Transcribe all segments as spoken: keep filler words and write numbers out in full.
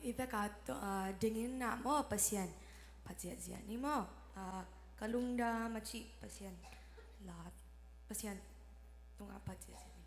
I vek a to, ah, dingin ah maw, Pasian phat ziahziah ni maw. Ah, ka lungdam a cih Pasian la, Pasian tungah phat ziahziah ni.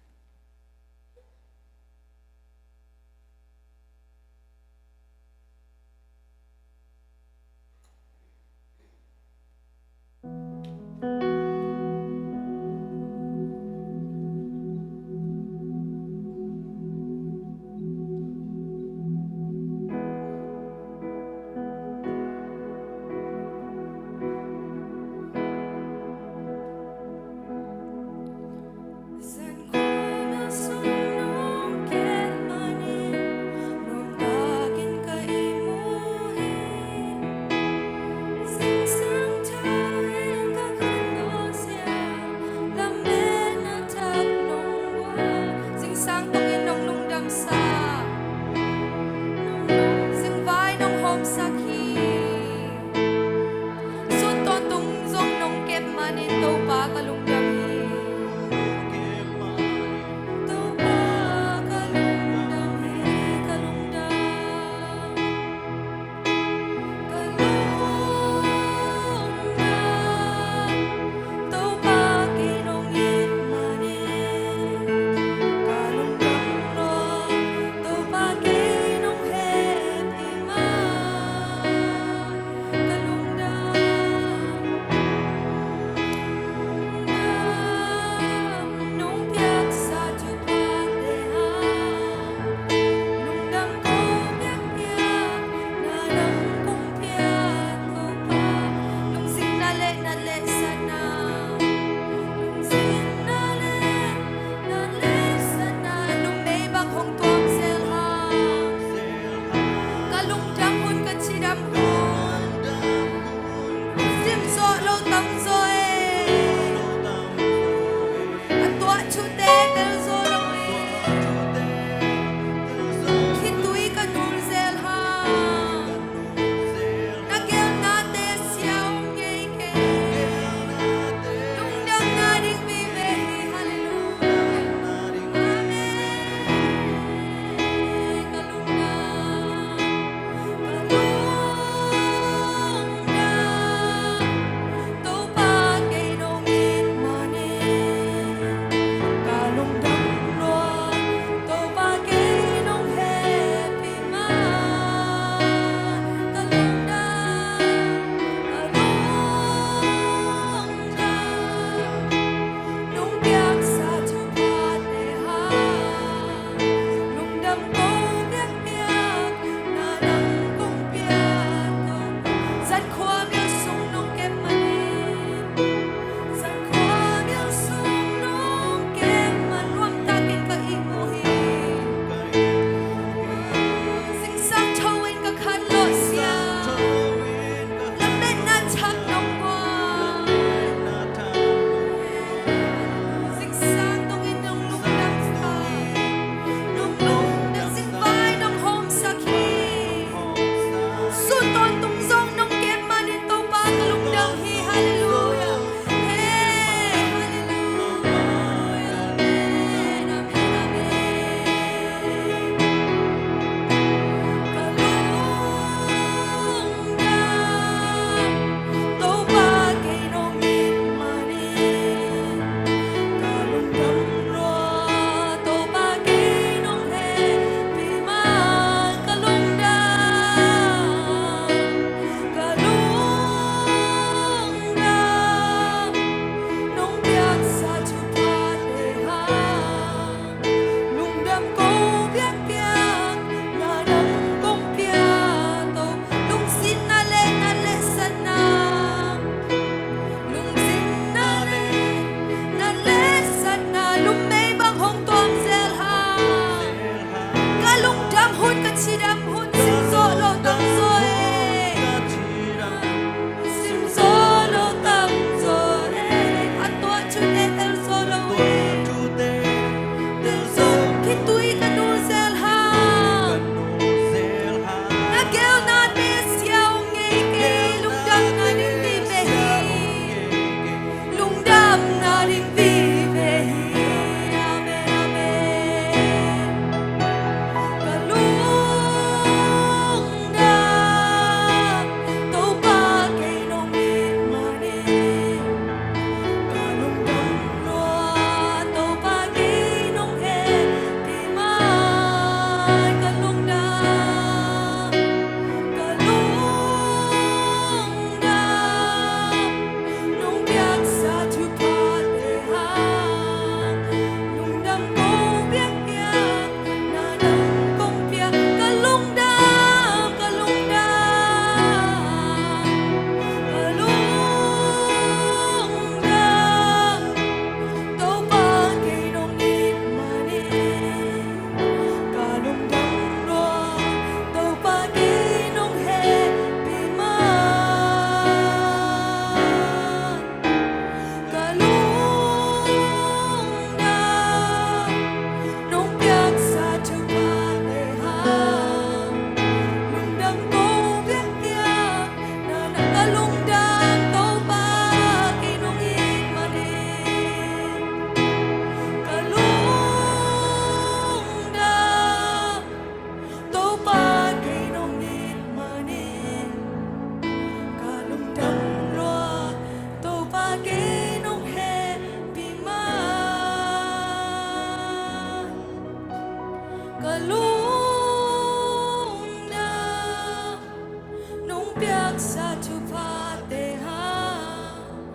Sa thuphate hang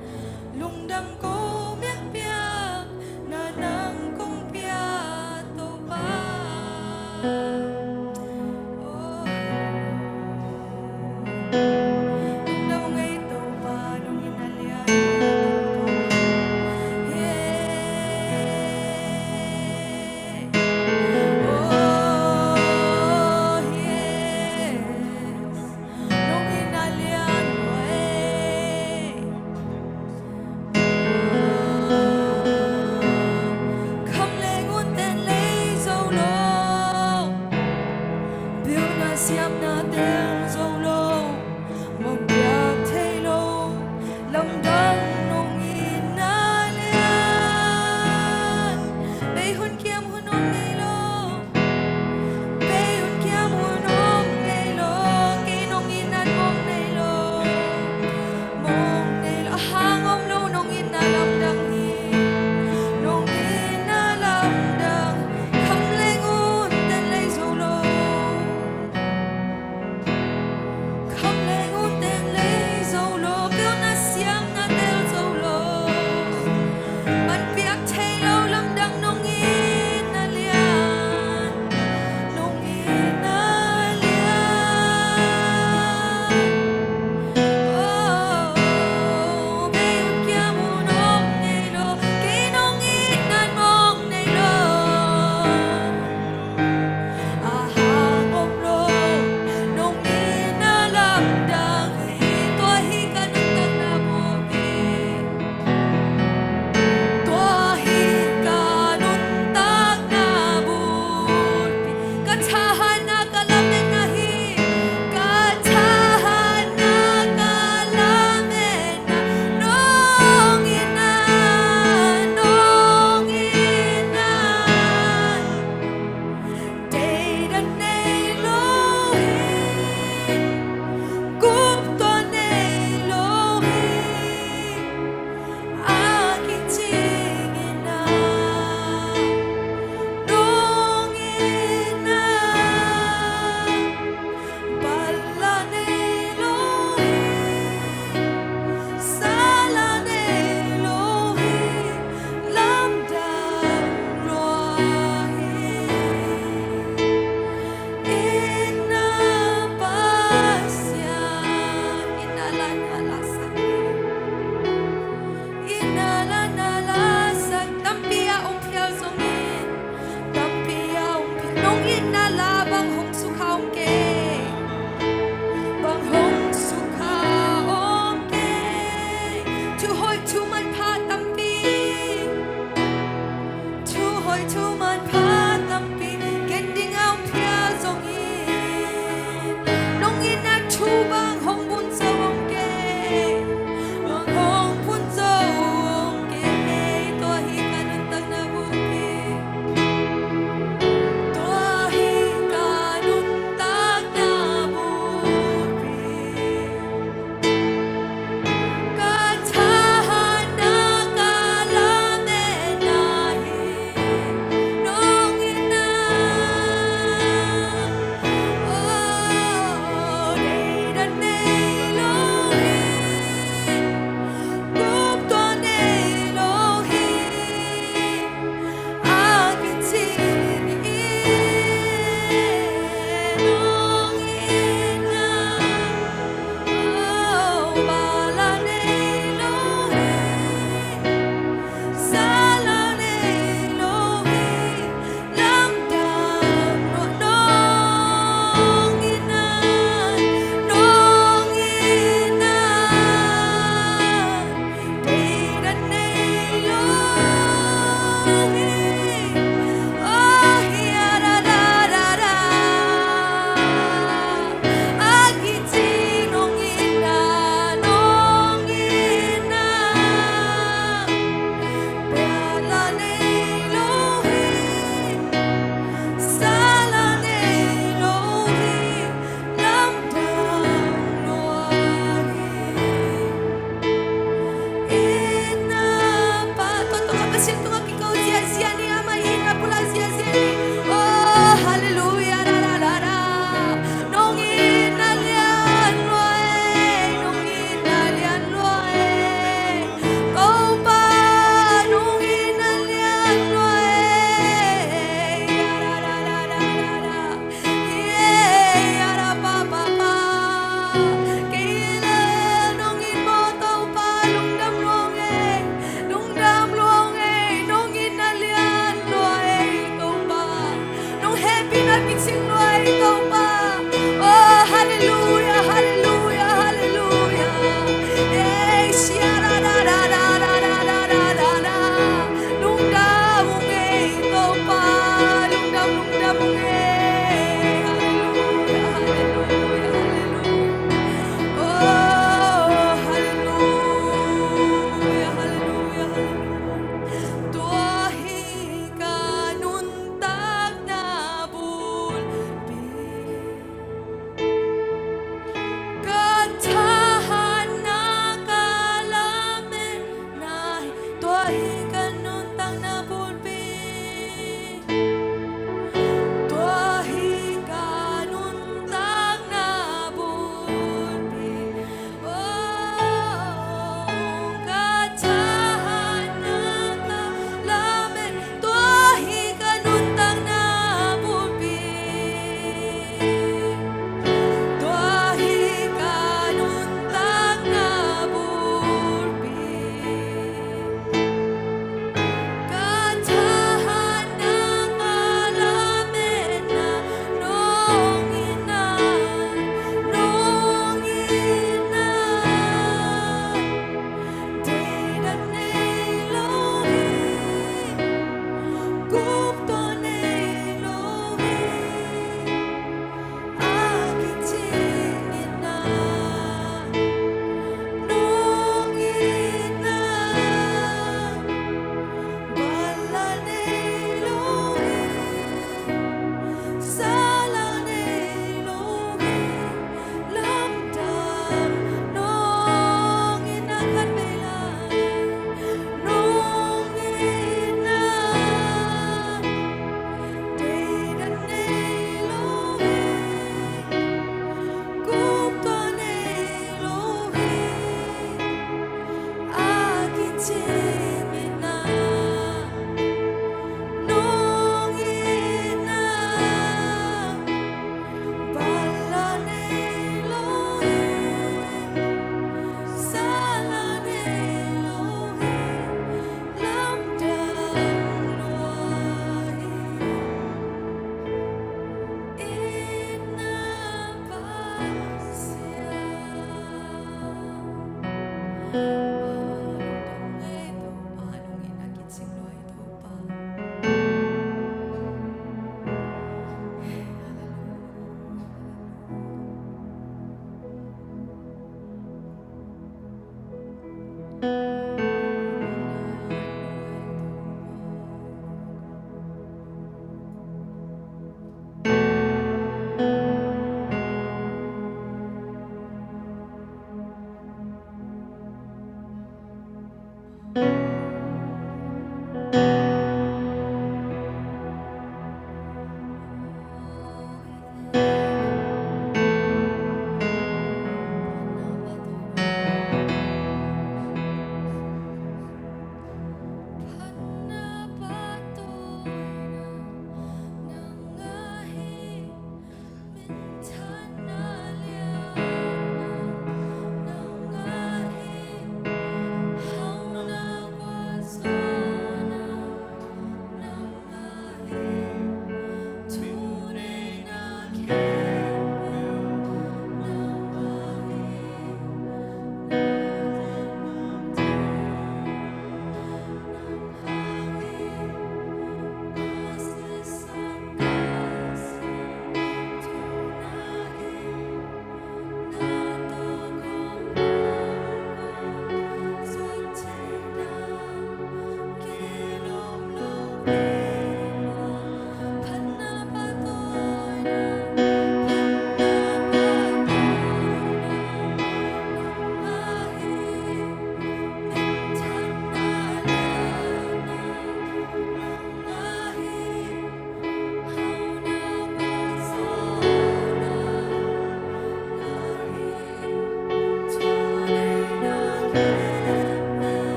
lungdam ko miak piak na nang kong pia Topa. Oh. Lungdam ngei Topa, nong in a lian. Yeah. Oh, yes. Nong in a lian uh ei. Kham leng un ten lei zo lo. Pilna siamna teng zo lo. Mong piak thei lo. Lamdang nong in a lian. Bei hun kiam hun om ngei lo. Bei hun kiam hun om ngei lo. Kei nong in a mong nei lo. Mong nei lo. A hang om lo nong in a lamdang hi. Nong in a lamdang. Kham leng un ten lei zo lo.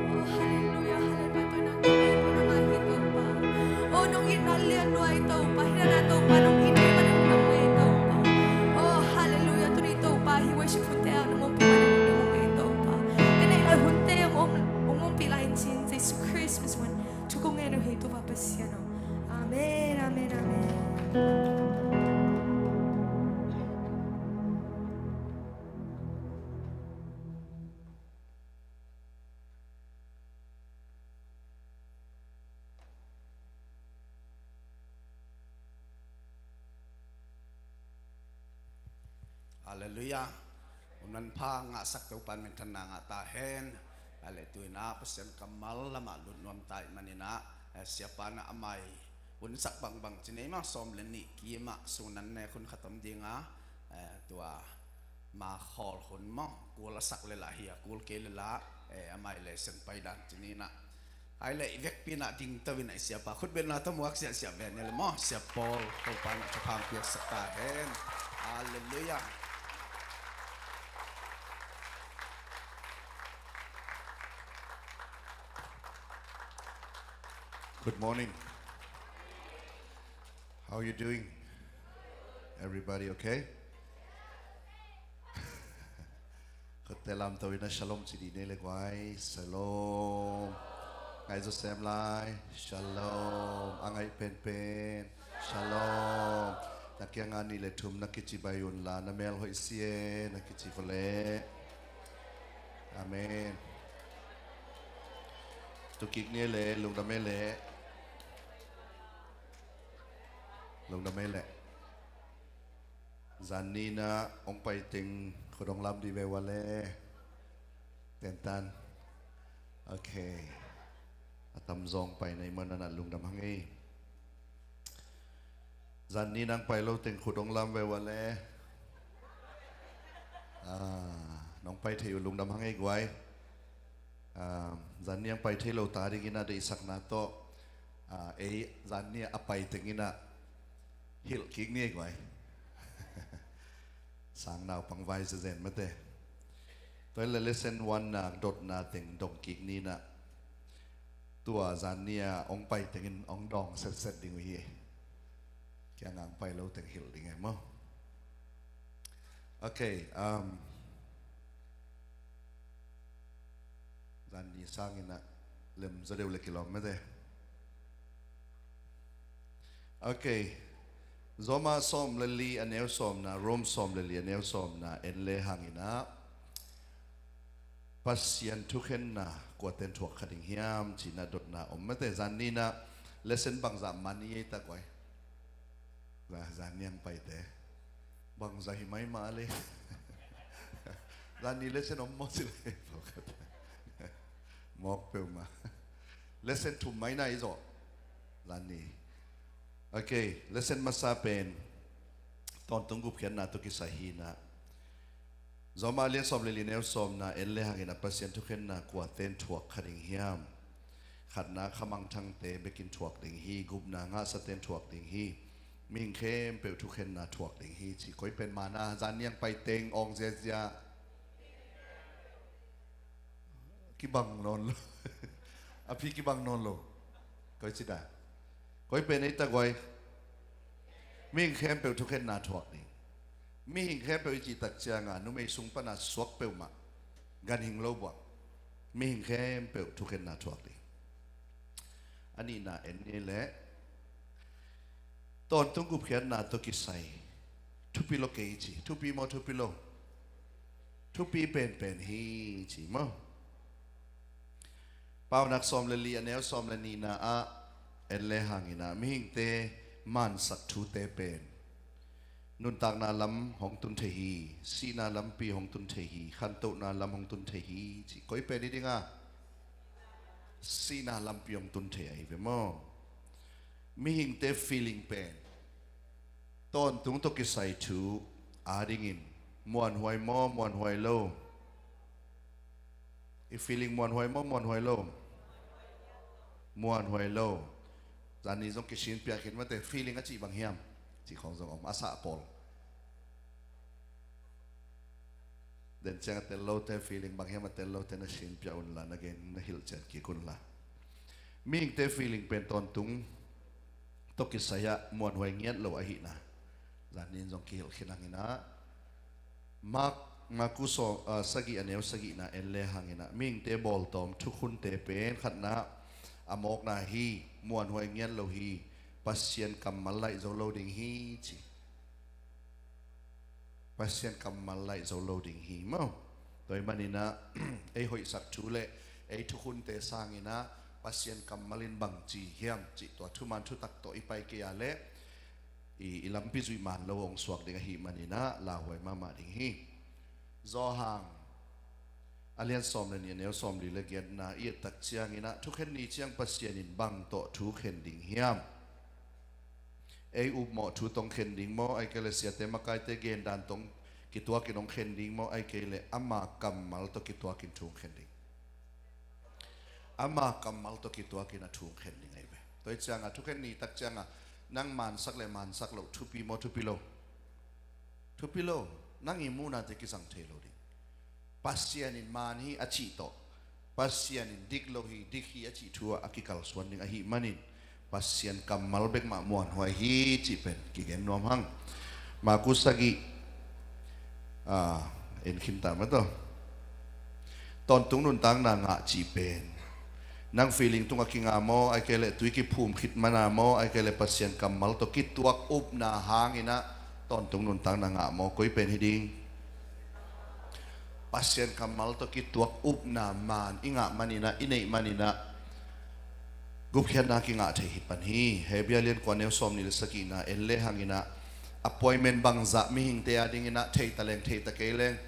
Oh, halleluia, halleluia, Topa. Oh, nong itna lian lua hi Topa. Hi na Topa, nong itna lian lua hi Topa. Oh, halleluia, tuni Topa, hi worship hunte ah nong ompih manin nong ompih hi Topa. Ka neih lai hunte ah nong om, nong ompih lai in cin, Jesu Khrist min suang in thu kong ngen uh hi Topa Pasian aw. Amen, amen, amen. Halleluia. Hun manpha ngahsak Topa in minthanna ngah ta hen. A le tu-in ah Pasian kammal lamah lut nuam ta ih manin ah, eh, siapa in ah a mai hunsak bangbang ci ni ei maw, sawm le nih kim ah sung nan nek hun khat om ding a, eh, tua ma khawl hun maw, kul a sak le lah hi a, kul kei le lah, eh, a mai le sian pai dan ci ni in ah. Ai le i vekpi in ah dingto in ah i siapa khutbetna tawh muak siahsiah ve ni le maw, Sia Paul, Topa in ah thupha piaksak ta hen. Halleluia. Good morning. How are you doing? Everybody okay? Khutte lamto in ah shalom ci dih ni le guai. Shalom. Ngai zaw sem lai. Shalom. A ngaih penpen. Shalom. Na kiangah nih le thum na kici bai un la, na mel hoih si e, na kici vawleh. Amen. Tu kik ni le, lungdam e le. Lungdam e le. Zan ni in ah hong pai teng khut hong lam dih ve ua le. Tentan. Ok. A tamzaw hong pai na ih manin ah lungdam hang ei. Zan ni in ah hong pai lo teng khut hong lam ve ua le. Ah, nong pai thei uh lungdam hang ei guai. Ah, zan ni a hong pai thei lo ta dingin ah deihsakna tawh, ah, ei zan ni a pai teng in ah hilh kik ni ei guai. Sang naupang vai zezen mate. Tua hi le lesson one na dotna teng dong kik ni in ah, tua zan ni a hong pai tengin hong dawng setset ding uh hi. Kiangah hong pai lo teng hilh ding e maw. Ok, um, Zan ni sangin ah lem zaw deuh le kilawm mate. Ok. Roma sawm le li a neu sawmna, Rome sawm le li a neu sawmna en le hangin ah Pasian thukhenna kuaten thuak kha ding hiam cih na dotna om mate. Zan ni in ah lesson bangzah man i ei tak uai. Za-, zan niang paite. Bangzah hi mai mah le. Zan ni lesson om maw ci le. Mawk peuhmah. Lesson thum mai na i zawh. Zan ni. Ok, lesson masa pen tawntung gupkhiatna tawh kisai hi in ah Roma lian sawm le li neu sawmna en le hangin ah Pasian thukhenna kuaten thuak kha ding hiam? Khatna, khamangthangte bekin thuak ding hi. Gupna, ngahsaten thuak ding hi. Mihing khempeuh thukhenna thuak ding hi ci. Koi pen man a, zan niang pai teng awng ziazia. Kibang nawn lo. A phi kibang nawn lo. Koi ci da. Koi pen ei tak uai. Mihing khempeuh thukhenna thuak ding. Mihing khempeuh i cih tak cianga numei sung pana suak peuhmah, ganhing lo buang. Mihing khempeuh thukhenna thuak ding. A nihna en ni leh tawntung gupkhiatna tawh kisai thupi lo kei ci. Thupi maw, thupi lo? Thupi penpen hi ci maw? Paunak sawm le li a neu sawm le nihna ah en le hangin ah mihingte mansak thute pen nuntakna lam hong tun thei hi. Sihna lampi hong tun thei hi. Khantohna lam hong tun thei hi ci. Koi pen i ding a? Sihna lampi hong tun thei ahi ve maw? Mihingte feeling pen tawntung tawh kisai thu adingin muanhuai maw, muanhuai lo? I feeling muanhuai maw, muanhuai lo? Muanhuai lo. Zan ni zong kisin piak khin mate, feeling a cih bang hiam? Cih khawng zong om a sah pawl. Den ciang a tel lote feeling bang hiam a tel lote na sin piak unla, na gen na hilh cian kik unla. Mihingte feeling pen tawntung tawh kisai ah muanhuai ngiat lo ahihna zan ni in zong kihilh khin hangin ah Mark, Marku saw, ah, sagih a neu sagihna en le hangin ah mihingte bawltawm thukhunte pen khatna a mawkna hi, muanhuai ngiat lo hi, Pasian kammal laih zo lo ding hi ci. Pasian kammal laih zo lo ding hi maw? Tua ahih manin ah ei hoihsak thu le ei thukhunte sangin ah Pasian kammal in bang ci hiam cih tua thuman thutak tawh i pai kei a leh i, i lampi zuih man lo hong suak ding ahih manin ah lauhuai mahmah ding hi. Johan a lian sawm le nih a neu sawm li le giatna i et tak ciangin ah thukhen ni ciang Pasian in bang tawh thu khen ding hiam? Ei upmawh thu tawh khen ding maw, ahih kei leh siate makaite gendan tawh kituakin hong khen ding maw, ahih kei leh ama kammal tawh kituakin thu hong khen ding? Ama kammal tawh kituakin a thu hong khen ding ahi ve. Tua ahih ciangin thukhen ni tak ciangin nang mansak le mansak loh thupi maw, thupi lo? Thupi lo. Nang i muhnate kizang thei lo ding. Pasian in man hi a cih tawh Pasian in dik lo hi, dik hi a cih thu ah a kikalsuan ding ahih manin Pasian kammal bek mah muanhuai hi cih pen kigen nuam hang. Marku sagih, ah, en khin ta mah tawh. Tawntung nuntakna ngah cih pen nang feeling tungah kinga maw, ahih kei leh tui kiphum khit mana maw, ahih kei leh Pasian kammal tawh kituak upna hangin ah tawntung nuntakna ngah maw, koi pen hi ding? Pasian kammal tawh kituak upna man i ngah manin ah, i neih manin ah gupkhiatna kingah thei hi pan hi. Hebru lian kua neu sawm nih le sagihna en le hangin ah appointment bangzah mihingte adingin ah thei ta leng, thei ta kei leng,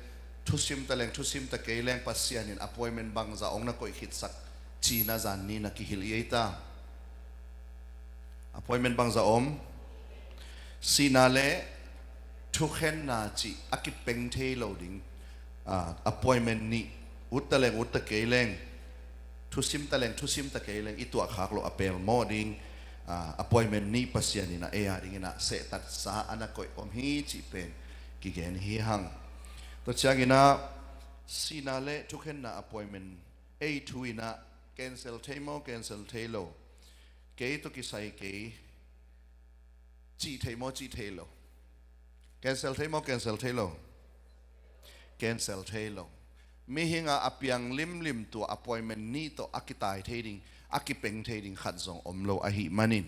thusim ta leng, thusim ta kei leng Pasian in appointment bangzah hong na koih khitsak cihna zan ni na kihilh i ei ta. Appointment bangzah om? Sihna le thukhenna cih a kipeng thei lo ding, ah, appointment nih, ut ta leng ut ta kei leng, thusim ta leng thusim ta kei leng i tuahkhak loh a pelmawh ding, ah, appointment nih Pasian in ah ei adingin ah sehtatsa a na koih om hi cih pen kigen hi hang. Tua ciangin ah sihna le thukhenna appointment ei thu in ah cancel thei maw, cancel thei lo? Kei tawh kisai kei cih thei maw, cih thei lo? Cancel thei maw, cancel thei lo? Cancel thei lo. Mihing a, a piang limlim tua appointment ni tawh a kitai thei ding, a kipeng thei ding khat zong om lo ahih manin,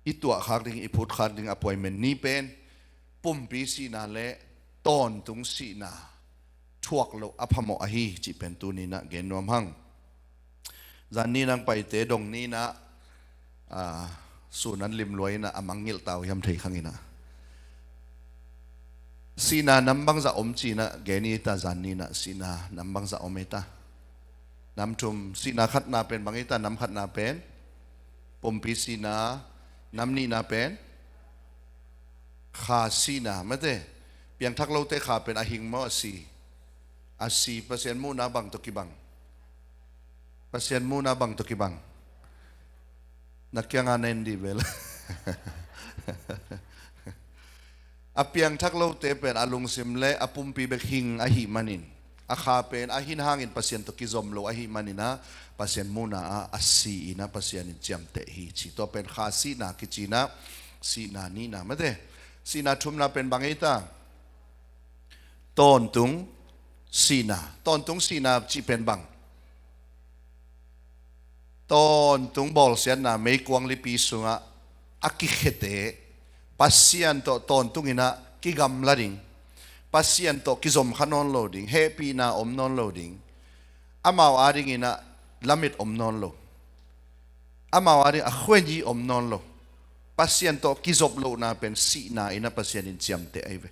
i tuahkhak ding, i phutkhak ding appointment ni pen pumpi sihna le tawntung sihna thuak loh a phamawh ahi cih pen tuni-in ah gen nuam hang. Zan ni-in ah paite dong ni-in ah, a, sun an lim lua-in ah a mangngilh ta uh hiam thei khang in ah. Sihna nam bangzah om ci-in ah gen ni ta, zan ni-in ah sihna nam bangzah om ei ta. Nam thum, sihna khatna pen bang ei ta, nam khatna pen pumpi sihna, nam nihna pen kha sihna, mate. Piangthak lote kha pen a hing maw, a si? A si. Pasian muhna bang tawh kibang? Pasian muhna bang tawh kibang? Na kiangah na en dih bel. A piangthak lote pen a lungsim le a pumpi bek hing ahih manin, a kha pen a hin hangin Pasian tawh kizom lo ahih manin ah, Pasian muhna ah a si-in ah Pasian in ciamteh hi ci. Tua pen kha sihna kici-in ah, sihna nihna, mate. Sihna thumna pen bang ei ta? Tawntung sihna. Tawntung sihna cih pen bang? Tawntung bawlsiatna, meikuang lipi sungah a kikhete Pasian tawh tawntung in ah kigamla ding, Pasian tawh kizom kha nawn lo ding, hehpihna om nawn lo ding, amau adingin ah lamet om nawn lo, amau ading a khueni om nawn lo. Pasian tawh kizop lohna pen sihna in ah Pasian in ciamteh ahi ve.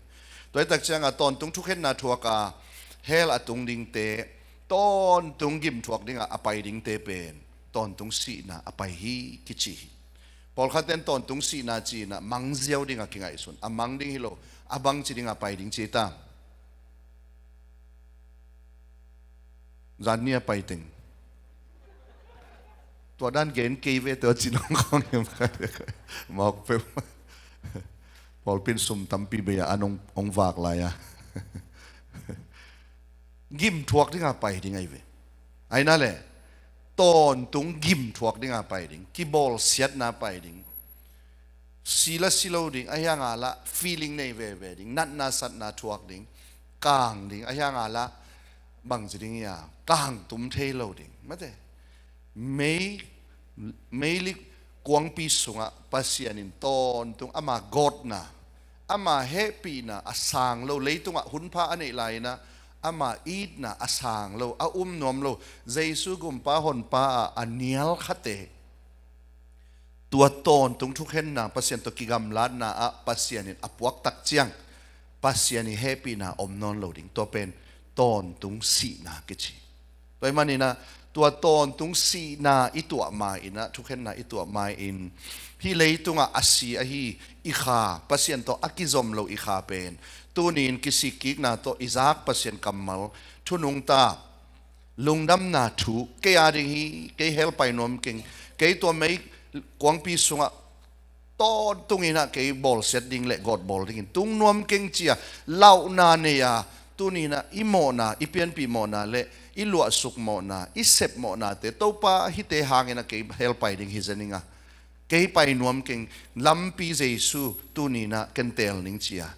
Tua hi tak ciangah tawntung thukhenna thuak a hell a tung dingte, tawntung gim thuak dingah a pai dingte pen tawntung sihna a pai hi kici hi. Pawlkhatte in tawntung sihna ci-in ah mang ziau dingah kingaihsun, a mang ding hi lo, a bangci dingah pai ding ci ta. Zan ni a pai teng. Tua dan gen kei ve, tua ci nong khawng hiam kha. Mawk peuh. Pawlpi in sum tampi bei a an hong, hong vak lai a. Gim thuak dingah pai ding ahi ve. Ahi na le, tawntung gim thuak dingah pai ding, kibawlsiatna pai ding. Si la si lo ding, ahi hang a lah feeling nei veve ding, natna satna thuak ding, kang ding, ahi hang a lah bangci ding hia, kang tum thei lo ding, mate. Mei, meilik kuangpi sungah Pasian in tawntung ama gawtna, ama hehpihna a sang lo, leitungah hunpha a neih lai-in ah ama itna a sang lo, a um nuam lo, Jesu gumpa honpa ah a nial khate, tua tawntung thukhenna, Pasian tawh kigamlatna ah Pasian in a puak tak ciang, Pasian ii hehpihna om nawn lo ding. Tua pen tawntung sihna kici. Tua ahih manin ah, tua tawntung sihna i tuah ma-in ah, thukhenna i tuah ma-in, hih leitungah a si ahi i kha, Pasian tawh a kizom lo i kha pen, tuni-in kisikkikna tawh i zak Pasian kammal thu nungta, lungdamna thu, kei ading hi, kei hell pai nuam keng, kei tua mei kuangpi sungah tawntung in ah kei bawlsiat ding le gawtbawl dingin tung nuam keng ci-a lauhna nei-a, tuni-in ah i mawhna, i pianpih mawhna le i luahsuk mawhna, i sep mawhnate, Topa, hihte hangin ah kei hell pai ding hi zen ing a, kei pai nuam keng, lampi Jesu tuni-in ah ken teel ning ci-a,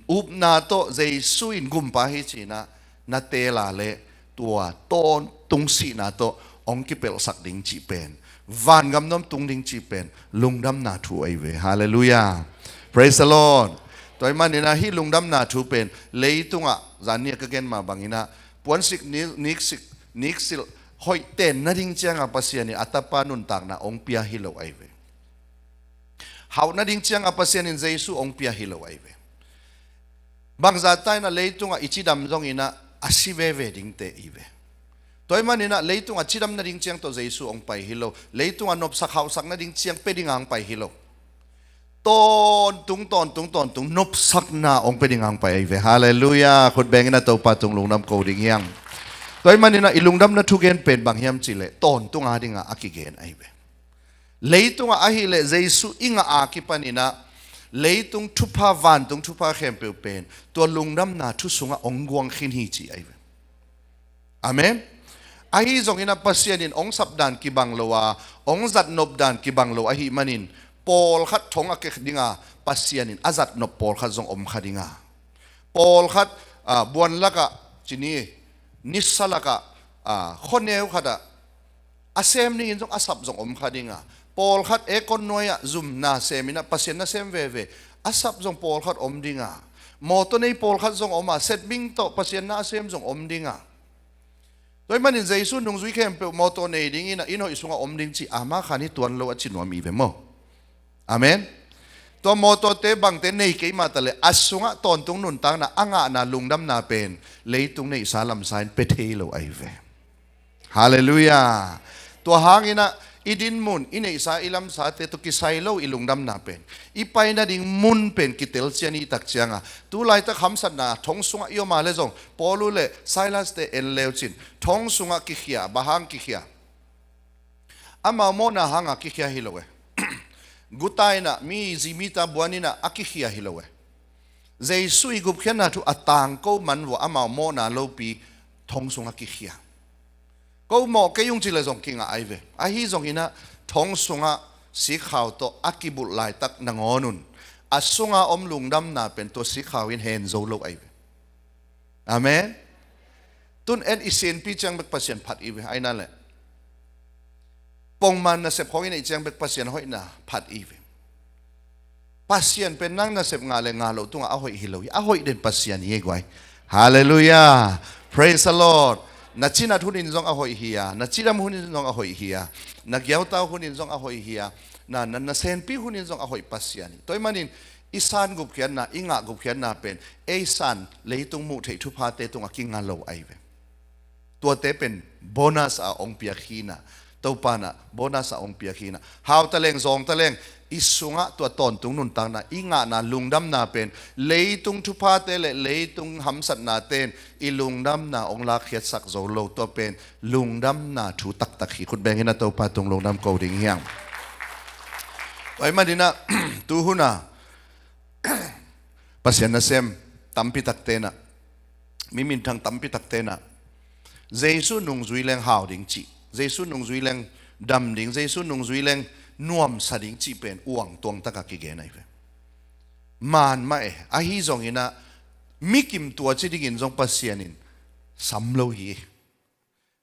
upna tawh Jesu in gumpa hi ci-in ah na teel a leh, tua tawntung sihna tawh hong kipelhsak ding cih pen, vangam nuam tung ding cih pen lungdamna thu ahi ve. Halleluiah. Praise the Lord. Tua ahih manin ah hih lungdamna thu pen leitungah, zan ni-a ka gen mah bangin ah, puansik, ni-, niksik, niksilh hoih ten nading ciangah Pasian in a Tapa nuntakna hong pia hi lo ahi ve. Hauh nading ciangah Pasian in Jesu hong pia hi lo ahi ve. Bangzah ta in ah leitungah i cidam zongin ah a si veve dingte i hi ve. Tua ahih manin ah leitungah cidam nading ciang tawh Jesu hong pai hi lo, leitungah nopsak hauhsak nading ciang pia ding hong pai hi lo. Tawntung, tawntung, tawntung nopsakna hong pia ding hong pai ahi ve. Halleluiah. Khut bengin ah Topa tung lungdam ko ding hi hang. Tua ahih manin ah i lungdamna thugen pen bang hiam cih leh tawntung adingah a kigen ahi ve. Leitungah ahih leh Jesu i ngah a kipanin ah leitung thupha, vantung thupha khempeuh pen tua lungdamna thu sungah hong guang khin hi ci ahi ve. Amen. Ahi zongin ah Pasian in hong sapdan kibang lo a, hong zatnop dan kibang lo ahih manin, pawlkhat thong a kek ding a, Pasian in a zatnop pawlkhat zong om kha ding a, pawlkhat, a, buan lakah ci ni, Nisa lakah, ah, khuaneu khatah a sem dingin zong a sap zong om kha ding a, pawlkhat aircon nuai-ah zum na sem in ah Pasian nasem veve, a sap zong pawlkhat om ding a, mawtaw nei pawlkhat zong om a, setbing tawh Pasian na a sem zong om ding a. Tua ahih manin Jesu nungzui khempeuh mawtaw nei dingin ah inn hoih sungah om ding cih ama khan hi tuan lo a ci nuam i ve maw? Amen. Tua mawtawte bangte nei kei mah taleh a sungah tawntung nuntakna a ngahna lungdamna pen leitung neihsa lamsa in pia thei lo ahi ve. Halleluiah. Tua hangin ah i dinmun, i neihsa i lamsate tawh kisai lo i lungdamna pen, i pai nading mun pen kitel cian i tak ciangah, tu laitak hamsatna thong sungah i om a le zong, Paul uh le Silas-te en leu cin thong sungah kikhia. Bang hang kikhia? Amau mawhna hangah kikhia hi lo e. Guta in ah, mi zi mi ta buan in ah a kikhia hi lo e. Jesu i gupkhiatna thu a tangko man vua amau mawhna lopi thong sungah kikhia. Ko mawh kei ung ci le zong kingah ahi ve. Ahi zongin ah thong sungah sikkhau tawh a kibulh laitak nangawn un a sunga om lungdamna pen tua sikkhau in hen zo lo ahi ve. Amen. Tun en i sinpi ciang bek Pasian phat i ve, ahi na le pongman nasep khawng i neih ciang bek Pasian hoihna phat i ve. Pasian pen nang nasep ngah le ngah loh tungah a hoih hi lo hi. A hoih den Pasian hi e guai. Halleluiah. Praise the Lord. Na cinat hunin zong a hoih hi a, na cidam hunin zong a hoih hi a, na giautau hunin zong a hoih hi a, na, na, na senpi hunin zong a hoih Pasian hi. Tua ahih manin i san gupkhiatna, i ngah gupkhiatna pen ei san leitung muh theih thuphate tungah kinga lo ahi ve. Tuate pen bonus a ong piak hi na, Topa in ah bonus a ong piak hi na. Hau taleng, zawng taleng, i sungah tua tawntung nuntakna, i ngahna lungdamna pen leitung thuphate le leitung hamsatnate in i lungdamna ong lakkhiatsak zo lo. Tua pen lungdamna thu taktak hi. Khut beng in ah Topa tung lungdam ko ding hi hang. Tua ahih manin ah, tu hun a Pasian nasem tampi takte in ah, mi minthang tampi takte in ah, Jesu nungzui leng hau ding cih, Jesu nungzui leng dam ding, Jesu nungzui leng nuamsa ding cih pen uang tuang takah kigen ahi ve. Maan mah e, ahi zongin ah mi kim tua ci dingin zong Pasian in sam lo hi.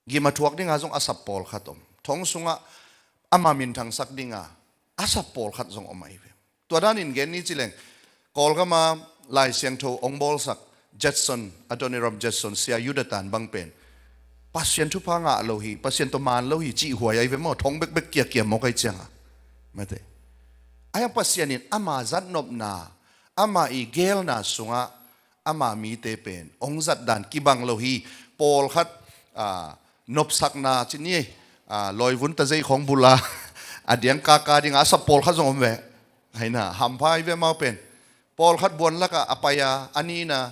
Gim a thuak dinga zong a sap pawlkhat om. Thong sungah ama minthangsak dinga a sap pawlkhat zong om ahi ve. Tua danin gen ni ci leng, Kawlgama Lai Siangtho ong bawlsak Judson, Adoniram Judson, Sia Yudatan bang pen Pasian thupha ngah lo hi, Pasian tawh maan lo hi cih huai ahi ve maw, thong bekbek kiakia mawk ahi cianga. Mate. Ahi hang Pasian in ama zatnopna, ama i gelna sungah ama mite pen ong zat dan kibang lo hi. Pawlkhat, ah, nopsakna ci ni, ah, lawivun tazei khawng bula a diang kaka dinga a sap pawlkhat zong om ve. Ahi na, hampha ahi ve amau pen. Pawlkhat buan lakah a pai a, a nina,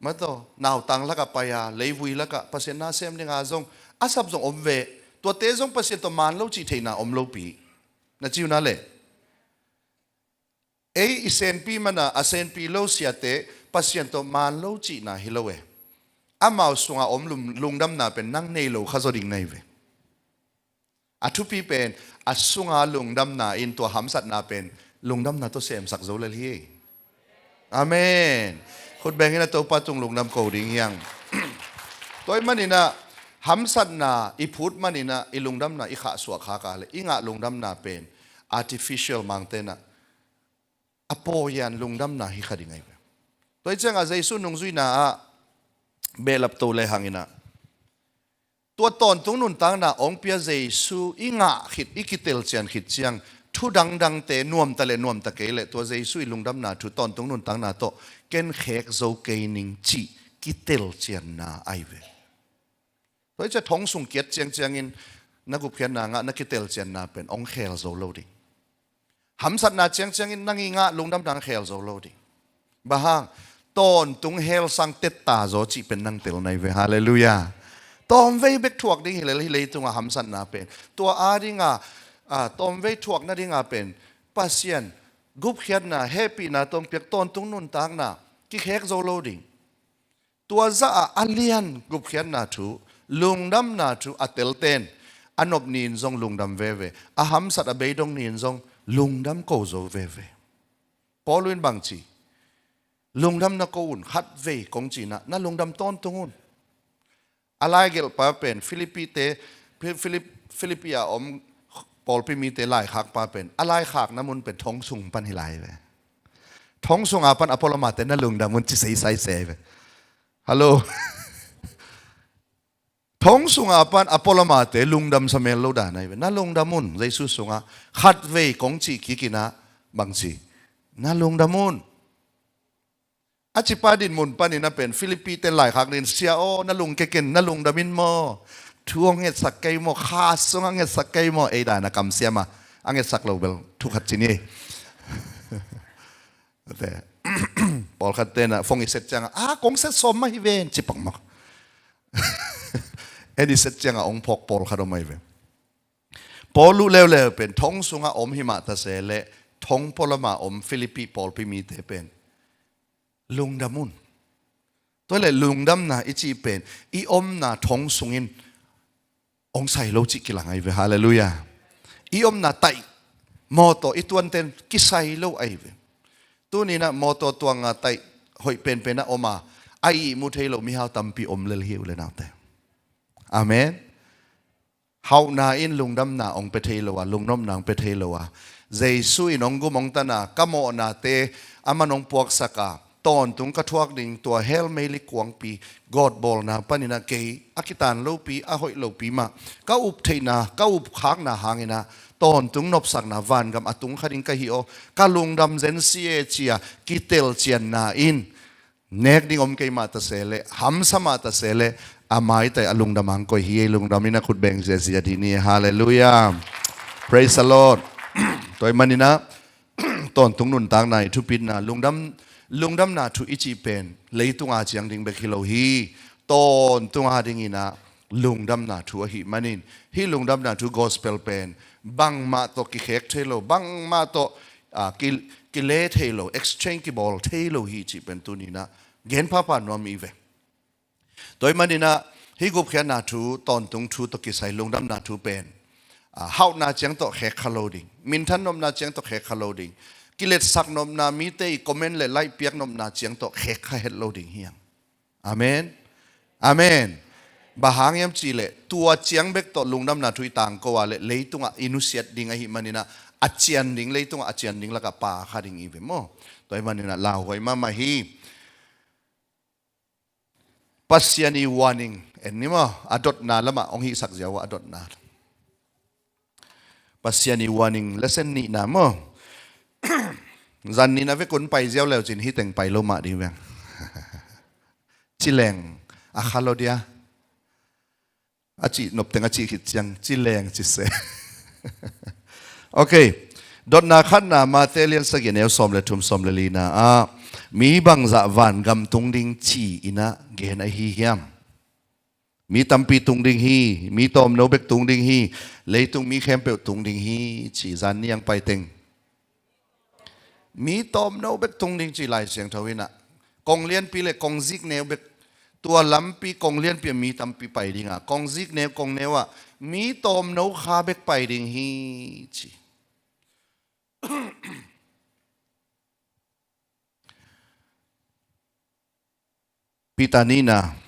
mataw, nautang lakah pai a, leivui lakah Pasian na sem dinga zong a sap zong om ve. Tuate zong Pasian tawh maan lo cih theihna om lopi. Na ci uh na le. Ei i senpi mana a senpi lo siate Pasian tawh maan lo cihna hi lo e. Amau sunga om lum-, lungdamna pen nang nei lo kha zaw ding na hi ve. A thupi pen a sunga lungdamna in tua hamsatna pen lungdamna tawh semsak zo lel hi. Amen. Khut beng in a Topa tung lungdam ko ding hi hang. Tua ahih manin a hamsatna i phut manin a i lungdamna i khahsuah khak a le i ngah lungdamna pen artificial mangte na a pawian lungdamna hi kha ding ahi ve. Tua hi ciangah Jesu nungzuina ah behlap to le hangin ah tua tawntung nuntakna ong pia Jesu i ngah khit, i kitelcian khit ciang thu dangdangte nuamta le nuamta kei le tua Jesu i lungdamna thu tawntung nuntakna tawh ken khek zo kei ning cih kitelcianna ahi ve. Tua hi ciah thong sung kiat ciangciangin na gupkhiatna ngah na kitelcianna pen ong khel zo lo ding. Hamsatna ciangciangin nang i ngah lungdamna ong khel zo lo ding. Bang hang, tawntung hell sang tetta zaw cih pen nang tel na hi ve. Halleluiah. Tawmvei bek thuak ding hi lel hi leitungah hamsatna pen. Tua a dinga, a, tawmvei thuak nadinga pen Pasian gupkhiatna, hehpihna tawh ong piak tawntung nuntakna kikhek zo lo ding. Tua zah a a lian gupkhiatna thu, lungdamna thu a telten a nop ni-in zong lungdam veve, a hamsat a beidong ni-in zong lungdam ko zo veve. Paul in bang ci, lungdam na ko un, khatvei kong cihna, na lungdam tawntung un. A laigelhpa pen Philippi te, Philip, Philippi a om pawlpi mite laikhakpa pen a laikhakna mun pen thong sung pan hi lai ve. Thong sunga pan a pualamate na lungdam un ci seisai se ve. Hallo. Thong sunga pan a pualamate lungdam sa mel lo dan ahi ve. Na lungdam un, Jesu sunga khatvei kong cih kik in ah bangci, na lungdam un. A cipa din mun panin a pen Philippi ten laikhak din, Sia aw, na lung kekin, na lungdam in maw? Thu hong ngetsak kei maw? Kha sung a ngetsak kei maw? Ei dan a kamsiam a, a ngetsak lo bel thu khat ci ni. Te, pawlkhat ten a phone i set ciang a, "A, kong set sawm mah hi ven," ci pak mah. En i set ciang a hong phawk pawlkhat om ahi ve. Paul luh leuleu pen thong sunga om hi mah ta se leh, thong pualama om Philippi pawlpi mite pen lungdam un. Tua leh lungdamna i cih pen i omna thong sungin hong sai lo cih kilang ahi ve. Halleluiah. I omna taih, mawtaw i tuanten kisai lo ahi ve. Tuni in ah mawtaw tuanga taih hoih penpen a om a, a ihmu thei lo mihau tampi om lel hi, u le naute. Amen. Hauhna in lungdamna hong pia thei lo a, lungnopna hong pia thei lo a, Jesu in hong gum hong tan a, ka mawhnate aman hong puaksak a, tawntung ka thuak ding tua hell meilik kuangpi gawtbawlna panin a kei a kitan lopi, a hoih lopi mah ka up theihna, ka up khakna hangin ah tawntung nopsakna vangam a tung kha ding ka hi aw, ka lungdam zen si e ci a kitelcianna in nek ding om kei mah ta se leh, hamsa mah ta se leh, a maitai a lungdam hong koih hi. Ei lungdam in a khut beng ziazia dih ni. Halleluiah. Praise the Lord. Tua ahih manin ah tawntung nuntakna i thupitna, lungdam, lungdamna thu i cih pen leitunga ciang ding bek hi lo hi. Tawntunga dingin ah lungdamna thu ahih manin, hih lungdamna thu gospel pen bangmah tawh kikhek thei lo, bangmah tawh, ah, ki, kile thei lo, exchange kibawl thei lo hi cih pen tuni in ah gen phapha nuam i ve. Tua ahih manin ah hih gupkhiatna thu, tawntung thu tawh kisai lungdamna thu pen, ah, hauhna ciang tawh khek kha lo ding, minthan nopna ciang tawh khek kha lo ding, kiletsak nopna, mite i comment le like piak nopna ciang tawh khek kha het lo ding hi hang. Amen. Amen. Bang hang hiam cih leh tua ciang bek tawh lungdamna thu i tangko a leh leitungah i nusiat ding ahih manin ah a cian ding, leitungah a cian ding lakah pha kha ding i ve maw. Tua ahih manin ah lauhuai mahmah hi. Pasian i warning en ni maw, a dotna lamah hong hihsak ziau a, a dotna. Pasian i warning lesson nihna maw. Zan nih na vekun pai ziau leu cin hih teng pai lo mah ding veng. Ci leng a kha lo dia. A cih nop teng a cih khit ciang ci leng ci se. Ok. Dotna khatna, Mate lian sagih, neu sawm le thum, sawm le lina ah, mi bangzah vangam tung ding ci-in ah gen ahi hiam? Mi tampi tung ding hi, mi tawmno bek tung ding hi, leitung mi khempeuh tung ding hi, ci zan niang pai teng. Mi tawmno bek tung ding ci Lai Siangtho in ah, kong lianpi le kong zik neu bek, tua lampi kong lianpi ah mi tampi pai ding a, kong zik neu, kong neu ah mi tawmno kha bek pai ding hi, ci. Peter nihna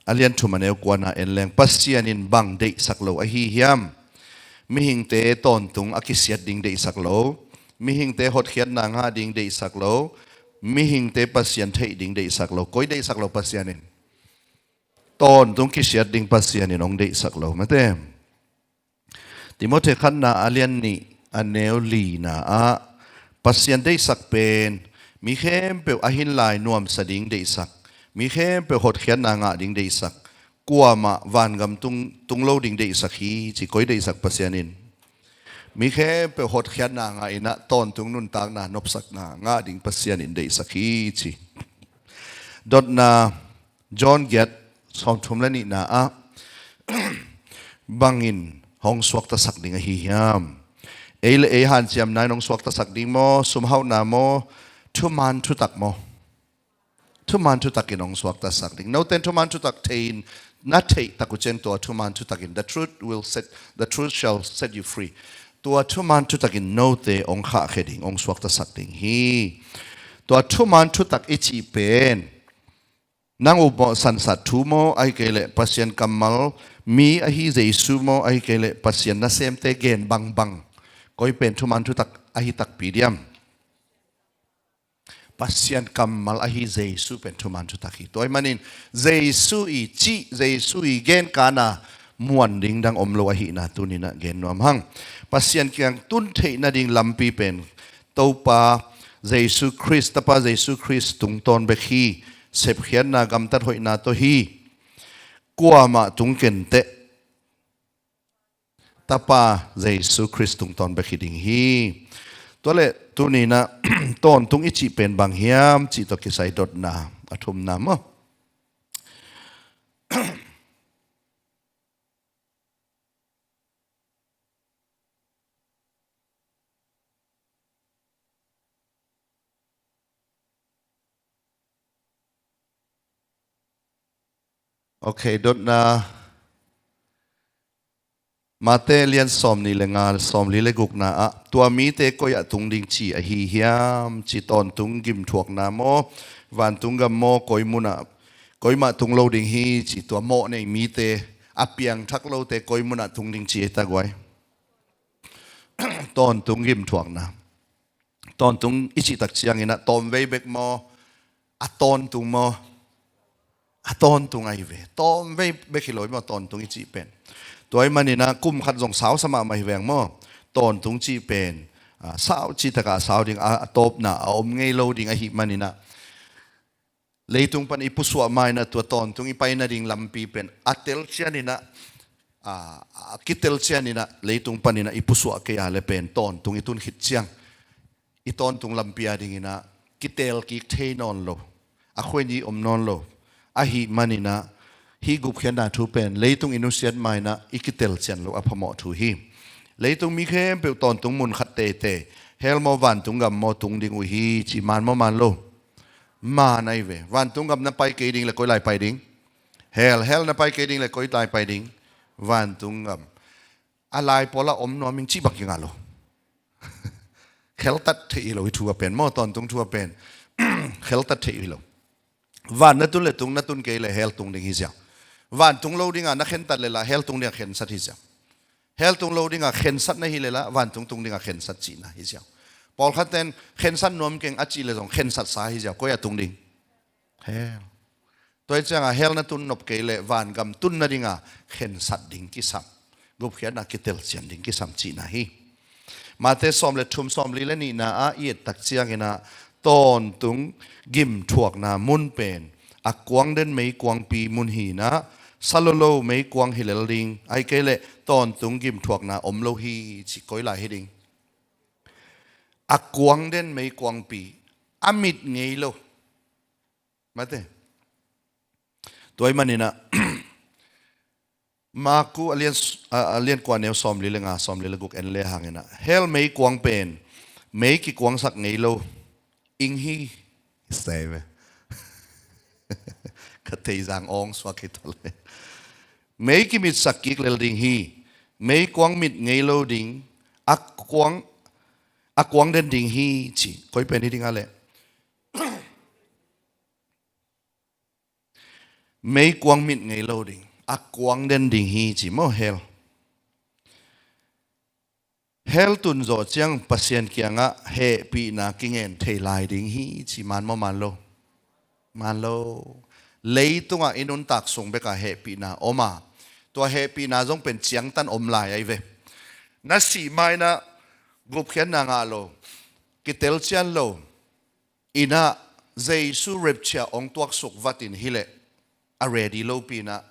a lian thum a neu kuana en leng, Pasian in bang deihsak lo ahi hiam? Mihingte tawntung a kisiat ding deihsak lo, mihingte hotkhiatna ngah ding deihsak lo, mihingte Pasian theih ding deihsak lo. Koi deihsak lo Pasian in? Tawntung kisiat ding Pasian in hong deihsak lo mate. Timothy khatna a lian nih a neu lina ah, Pasian deihsak pen mi khempeuh a hin lai nuamsa ding deihsak, mi khempeuh hotkhiatna ngah ding deihsak, kuamah vangam tung, tung lo ding deihsak hi, ci. Koi deihsak Pasian in? Mi khempeuh hotkhiatna ngah in ah tawntung nuntakna nopsakna ngah ding Pasian in deihsak hi, ci. Dotna John giat sawmthum le nihna ah, bangin hong suaktasak ding ahi hiam? Ei le ei hanciamna in hong suaktasak ding maw, sumhauhna maw, thuman thutak maw? Thuman thutak in hong suaktasak ding. Note in thuman thutak thei in, na theih tak uh ciang tua thuman thutak in, the truth will set, the truth shall set you free. Tua thuman thutak in note hong khahkhia ding, hong suaktasak ding hi. Tua thuman thutak i cih pen Nang upmawh sansat thu maw, ahih kei leh Pasian kammal mi ahi Jesu maw, ahih kei leh Pasian nasemte gen bangbang, koi pen thuman thutak ahi takpi diam? Pasian kammal ahi Jesu pen thuman thutak hi. Tua ahih manin Jesu i cih, Jesu i gen kana muan ding dang om lo ahihna tuni-in ah gen nuam hang. Pasian kiang tun theih nading lampi pen Topa Jesu Khrist, Tapa Jesu Khrist tungtawn bek hi. Sepkhiatna, gamtat hoihna tawh hi. Kuamah tung kenteh, Tapa Jesu Khrist tungtawn bek hi ding hi. Tua leh tuni-in ah tawntung i cih pen bang hiam cih tawh kisai dotna a thumna maw? Ok, dotna. Mate lian sawmnih le nga, sawmli le gukna ah tua mite koi ah tung ding ci ahi hiam ci, tawntung gimthuakna maw, vantung gam maw, koi mun ah, koi mah tung lo ding hi ci, tua mawh nei mite, a piangthak lote koi mun ah tung ding ci ahi ta guai. Tawntung gimthuakna. Tawntung i cih tak ciangin ah tawmvei bek maw, a tawntung maw? A tawntung ahi ve. Tawmvei bek hi lo hi maw tawntung i cih pen. Tua ahih manin ah kum khat zong sau sa mahmah hi veng maw? Tawntung cih pen, ah, sau cih takah sau ding, a, a tawpna a om ngei lo ding ahih manin ah leitung pan i pusuah ma-in ah tua tawntung i pai nading lampi pen a tel cianin ah, a, a kitel cianin ah leitung panin ah i pusuah kei a leh pen tawntung i tun khit ciang i tawntung lampi a dingin ah kitel kik thei nawn lo, a khueni om nawn lo. Ahih manin ah hih gupkhiatna thu pen leitung i nusiat ma-in ah i kitel cian loh a phamawh thu hi. Leitung mi khempeuh tawntung mun khat teitei, hell maw vantung gam maw tung ding uh hi ci, man maw man lo? Man ahi ve. Vantung gam na pai kei ding leh koi lai pai ding? Hell. Hell na pai kei ding leh koi lai pai ding? Vantung gam. A lai pawl ah om nuam ing cih bang kingah lo. Kheltat theih hi lo hih thu a pen maw, tawntung thu a pen. Kheltat theih hi lo. Van na tun leh tung, na tun kei leh hell tung ding hi ziau. Vantung lo dingah na khentat leh lah hell tung dingah khensat hi ziau. Hell tung lo dingah khensat na hi leh lah vantung tung dingah khensat cihna hi ziau. Pawlkhat ten khensat nuam keng a cih leh zong khensatsa hi ziau. Koi ah tung ding? Hell. Tua hi ciangah hell na tun nop kei leh vangam tun nadingah khensat ding kisam, gupkhiatna kitel cian ding kisam cihna hi. Mate sawm le thum, sawmli le nihna ah i et tak ciangin ah tawntung gimthuakna mun pen a kuang den meikuangpi mun hi-in ah sa lolo meikuang hi lel ding, ahih kei leh tawntung gimthuakna om lo hi ci, koi lai hi ding? A kuang den meikuangpi, a mit ngei lo. Mate. Tua ahih manin ah Maku a lian, a, a lian kua, neu sawmli le nga, sawmli le guk en le hangin ah hell meikuang pen mei kikuangsak ngei lo ing hi. Isai ve. Ka theizang awng suak hi tawh le. Mei kimitsak kik lel ding hi. Meikuang mit ngei lo ding. A kuang, a kuang den ding hi ci. Koi pen hi ding a leh? Meikuang mit ngei lo ding, a kuang den ding hi ci maw, hell. Hell tun zawh ciang Pasian kiangah hehpihna kingen thei lai ding hi ci, man maw man lo? Man lo. Leitungah i nuntak sung bekah hehpihna om a, tua hehpihna zong pen ciangtan om lai ahi ve. Na sih ma-in ah gupkhiatna ngah lo, kitel cian lo. In ah Jesu rapture hong tuaksuk vat in hi leh, a ready lopi in ah,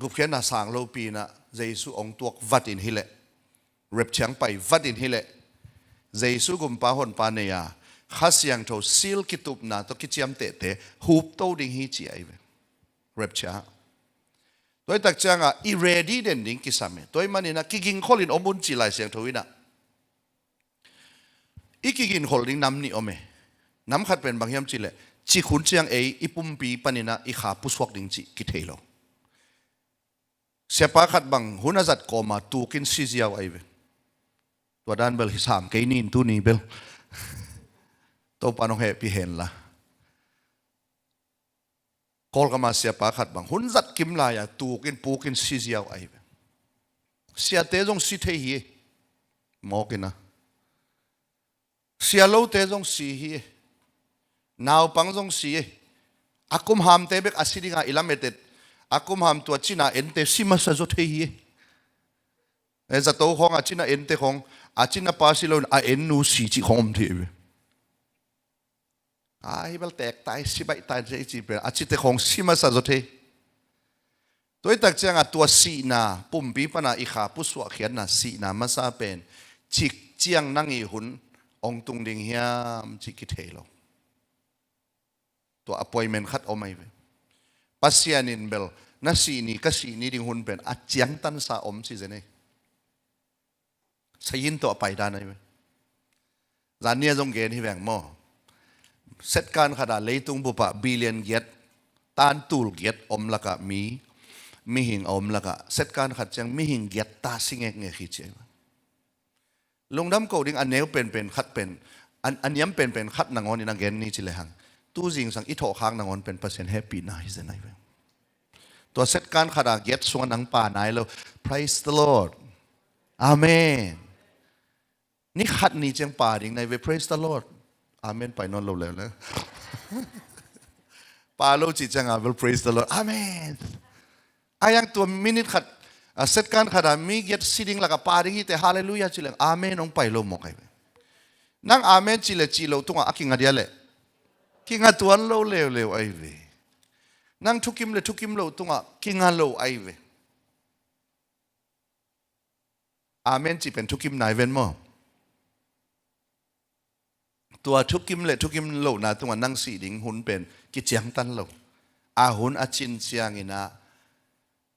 gupkhiatna sang lopi in ah Jesu hong tuak vat in hi leh, rapture hong pai vat in hi leh, Jesu gumpa honpa nei a, Kha Siangtho seal kitupna tawh kiciamtehte hupto ding hi ci ahi ve. Rapture. Tua hi tak ciangah i ready den ding kisam e. Tua ahih manin ah kigingkhol in om un ci Lai Siangtho in ah. I kiginkholh ding nam nih om e. Nam khat pen bang hiam cih leh, cik hun ciang ei i pumpi panin ah i kha pusuak ding cih kithei lo. Siapa khat bang hun a zat kawma tukin si ziau ahi ve. Tua dan bel hi sam kei nin tuni bel. Topa nong hehpih hen la. Kawlgam a siapa khat bang hun zat kim lai-a tukin pukin si ziau ahi ve. Siate zong si thei hi. Mawk in a, sia lote zong si hi. Naupang zong si hi. A kum hamte bek a si dinga i lamet et. A kum ham tua cina ente si masa zaw thei hi. E, zato khawng a cina ente khawng, a cina pa si loin a en nu si cih khawng om thei ve. A hi bel teek tai, si baih tai ci pen a cite khawng si masa zaw thei. Tua i tak cianga tua sihna, pumpi pana i kha pusuahkhiatna sihna masa pen cik ciang nang i hun hong tung ding hiam cih kithei lo. Tua appointment khat om ahi ve. Pasian in bel na sih ni, ka sih ni ding hun pen a ciangtansa om ci zen ei. Sayin tawh a paidan ahi ve. Zan nia zong gen hi veng maw. Setkan khata leitung bupah billion giat, tantul giat om lakah mi, mihing a om lakah setkan khat ciang mihing giat ta si ngekngek hi ci ahi ve. Lungdam ko ding a neu penpen khat pen, a, a niam penpen khat nangawn in a gen ni ci lehang, tu zingsang i thawhkhak nangawn pen Pasian hehpihna hi zen ahi ve. Tua setkan khata giat sungah nang pa nai lo. Praise the Lord. Amen. Ni khat ni ciang pa ding nai ve. Praise the Lord. Amen pai nawn lo leuleu. Pa lo cih cianga bel praise the Lord. Amen. A yang tua minute khat, a, setkan khata mi giat si ding lakah pa ding hite, hallelujah ci leng amen hong pai lo mawk ahi ve. Nang amen cih le cih loh tungah a kinga dia leh kinga tuan lo leuleu ahi ve. Nang thukim le thukim loh tungah kinga lo ahi ve. Amen cih pen thukim nai ven maw. Tua thukim le thukim lohna tungah nang sih ding hun pen kiciangtan lo. A hun a cin cianginah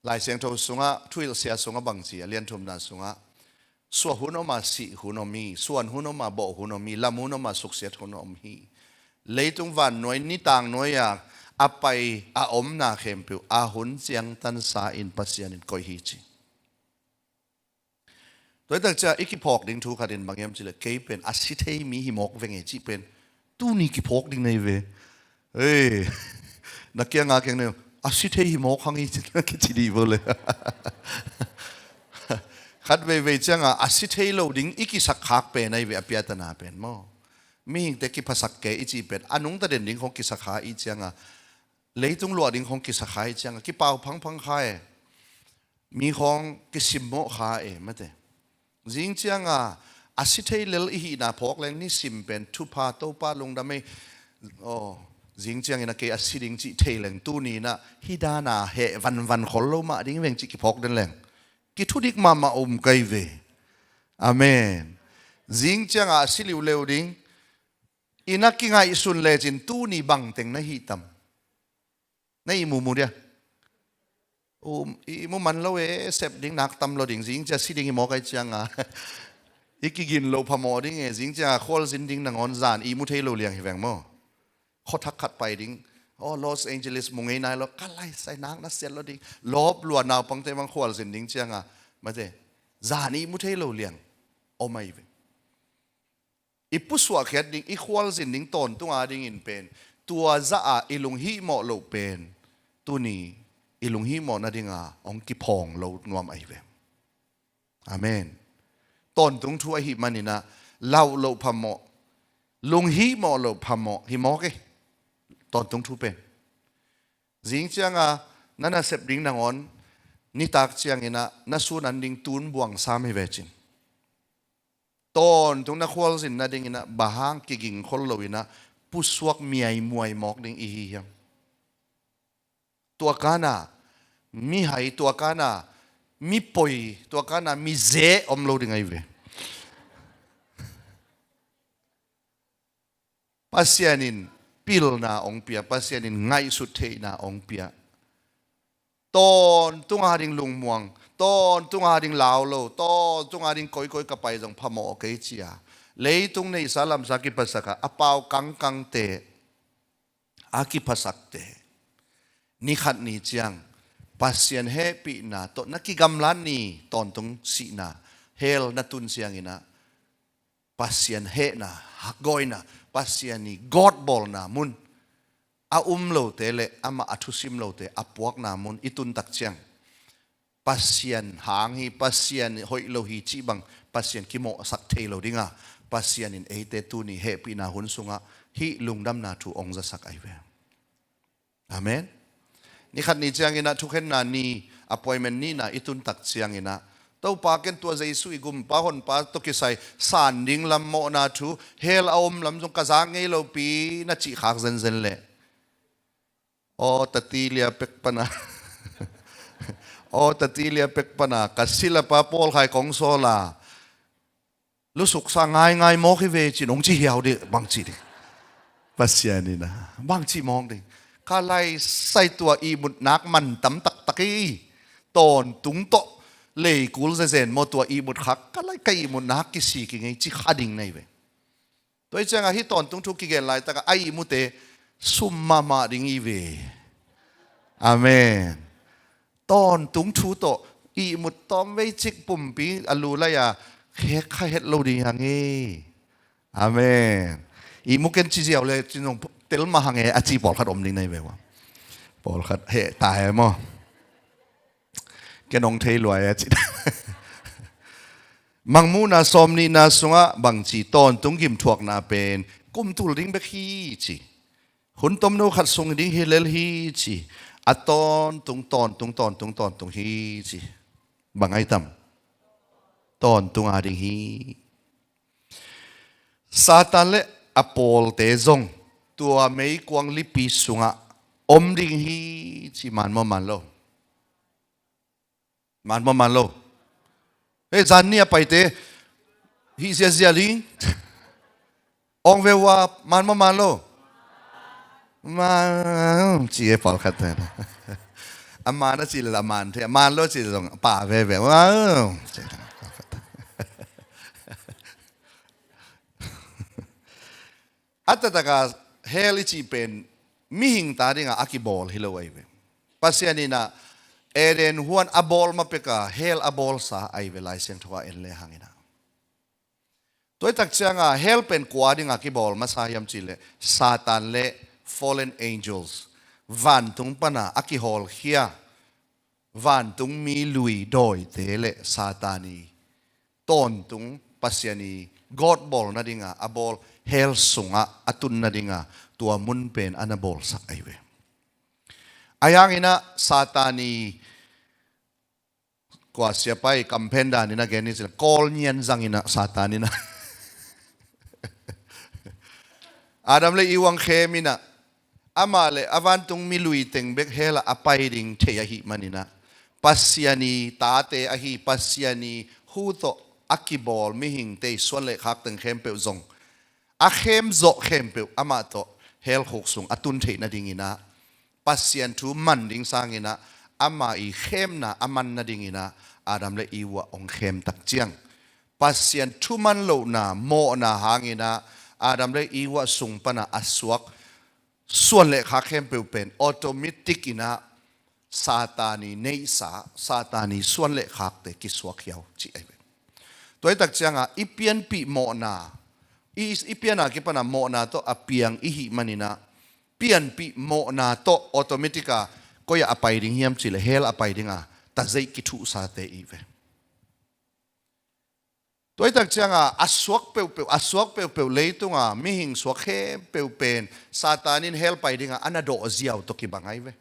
Lai Siangtho sungah, Thuhilhsia sungah bangci, a lianthumna sungah, suah hun om a, sih hun om hi, suan hun om a, bawh hun om hi, lam hun om a, suksiat hun om hi. Leitung vannuai nitang nuai-a a pai a omna khempeuh a hun ciangtansa in Pasian in koih hi ci. Tua hi tak ciah i kiphawk ding thu khat in bang hiam cih leh kei pen a si thei mi hi mawk veng e cih pen tuni kiphawk ding na hi ve. Ei, na kianga keng ne a si thei hi mawk hang hi ci na kici dih vo le. Khat veivei cianga a si thei lo ding i kisak khak pen ahi ve a piatana pen maw. Mihingte kiphasak ke i cih pen a nungta den ding khong kisak kha i cianga leitung luah ding khong kisak kha i cianga kipau phangphang kha e. Mi khawng kisimmawh kha e mate. Zing cianga a si thei lel i hihna phawk leng nisim pen thupha Topa lungdam ei. Aw, zing ciangin a kei a si ding cih thei leng tuni inah hih dana heh vanvan khol lo mah ding veng cih kiphawk den leng kithudik mahmah um kai ve. Amen. Zing cianga a si liuleu ding ina kingaihsun lecin tuni bangteng na hih tam. Na ihmu mu dia? Um, ihmu man lo e, sep ding nak tam lo ding, zing cia si ding hi mawk ai cianga i kigin lo phamawh ding e, zing cianga khualzin ding nangawn zan ihmu thei lo liang hi veng maw? Khuathak khat pai ding, aw, Los Angeles mu ngei nai lo, ka laisai nak na siat lo ding, lawp lua naupangte bang khualzin ding cianga mate, zan ihmu thei lo liang om ai ve. I pusuahkhiat ding, i khualzin ding tawntung adingin pen tua zah a i lunghihmawh loh pen tuni i lunghihmawh nadinga hong kiphawng lo nuam ahi ve. Amen. Tawntung thu ahi maninah lauh loh phamawh, lunghihmawh loh phamawh hi mawk e. Tawntung thu pen zing cianga na nasep ding nangawn nitak cianginah na sunan ding tun buang sam hi vecin tawntung na khualzin nadinginah bang hang kigingkhol loinah pusuak miaimuai mawk ding i hi hiam? Tua kana mihai, tua kana mipoi, tua kana mizeh om lo ding ahi ve. Pasian in pilna hong pia, Pasian in ngaihsut theihna hong pia. Tawntung ading lungmuang, tawntung ading lau lo, tawntung ading koikoi ka pai zong phamawh kei cia leitung neihsa lamsa kipasakah a pau kangkangte, a kipasakte, ni khat ni ciang Pasian hehpihna tawh na kigamlat ni tawntung sihna hell na tun cianginah Pasian hehna, hakgawina, Pasian i gawtbawlna mun a um lote le amah a thusim lote a puakna mun i tun tak ciang, Pasian hang hi, Pasian hoih lo hi cih bang Pasian kimawhsak thei lo dinga, Pasian in eite tuni hehpihna hun sungah hih lungdamna thu ong zasak ahi ve. Amen. Ni khat ni ciangin ah thukhenna ni, appointment nihna i tun tak ciangin ah, Topa, ken tua Jesu i gumpa honpa tawh kisai san ding lam mawhna thu, hell a om lam zong ka zak ngei lopi na cih khak zenzen leh, aw tatilia pek pana, aw tatilia pek pana ka silapa pawlkhai kong sawla, lusuksa ngaingai mawk hi ve cin ong ci hiau dih, bang ci dih. Pasian in ah bang ci mawk dih. Ka lai sai tua ihmut nak man tam taktak hi. Tawntung tawh leikul zezen maw tua ihmut khak, ka lai ka ihmut nak kisik hi ngei ci kha ding na hi ve. Tua hi ciangah hih tawntung thu kigen laitakah a ihmute sum mahmah ding hi ve. Amen. Tawntung thu tawh ihmut tawm vei cik pumpi a lu lai-a khek kha het lo ding hi hang e. Amen. Ihmu ken ci ziau le cin zong tel mah hang e a ci pawlkhat om ding na hi ve ua. Pawlkhat heh ta e maw? Ken ong thei luai a ci. Mangmuhna sawmnihna sungah bangci tawntung gimthuakna pen kum tul ding bek hi ci. Hun tomno khat sung ding hi lel hi ci. A tawntung, tawntung, tawntung, tawntung hi ci. Bang ai tam? Tawntung a ding hi. Satan le a pawlte zong tua meikuang lipi sungah om ding hi ci, man maw man lo? Man maw man lo? Hei, zan ni a paite hih ziazia ding. Ong ve ua, man maw man lo? Man ci e pawlkhat te. A man a ci le a man thei, a man lo ci le zong pa veve. Wow. A taktakah hell i cih pen mihing ta dingah a kibawl hi lo ahi ve. Pasian in ah Eden huan a bawl ma pekah hell a bawlsa ahi ve, Lai Siangtho ah en le hangin ah. Tua hi tak ciangah hell pen kua dingah kibawl masa hiam cih leh Satan le fallen angels, vantung pana a kihawlkhia vantungmi lui dawite le Satan i tawntung, Pasian i gawtbawl nadinga a bawl hell sungah a tun nadinga tua mun pen a na bawlsak ahi ve. Ahi hangin ah Satan i kua siapa i kamphen danin a gen ni cin kawl nian zangin ah Satan in ah Adam le Eve ong khem in ah amah le a vantungmi lui teng bek hell ah a pai ding thei ahih manin ah Pasian i tate ahi, Pasian i hu tawh a kibawl mihingte i suan le khak teng khempeuh zong a khem zawh khempeuh amah tawh hell khuk sung a tun theih nadingin ah Pasian thu man ding sangin ah ama i khemna a man nadingin ah Adam le Eve ah ong khem tak ciang Pasian thu man lohna mawhna hangin ah Adam le Eve ah sung pana a suak suan le khak khempeuh pen automatic in ah Satan i neihsa, Satan i suan le khakte kisuak hiau cih ahi ve. Tua hi tak ciangah i pianpih mawhna, i, i piana kipana mawhna tawh a piang i hih manin ah pianpih mawhna tawh automatic a koi ah a pai ding hiam cih leh hell a pai dinga tazeih kithuhsate i ve. Tua hi tak cianga a suak peuhpeuh, a suak peuhpeuh leitunga mihing suak khempeuh pen Satan in hell pai dinga a na dawh ziau tawh kibang ahi ve.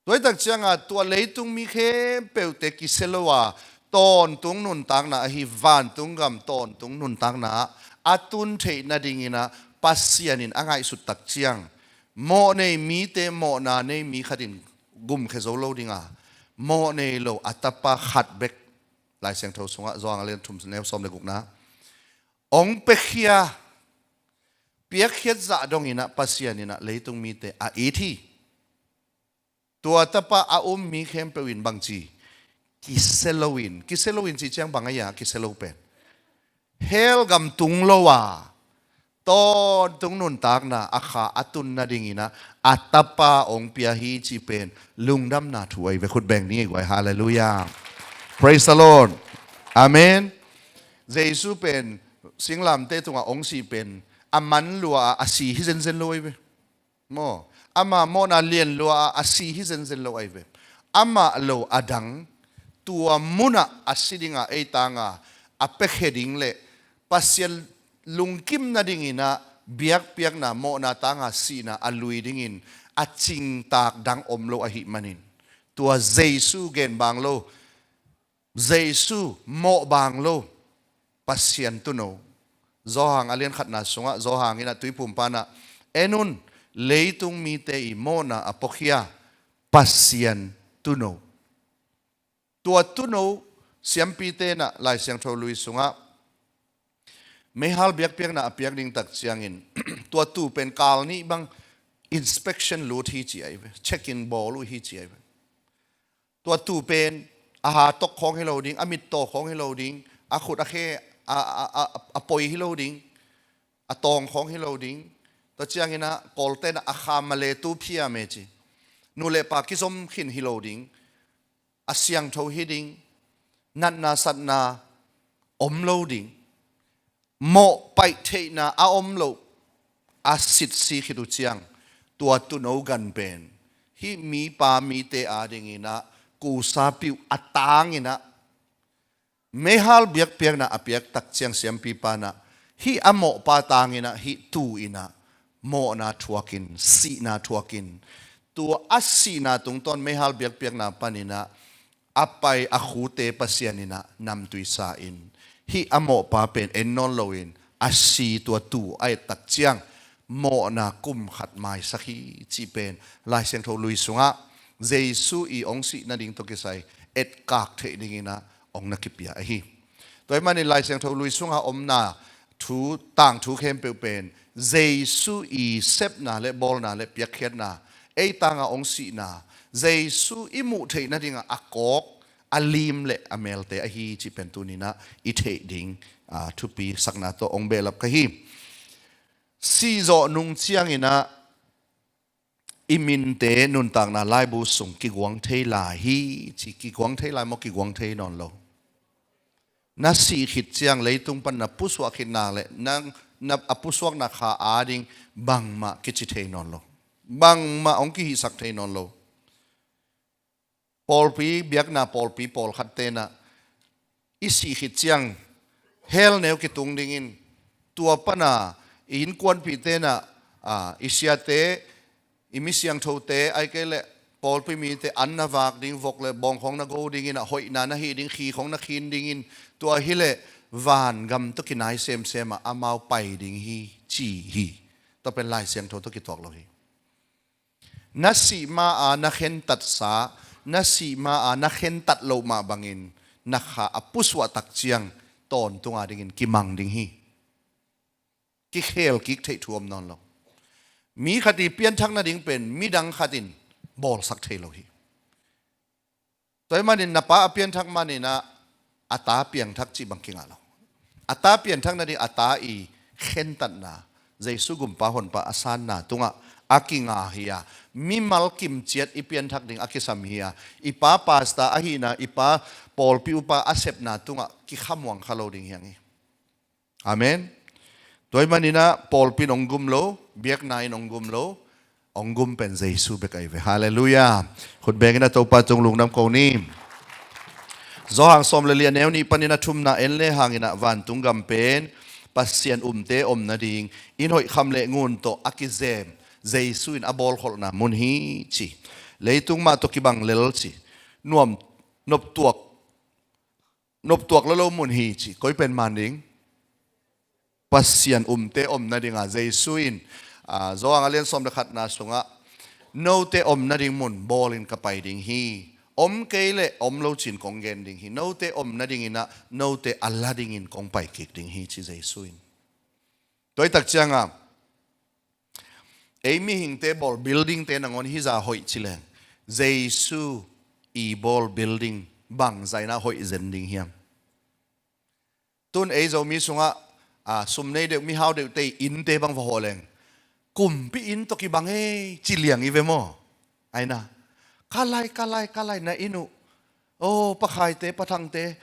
Tua hi tak cianga tua leitung mi khempeuhte kisia lo a tawntung nuntakna ahi vantung gam tawntung nuntakna ah a tun theih nadingin ah Pasian in a ngaihsut tak ciang mawh nei mite mawhna nei mi khatin gumkhia zo lo dinga mawh nei lo a tapa khat bek Lai Siangtho sungah Johan a lian thum neu sawm le gukna ong piakhia, piakkhiat zah dongin ah Pasian in ah leitung mite a it hi. Tua tapa a um mi khempeuh in bangci kisia loin, kisia loin cih ciang bang a ia kisia lo pen hell gam tung lo a tawntung nuntakna a kha a tun nadingin ah a tapa ong pia hi cih pen lungdamna thu ahi ve. Khut beng ni ei guai. Halleluiah. Praise the Lord. Amen. Jesu pen singlamteh tungah ong sih pen a man lua a, a si hi zenzen lo ahi ve. Maw, ama mawhna lian lua a, a si hi zenzen lo ahi ve. Amah lo a dang, tua munah a si dinga ei tanga a piakhia ding le Pasian lungkim nadingin ah biakpiakna mawhna tanga sihna a lui dingin a cingtak dang om lo ahih manin, tua Jesu gen bang lo, Jesu mawh bang lo, Pasian tuuno. Johan a lian khatna sungah Johan in ah Tuiphumpa in ah, "En un, leitung mite i mawhna a puakhia Pasian tuuno." Tua tuuno, siampite in ah Lai Siangtho Lui sungah meihal biakpiakna a piak ding tak ciangin tua tuu pen kal nih bang inspection lut hi ci ahi ve. Check in bawl uh hi ci ahi ve. Tua tuu pen a ha tok khawng hi lo ding, a mit taw khawng hi lo ding, a khut a khe a, a, a, a poi hi lo ding, a tawng khawng hi lo ding. Tua ciangin ah Kawlte in ah a kham a le tu phiam e ci. Nu le pa kizom khin hi lo ding, a siangtho hi ding, natna satna om lo ding, mawh paih theihna a om lo, a sitsi khit uh ciang, tua tuuno gan pen hih mipa mite adingin ah kusa piuh a tangin ah, meihal biakpiakna a piak tak ciang siampipa in ah hih a mawhpa tangin ah hih tuu in ah mawhna thuakin, sihna thuakin, tua a sihna tungtawn meihal biakpiakna panin ah a pai a khute Pasian in ah namtui sa in, hih a mawhpa pen en nawn loin a si tua tuu a et tak ciang mawhna kum khat maisak hi cih pen Lai Siangtho Lui sungah Jesu i hong sih nading tawh kisai etkak theih dingin ah hong na kipia ahi. Tua ahih manin Lai Siangtho Lui sungah omna thu, tangthu khempeuh pen Jesu i sepna le bawlna le piakkhiatna, ei tanga hong sihna, Jesu i muh theih nadingah a kawk, a lim le a melte ahi cih pen tuni in ah i theih ding, aa, thupi sakna tawh hong behlap ka hi. Sih zawh nung ciangin ah i minte nuntakna laibu sung kiguang thei lai hi ci, kiguang thei lai maw, kiguang thei nawn lo. Na sih khit ciang leitung pan na pusuah khit nak le nang na a pusuakna kha ading bangmah kici thei nawn lo. Bangmah hong kihihsak thei nawn lo. Pawlpi, biakna pawlpi pawlkhatte in ah i sih khit ciang hell neu kitung dingin, tua pan a i innkuanpihte in ah, aa, i siate, i mi siangthote, ahih kei leh pawlpi mite an na vak ding, vok le bawng khawng na go dingin ah, hoihna na hih ding, khi khawng na khin dingin, tua hi leh vangam tawh kinai semsem ah amau pai ding hi ci hi. Tua pen Lai Siangtho tawh kituak lo hi. Na sih ma-a na khentatsa, na sih ma-a na khentat loh mah bangin na kha a pusuah tak ciang tawntung adingin kimang ding hi. Kikhel kik theih thu om nawn lo. Mi khat i pianthak nading pen midang khat in bawlsak thei lo hi. Tua ahih manin na pa a pianthak manin ah a ta piangthak cih bang kingah lo. A ta pianthak nading a ta i khentatna, Jesu gumpa honpa a sanna tungah a kinga hi a, mimal kimciat i pianthak ding a kisam hi a, i pa pastor ahihna, i pa pawlpi upa a sepna tungah kikhamuang kha lo ding hi hang hi. Amen. Tua ahih manin ah pawlpi in hong gum lo, biakna in hong gum lo, hong gum pen Jesu bek ahi ve. Halleluiah. Khut bengin a Topa tung lungdam ko ni. Johan sawm le li a neu nih panin a thumna en le hangin ah vantung gam pen Pasian umte om nading, inn hoih kham le ngun tawh a kizem, Jesu in a bawlkholhna mun hi ci. Leitung mah tawh kibang lel ci. Nuam, noptuak noptuak lolo mun hi ci. Koi pen man ding? Pasian umte om nadinga Jesu in, aa, Johan a lian sawm le khatna sungah note om nading mun bawlin ka pai ding hi. Om kei leh om lo cin kong gen ding hi. Note om nadingin ah note a la dingin kong pai kik ding hi ci Jesu in. Tua ahih tak ciangah ei mihingte bawl buildingte nangawn hizah hoih ci leng, Jesu i bawl building bangzah in ah hoih zen ding hiam? Tun ei Zomi sungah, a, sum nei deuh, mihau deuhte i innte bang va hawh leng, kumpi inn tawh kibang ei ci liang i ve maw? Aina, ka lai, ka lai, ka lai, na inn uh, aw, Pa Khaite, Pa Thangte,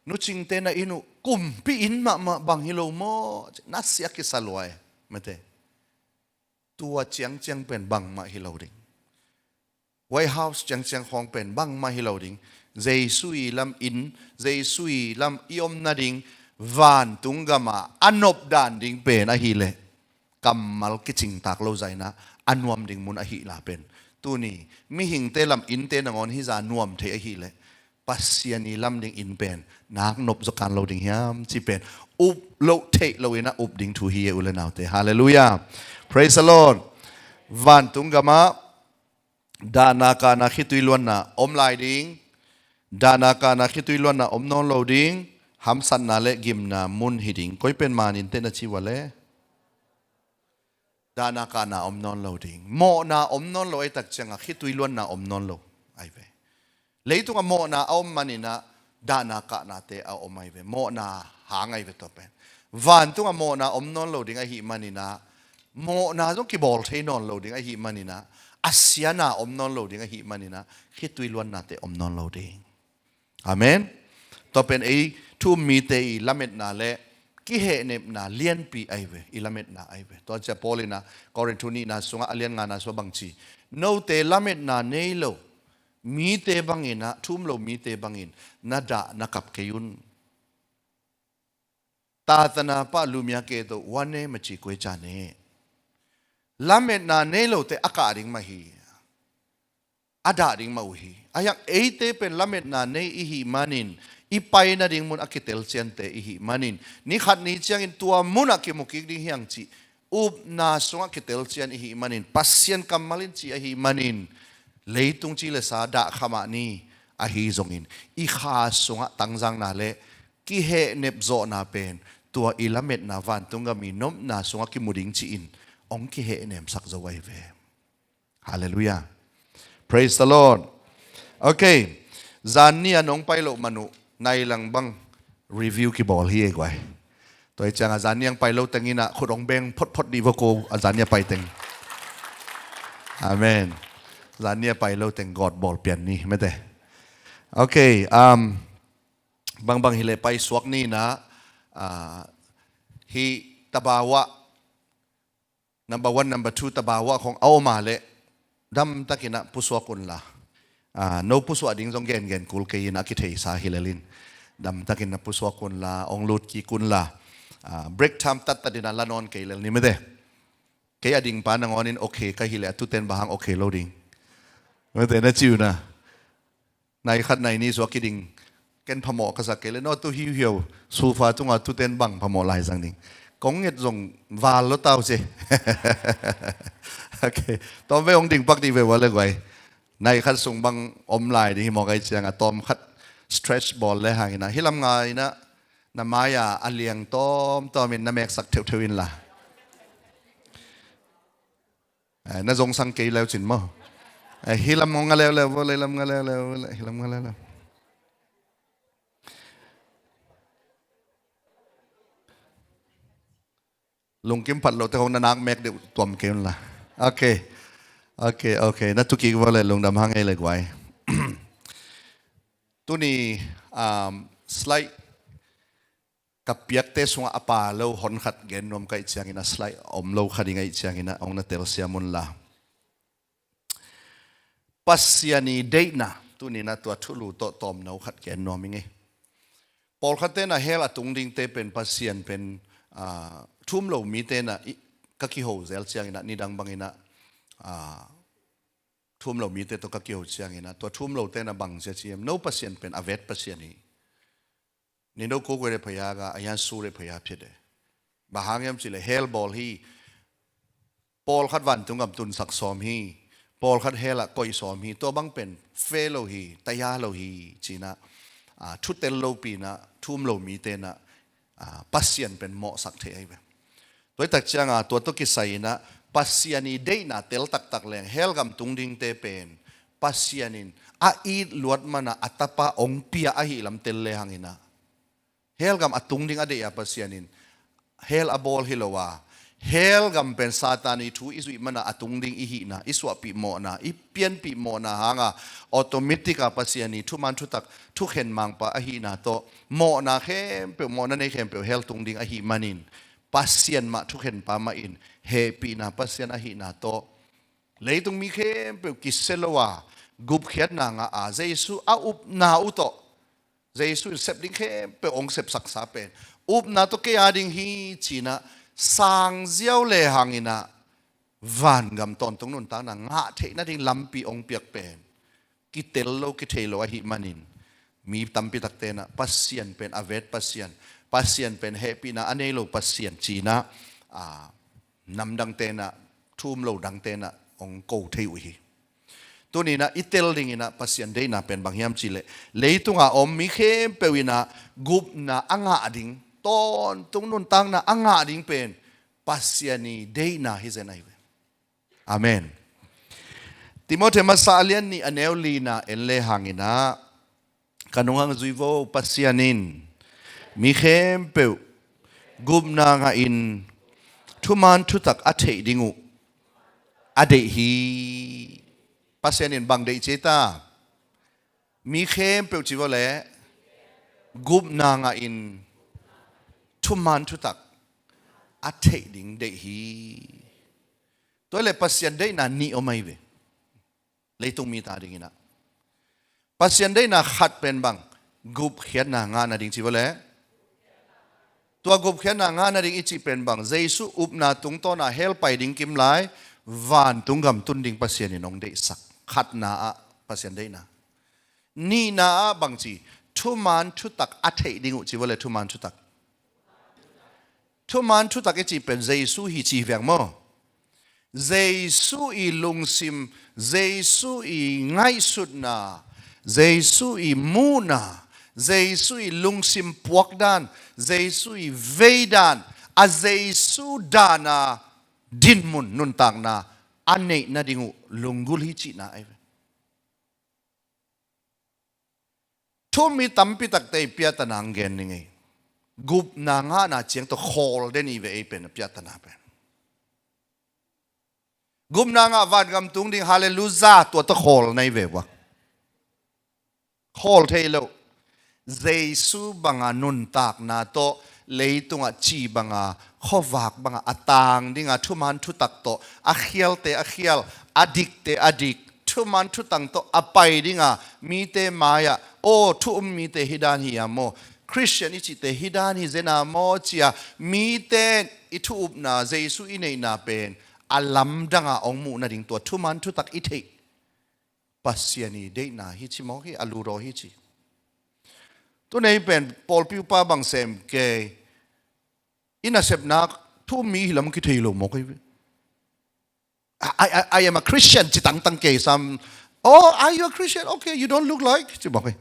Nu Cingte na inn uh kumpi inn mahmah bang hi lo maw? Na sia kisa lua e. Mate. Tua ciangciang pen bangmah hi lo ding. White House ciangciang khawng pen bangmah hi lo ding. Jesu i lam in, Jesu i lam i om nading vantung gamah a nop dan ding pen ahileh kammal kicingtak lo zaina a nuam ding mun ahihna pen tuni mihingte lam innte nangawn hiza nuam thei ahileh Pasian i lam ding in pen nak nop zaw kan lo ding hiam ci pen up loh theih loin a up ding thu hi e u le naute. Halleluiah. Praise the Lord. Vantung gamah dahna kahna khitui luanna om lai ding. Dahna kahna khitui luanna om nawn lo ding. Hamsatna le gimna mun hi ding. Koi pen manin teh na ci ua le? Dahna kahna om nawn lo ding. Mawhna om nawn lo ei tak cianga khitui luanna om nawn lo ai ve. Leitungah mawhna a om maninah dahna kahnate a om ai ve. Mawhna hang ai ve tua pen. Vantungah mawhna om nawn lo ding ahi maninah mawhna zong kibawl thei nawn lo ding ahi maninah a siana om nawn lo ding ahi maninah khitui luannate om nawn lo ding. Amen. Tua pen ei thu um mite i lametna le kihehnepna lianpi ai ve, i lametna ai ve. Tua cia Paul inah Korinth nihna sungah a lian ngana sungah bangci, note lametna nei lo mite banginah, thu um lo mite bangin na dah na kap kei un. Tatana pah lumia ke to wane maci koi ca ne. Lametna nei lote a kah ding mah hi. A dah ding mah uh hi. A hiang eite pen lametna nei ihi manin i pai nading mun a kitelciante ihi manin ni khat ni ciangin tua munah kimukik ding hiang cih upna sungah kitelcian ihi manin Pasian kammal in ci ahi manin leitung ci le sa dah khamah ni ahi zongin i kha sungah tangzangna le kihehnep zawhna pen tua i lametna vantung gam i nopna sungah kimu ding ci-in hong kihehnemsak zo ahi ve. Halleluiah. Praise the Lord. Okay. Zanni a nong pai loh man uh nailang bang review kibawl hi e guai. Tua hi cianga zanni ang pai lo tenginah khut hong beng photphot dih va ko a zanni a pai teng. Amen. Zanni a pai lo teng gawt bawl pian ni mete. Okay. Um, bangbang hileh pai suak ninah uh, hi tabawah number one, number two tabawah khong a om a leh damtakinah pusuak unla. Ah, no pusuak ding zong gengen kul kei inah a kitheisa hilelin damtakin na pusuak unla, ong lut kik unla. Ah, break time tattatinah la nawn kei lel ni mete. Kei a dingpa nangawnin okay ka hileh a tuten bahang okay lo ding. Mete na ciuna. Nai khat nai ni sua kiding ken phamawh ka sak kei le naw tu hiuhiau sufa tunga tuten bang phamawh lai zang ding. Kong nget zong val lo tau ce. Okay. Tawm vei hong ding pak dih ve ua le guai. Nai khat sung bang om lai ding hi mawk ai cianga tawm khat stretch bawl le hangina hi lam ngaina na mai-a a liang tawmtawmin na meksak theuhtheuh inla. Eh, na zongsang kei leu cin maw? Eh, hi lam ngong a leuleu vo le, hi lam nga leuleu vo le, hi lam nga leuleu. Lungkim phat lote hong na nak mek deuh tuam kei unla. Okay. Okay, okay. Na tukik vo le lungdam hang ei le guai. Tuni um, slide ka piakte sungah a pa lo hon khat gen nuam ka ih ciangin a slide om lo kha ding a ih ciangin a hong na telsiam unla. Pasian i deihna tuninah tua thulu tawh tawmno khat gen nuam ing ei. Pawlkhat tenah hell a tung dingte pen Pasian pen ah, thu um lo mi tenah i- ka kiho zel cianginah nidang banginah ah, thu um lo mite tawh ka kiho cianginah tua thu um lo tenah bang cia ciam no Pasian pen a vet Pasian hi. Ni no ko koi le phaya ga a yan su le phaya phit e. Ba hang yam ci le hell bawl hi. Pawlkhat vantung gam tunsak sawm hi. Pawlkhat hell ah koih sawm hi. Tua bang pen fe lo hi, taya lo hi cinah ah, thutel lo pinah thu um lo mi tenah ah, Pasian pen mawhsak thei ahi ve. Tua hi tak cianga tua tawh kisai inah Pasian i deihna tel taktak leng hell gam tung dingte pen Pasian in a it luat manah a tapa ong pia ahi lam tel le hanginah hell gam a tung ding a deih a Pasian in hell a bawl hi lo a hell gam pen Satan i thu i zuih manah a tung ding i hihna i suahpih mawhna i pianpih mawhna hanga automatic a Pasian i thuman thutak thukhen mangpa ahihna tawh mawhna khempeuh mawhna nei khempeuh hell tung ding ahi manin Pasian mah thukhenpa mah in hehpihna Pasian ahihna tawh leitung mi khempeuh kisia lo a, gupkhiatna ngah a, Jesu a upna uh tawh, Jesu in sep ding khempeuh hong sepsaksa pen upna tawh kei a ding hi ci-in ah sangziau le hangin ah vangam tawntung nuntakna ngah theih nading lampi hong piak pen kitel lo, kithei lo ahih manin mi tampi takte in ah Pasian pen a vet Pasian, Pasian pen hehpihna a nei lo Pasian ci-in ah, a, namdangte in ah, thu um lo dangte in ah hong ko thei uh hi. Tuni in ah i tel dingin ah Pasian deihna pen bang hiam cih leh, leitung a om mi khempeuh in ah gupna a ngah ding, tawntung nuntakna a ngah ding pen Pasian i deihna hi zen ahi ve. Amen. Timothy masa a lian nih a neu lina en le hangin ah, ka nunghang zui vo, Pasian in mi khempeuh gupna ngahin thuman thutak a theih ding uh a deih hi. Pasian in bang deih ci ta? Mi khempeuh ci vo leh gupna ngahin thuman thutak a theih ding deih hi. Tua hi leh Pasian deihna nih om ahi ve. Leitung mite adingin ah Pasian deihna khat pen bang, gupkhiatna ngah nading ci vo leh. Tua gupkhiatna ngah nading i cih pen bang, Jesu upna tungtawn a hell pai ding kim lai vantung gam tun ding Pasian in hong deihsak. Khatna ah Pasian deihna. Nihna ah bang ci? Thuman thutak a theih ding uh ci vo leh, thuman thutak. Thuman thutak i cih pen Jesu hi ci veng maw? Jesu i lungsim, Jesu i ngaihsutna, Jesu i muhna, Jesu i lungsim puakdan, Jesu i veidan, a Jesu dan a dinmun nuntakna a neih nading uh lunggulh hi cihna ahi ve. Thu um mi tampi takte i piattana ang gen ning ei. Gupna ngahna ciang tawh khawl den i ve ei pen a piattana pen. Gupna ngah vangam tung ding, halleluiah, tua tawh khawl na hi ve ua. Khawl thei lo. Jesu banga nuntakna tawh leitungah ci banga, khuavak banga a tang dinga thuman thutak tawh a khialte a khial, a dikte a dik, thuman thutak tawh a pai dinga mite mai-ah, aw, thu um mite hi dan hi a maw, Khristian i cihte hi dan hi zen a maw cia mite i thu upna, Jesu i neihna pen a lamdanga hong muh nading tua thuman thutak i theih Pasian i deihna hi ci mawk hi, a lut aw hi ci. Tunei pen pawlpi upa bang sem kei. I nasepna thu um mi hi lam kithei lo mawk hi. I, I, I am a Christian ci tangtang kei sam. Oh, are you a Christian? Okay, you don't look like. Ci mawk hi.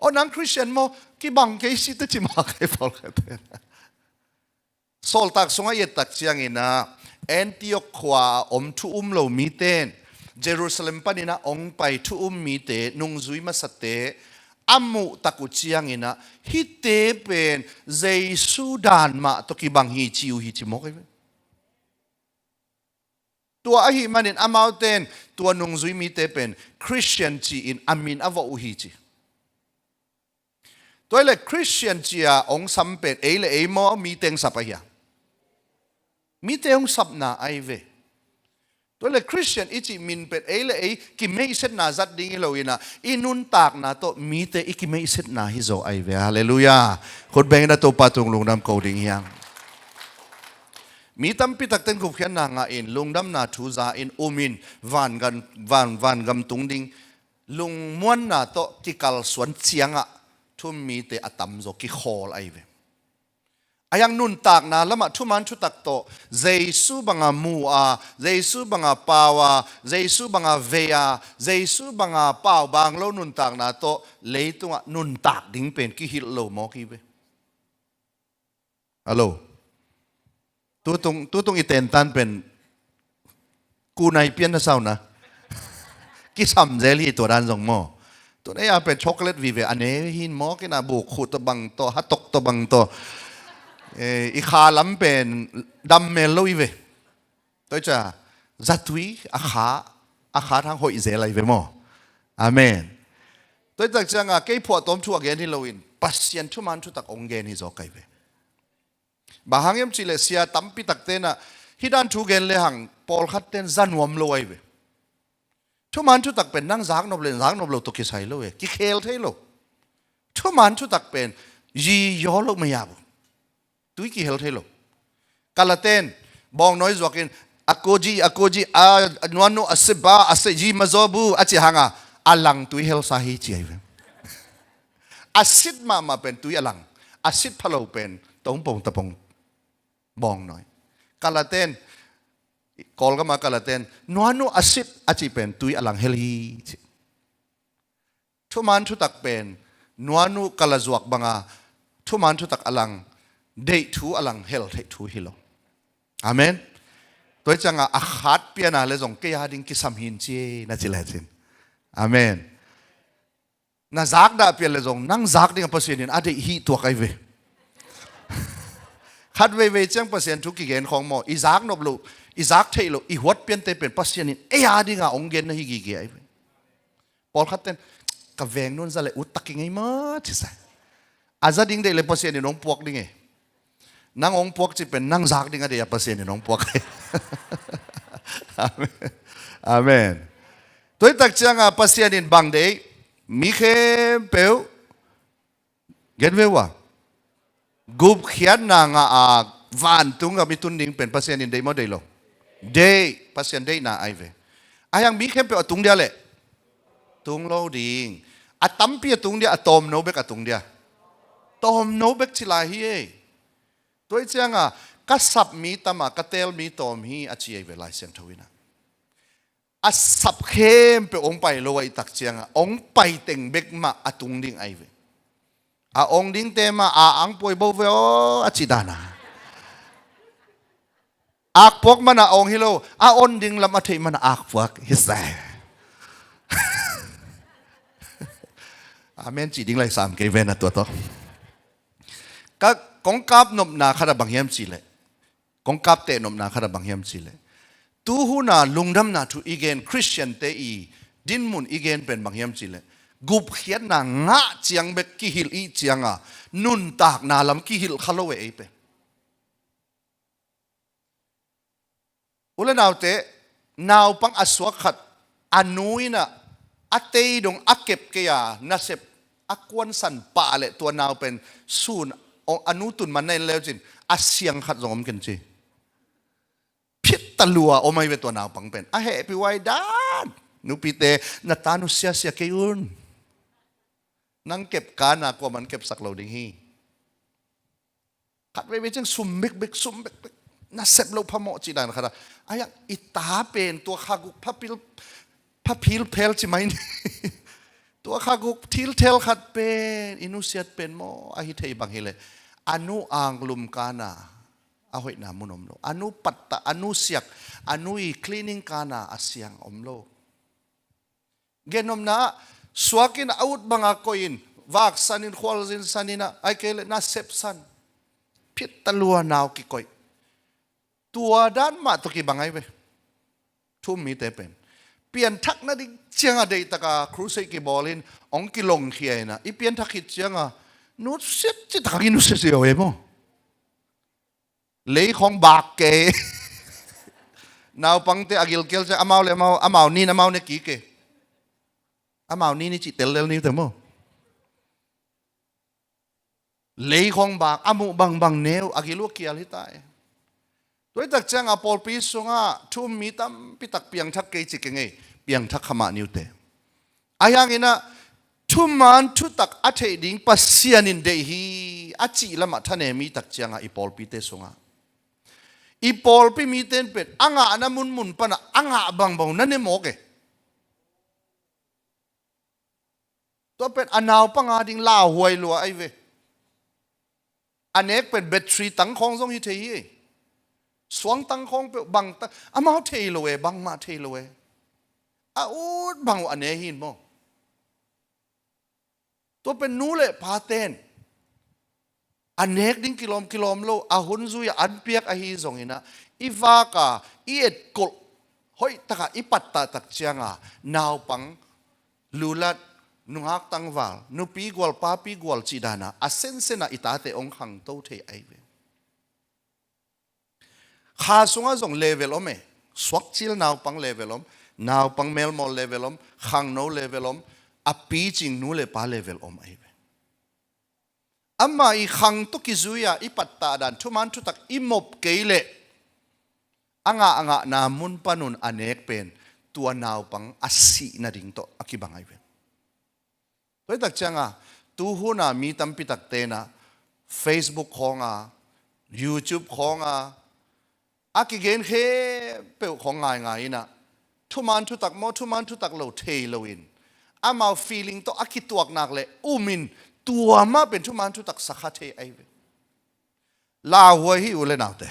Oh, nang Christian maw? Kibang kei si te ci mawk hi pawlkhat. Sawltak sungah i et tak ciangin ah, Antioch khua a om thu um lo mite in Jerusalem panin ah hong pai thu um mite, nungzui masate a muh tak uh ciangin ah, hihte pen Jesu dan mah tawh kibang hi ci uh hi ci mawk hi ve. Tua ahih manin amaute in tua nungzui mite pen Khristian ci-in a min a vawh uh hi ci. Tua hi leh Khristian ci-a hong sam pen ei le ei maw, mite hong sap ahi a? Mite hong sapna ahi ve. Tua hi leh Khristian i cih min pen ei le ei kimeihsetna zat ding hi lo in ah, i nuntakna tawh mite i kimeihsetna hi zaw ahi ve. Halleluiah. Khut beng in ah Topa tung lungdam ko ding hi hang. Mi tampi takte in gupkhiatna ngah in, lungdamna thu za in um in, van gan, van, vangam tung ding lungmuanna tawh kikalsuan ciangah thu um mite a tamzaw kikhawl ahi ve. A hiang nuntakna lamah thuman thutak tawh Jesu banga mu a, Jesu banga pau a, Jesu banga vei a, Jesu banga paubaang lo nuntakna tawh leitungah nuntak ding pen kihilh lo mawk hi ve. Hello. Tutung, tutung i tentan pen kunai pian na sau na. Kisam zel hi tua dan zong maw. Tun ei a pen chocolate vive a ne hin maw, kina buk khut tawh bang tawh, hatok tawh bang tawh. Eh, i kha lam pen dam mel lo hi ve. Tua hi cia, zatui a kha, a kha thang hoih zel ahi ve maw. Amen. Tua hi tak cianga kei phuahtawm thu a gen hi loin, Pasian thuman thutak hong gen hi zaw kai ve. Bang hang hiam cihleh sia tampi takte in ah hih dan thu gen lehang pawlkhatte in za nuam lo ahi ve. Thuman thutak pen nang zaknop le zaknop lo tawh kisai lo e, kikhel thei lo. Thuman thutak pen yiyaw lo maya bu. Tui kihel thei lo. Kalate in bawngnawi zuakin a koji, a koji, a nuanu, a se ba, a se ji mazaw bu a ci hanga a lang tui helsa hi ci ahi ve. A sit mahmah pen tui a lang, a sit phalo pen tongpong tapong bawngnawi. Kalate in, Kawlgama kalate in nuanu a sit a ci pen tui a lang hel hi ci. Thuman thutak pen nuanu kala zuak banga thuman thutak a lang, deih thu a lang hel theih thu hi lo. Amen. Tua hi cianga a khat piana le zong kei a ding kisam hin ci na ci lecin. Amen. Na zakdah pian le zong nang zak dinga Pasian in a deih hi tuak ahi ve. Khat veivei ciang Pasian thu kigen khawng maw, i zaknop lo, i zak theih lo, i huat piante pen Pasian in ei a dinga hong gen na hi gige ahi ve. Pawlkhat ten ka veng nun za le ut tak i ngei maw ci sa. A za ding deih le Pasian in hong puak ding e. Nang hong puak ci pen nang zak ding a deih a Pasian in hong puak. Amen. Amen. Tuaitak cianga Pasian in bang deih, mi khempeuh gen ve uh a, gupkhiatna ngah a vantung gam i tun ding pen Pasian in deih maw deih lo? Deih. Pasian deihna ahi ve. Ahi hang mi khempeuh a tung dia leh tung lo ding. A tampi a tung dia, a tawmno bek a tung dia? Tawmno bek ci lai hi ei. Tua hi cianga ka sap mi tama ka teel mi tawm hi a ci ahi ve Lai Siangtho in ah. A sap khempeuh hong pai lo ahih tak cianga hong pai teng bek mah a tung ding ahi ve. A ong dingte mah a ang puai bo ve aw a ci dana. Akpuak mana ong hi lo, a on ding lam a theih mana akpuak hi sa. Amen cih ding lai sam kei ven a tua tawh. Ka kong kap nopna khat a bang hiam cih leh, kong kap teh nopna khat a bang hiam cih leh, tu huna lungdamna thu i gen Khristiante i dinmun i gen pen bang hiam cih leh, gupkhiatna ngah ciang bek kihilh i cianga nuntakna lam kihilh kha lo e ei pen. U le naute, naupang a suak khat a nu in ah a tei dong a kep kei a nasep a kuansan pah leh tua nau pen sun a nu tun man na en leu cin a siang khat zong om ken ci. Phit ta lua om ahi ve tua naupang pen a hehpih huai dan. Nupite, na ta nusiasia kei un. Nang kep kana kuaman kepsak lo ding hi. Khat veivei ciang sum bekbek, sum bekbek, nasep loh phamawh cih dan khat a, a hiang i ta pen tua kha guk phapil, phaphil phel ci mai ni. Tua kha guk thilthel khat pen i nusiat pen maw ahi thei bang hileh, a nu anglum kana a hoihna mun om lo. A nu pattah, a nu siak, a nu i cleaning kana a siang om lo. Genopna ah suakin a ut banga koihin, vaksanin, khualzinsanin ah, ai kei le nasepsan. Phit ta lua nau kikoih. Tua dan mah tawh kibang ai ve. Thu-um mite pen pianthak nading cianga deihtaka crusade kibawlin hong kilongkhia inah i pianthak khit cianga nusiat citak i nusiat sia uh e maw? Lei khawng bak kei. Naupangte a gilkial ciang amau le amau, amau nin amau ne kik e. Amau nin i cih tel lel ni te maw? Lei khawng bak, a muh bangbang neu, a gil uh a kial hi ta e. Tuaitak cianga pawlpi sungah thu-um mi tampitak piangthak kei ci keng ei, piangthak kha mah ni uh te. Ahi hanginah thuman thutak a theih ding Pasian in deih hi a cih lamah thanem i tak cianga i pawlpite sungah i pawlpi mite in pen a ngahna munmun panah a ngah bangbang na ne mawk e. Tua pen a naupang ading lauhuai lua ai ve. A nek pen battery tang khawng zong hi thei hi. Suang tang khawng peuh bang tang amau thei lo e, bangmah thei lo e. A ut bang uh a ne hi in maw? Tua pen nu le paten a nek ding kilawm kilawm lo, a hun zui a an piak ahi zonginah i vaka i etkolh hoihtaka i pattahtak cianga naupang lulat nungak tangval, nupi gual, papi gual cih dana a sensen ah i tate hong khangto thei ahi ve. Kha sungah zong level om e. Suakcil naupang level om, naupang melmawl level om, khangno level om, a picing nu le pa level om ahi ve. Amah i khang tawh kizui-a i pattah dan thuman thutak i mop kei leh a ngah a ngahna mun panun a nek pen tua naupang a sih nading tawh a kibang ahi ve. Tua hi tak cianga tuhuna mi tampi takte na Facebook khawnga, YouTube khawnga, a kigen khempeuh khawng ngaingai inah thuman thutak maw, thuman thutak lo thei loin amau feeling tawh a kituak nak le umin tua mah pen thuman thutak sakha thei ahi ve. Lauhuai hi u le naute.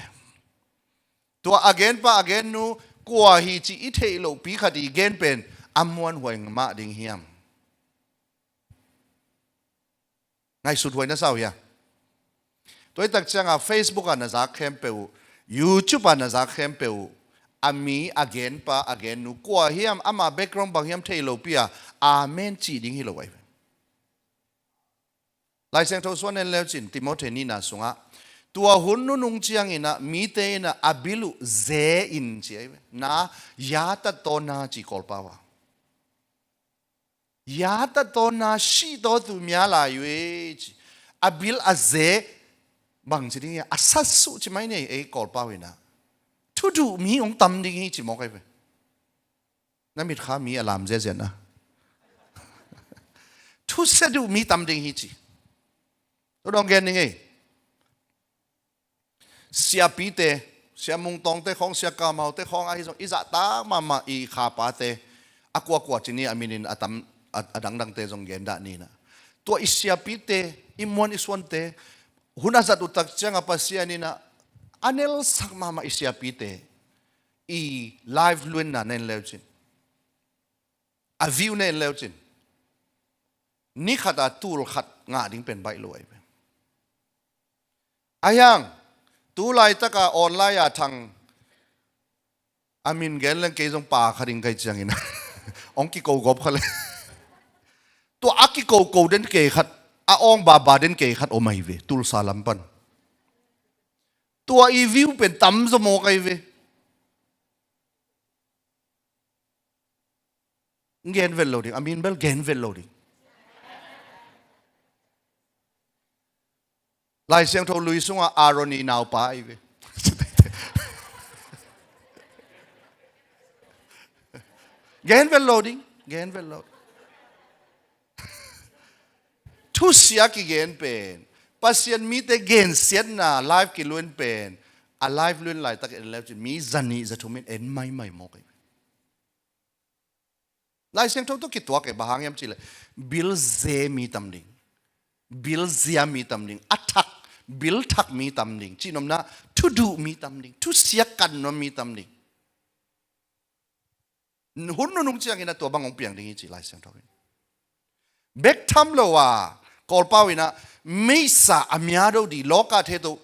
Tua a genpa a gennu kua hi cih i theih lohpi khat i gen pen a muanhuai mah ding hiam? Ngaihsut huai na sa uh hia? Tua hi tak cianga Facebook ah na zak khempeuh uh, YouTube ah na zak khempeuh uh, a mi a genpa a gennu kua hiam, ama background bang hiam thei lopi a amen cih ding hi lo ahi ve. Lai Siangtho sua nen leucin Timothy nihna sungah tua hun nunung cianginah mite inah a bil uh ze in ci ahi ve. Na yata tawna ci Kawlpau a yata tawna sih tawtu mia lai uh e ci. A bil a ze bang ci ding hi a sasuh ci mai nei ei Kawlpau inah thuduh mi hong tam ding hi ci mawk ahi ve. Na mitkha mi a lam ziazian a thusia duh mi tam ding hi ci. Tua dong gen ding ei. Siapite, Sia Mung Tawngte khawng, Sia Kau Maute khawng ahi zong i zahtak mahmah i khapate a kuakua cini a minin a tam a, a dangdangte zong gen dah ninah tua i siapite, i muan i suante hun a zat uh tak cianga Pasian inah a nelsak mahmah i siapite i live luenna na en leucin, a view na en leucin, ni khat a tul khat ngah ding pen baih lo ahi ve. Ahiang tu laitaka online a thang a min gen leng kei zong pa kha ding kai ciangin hong kiko gawp kha le. Tua a kikoko den kei khat, a awng baba den kei khat om ahi ve Tulsa lam pan. Tua i view pen tam zaw mawk ahi ve. Gen vet lo ding, a min bel gen vet lo ding. Lai Siangtho lui sungah Aaron i naupa ahi ve. Gen vet lo ding, gen vet lo. Thusia kigen pen, Pasian mite gensiatna live kiluen pen, a live luen laitak en leucin mi zanih zathum in en maimai mawk ahi ve. Lai Siangtho tawh kituak e, bang hang hiam cihleh bil ze mi tam ding, bil zia mi tam ding, a thak, bil thak mi tam ding, cihnopna thuduh mi tam ding, thusia kan nuam mi tam ding. Hun nunung ciangin a tua bang hong piang ding hi ci Lai Siangtho in. Bek tham lo a Kawlpau inah meisa a mia do di lawka the to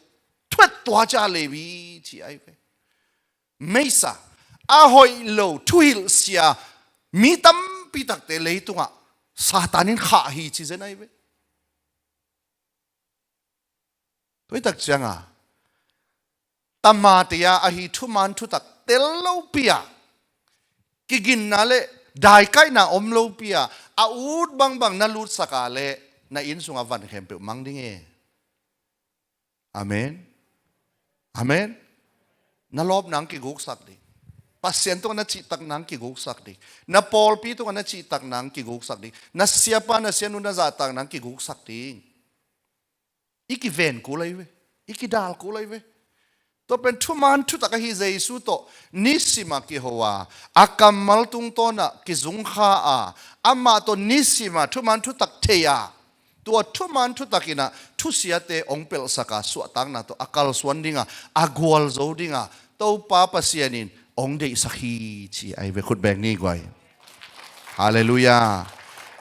thuat tua ca lewi ci ahi ve. Meisa a hoih lo thuhilhsia mi tampi takte leitungah Satan in khah hi ci zen ahi ve. Tua hi tak cianga tamate a ahi thuman thutak tel lopi a kiginna le daikaihna om lopi a a ut bangbang na lutsak a le na inn sungah van khempeuh mang ding e. Amen. Amen. Na lawp nang kiguksak ding. Pasian tungah na cihtak nang kiguksak ding. Na pawlpi tungah na cihtak nang kiguksak ding. Na siapa na sianu na zahtak nang kiguksak ding. I kiven kul ahi ve. I kidal kul ahi ve. Tua pen thuman thutak ahi Jesu tawh nisima kiho a, a kammal tungtawnah kizungkha a, amah tawh nisima thuman thutak thei a, tua thuman thutak inah thusiate hong pelhsak a, suahtakna tawh a kalsuan dinga, a gualzo dinga Topa Pasian in hong deihsak hi ci ahi ve. Khutbeng ni guai. Halleluiah.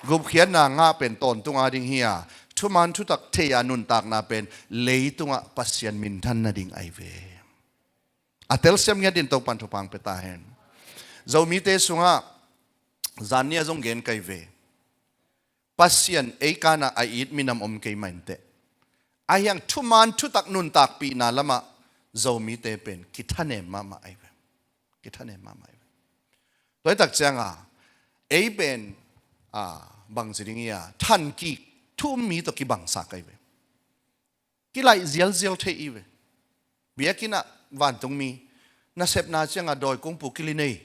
Gupkhiatna ngah pen tawntunga ding hi a, thuman thutak thei a nuntakna pen leitungah Pasian minthan nading ahi ve. A telsiam ngiat din Topan thupha pia ta hen. Zomite sungah zan ni a zong gen kai ve. Pasian ei kanah a it minam om kei mah inteh. Ahi hang thuman thutak nuntakpihna lamah Zomite pen kithanem mahmah ahi ve. Kithanem mahmah ahi ve. Tua hi tak cianga ei pen, a, bangci ding hi a, thankik thu um mi tawh kibangsak ahi ve. Kilaih zialzial thei i ve. Biakinn ah vantungmi nasepna cianga dawi kungpu kili nei.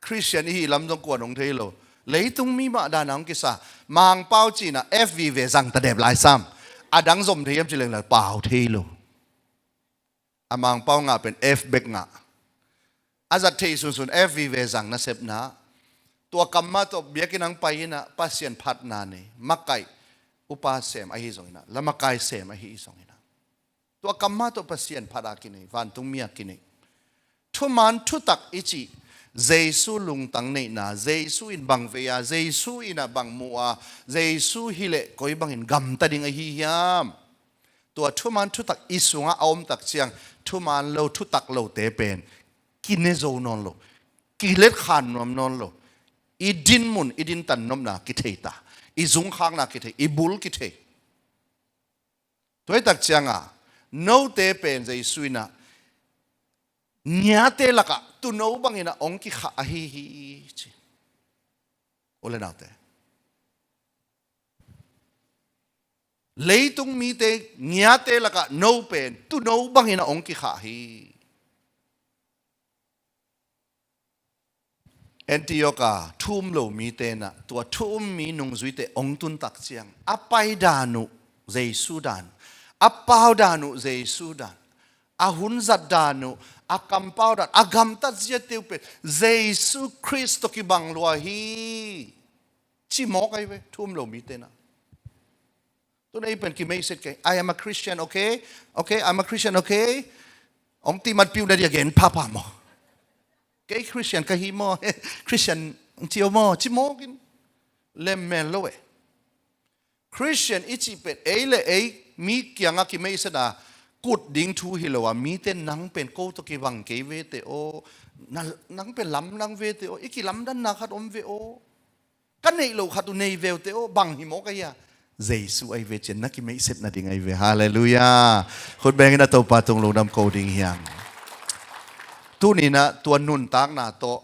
Khristian i hih lam zong kuan hong thei lo. Leitungmi mah dana hong kisa. Mangpau cina F V ve zang ta dep lai sam. A dang zom thei hiam ci leng la pau thei lo. A Mangpau ngah pen F bek ngah. A zat thei sunsun F V ve zang nasepna. Tua kam mah tawh biakinn hong pai inah Pasian phatna nei. Makaih upa sem ahi zong inah, la makai sem ahi zong inah. Tua kam mah tawh Pasian phat a kinei, vantungmi a kinei. Thuman thutak i cih, Jesu lungtang neihna, Jesu in bang vei a, Jesu in a bang mu a, Jesu hileh koi bangin gamta ding ahi hiam? Tua thuman thutak i sungah a om tak ciang, thuman lo thutak lote pen kine zo nawn lo, kiletkhan nuam nawn lo. I dinmun, i dintan nopna kithei ta, i zungkhakna kithei, i bul kithei. Tua hi tak cianga note pen Jesu inah ngiate lakah tuuno bangin a hong kikhah ahi hi ci. U le naute, leitung mite ngiate lakah no pen tuuno bangin a hong kikhah hi. Antiok a thu um lo mite inah tua thu um mi nungzuite hong tun tak ciang a pai dan uh Jesu dan, a pau dan uh Jesu dan, a hun zat dan uh, a kampau dan, a gamtat ziate uh pen Jesu Khrist tawh kibang lua hi. Ci mawk ahi ve thu um lo mite inah. Tuna i pen kimeiset kei. I am a Christian, okay? Okay, I'm a Christian, okay? Hong ti matpiu na dia gen phapha maw? Kei Christian ka hi maw? Christian hong ci o maw? Ci mawk in. Lemmel lo e. Christian i cih pen ei le ei mi kiangah kimeiset a kut ding thu hi lo a, mite nang pen ko tawh kibang kei vete aw. Na, nang pen lamdang vete aw. I kilamdanna khat om ve aw. Ka neih loh khat uh nei veu teh aw, bang hi mawk ahi a? Jesu ahi ve cian na kimeihset nading ahi ve. Halleluiah. Khut bengin a Topa tung lungdam ko ding hiam? Tuninah tua nuntakna tawh,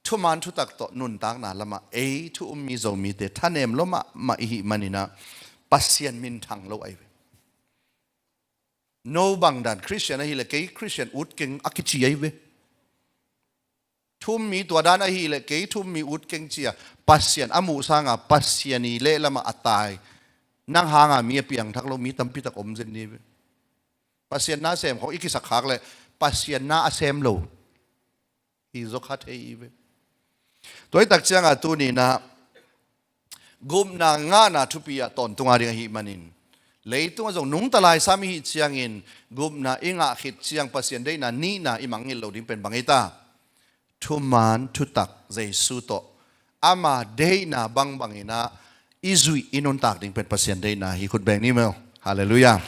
thuman thutak tawh nuntakna lamah ei thu ummi Zomite thanem lua mahmah i hih maninah Pasian minthang lo ahi ve. No bangdan Khristian ahileh kei Khristian utkeng a kici ahi ve. Thu ummi tua dan ahileh kei thu ummi utkeng cia Pasian a muh sanga Pasian i lehlamah a tai nang hanga mi a piangthak lo mi tampitak om zen ni ve. Pasian na sem khawng i kisakkhak leh Pasian na a sem lo hi zaw kha thei i ve. Tua i tak cianga tuninah gupna ngahna thupi ah tawntunga ding ahih manin leitungah zong nungta lai sam i hih ciangin gupna i ngah khit ciang Pasian deihna nihna i mangngilh lo ding pen bang ei ta? Thuman thutak Jesu tawh ama deihna bangbanginah i zuih i nuntak ding pen Pasian deihna hi. Khut beng ni maw? Halleluiah.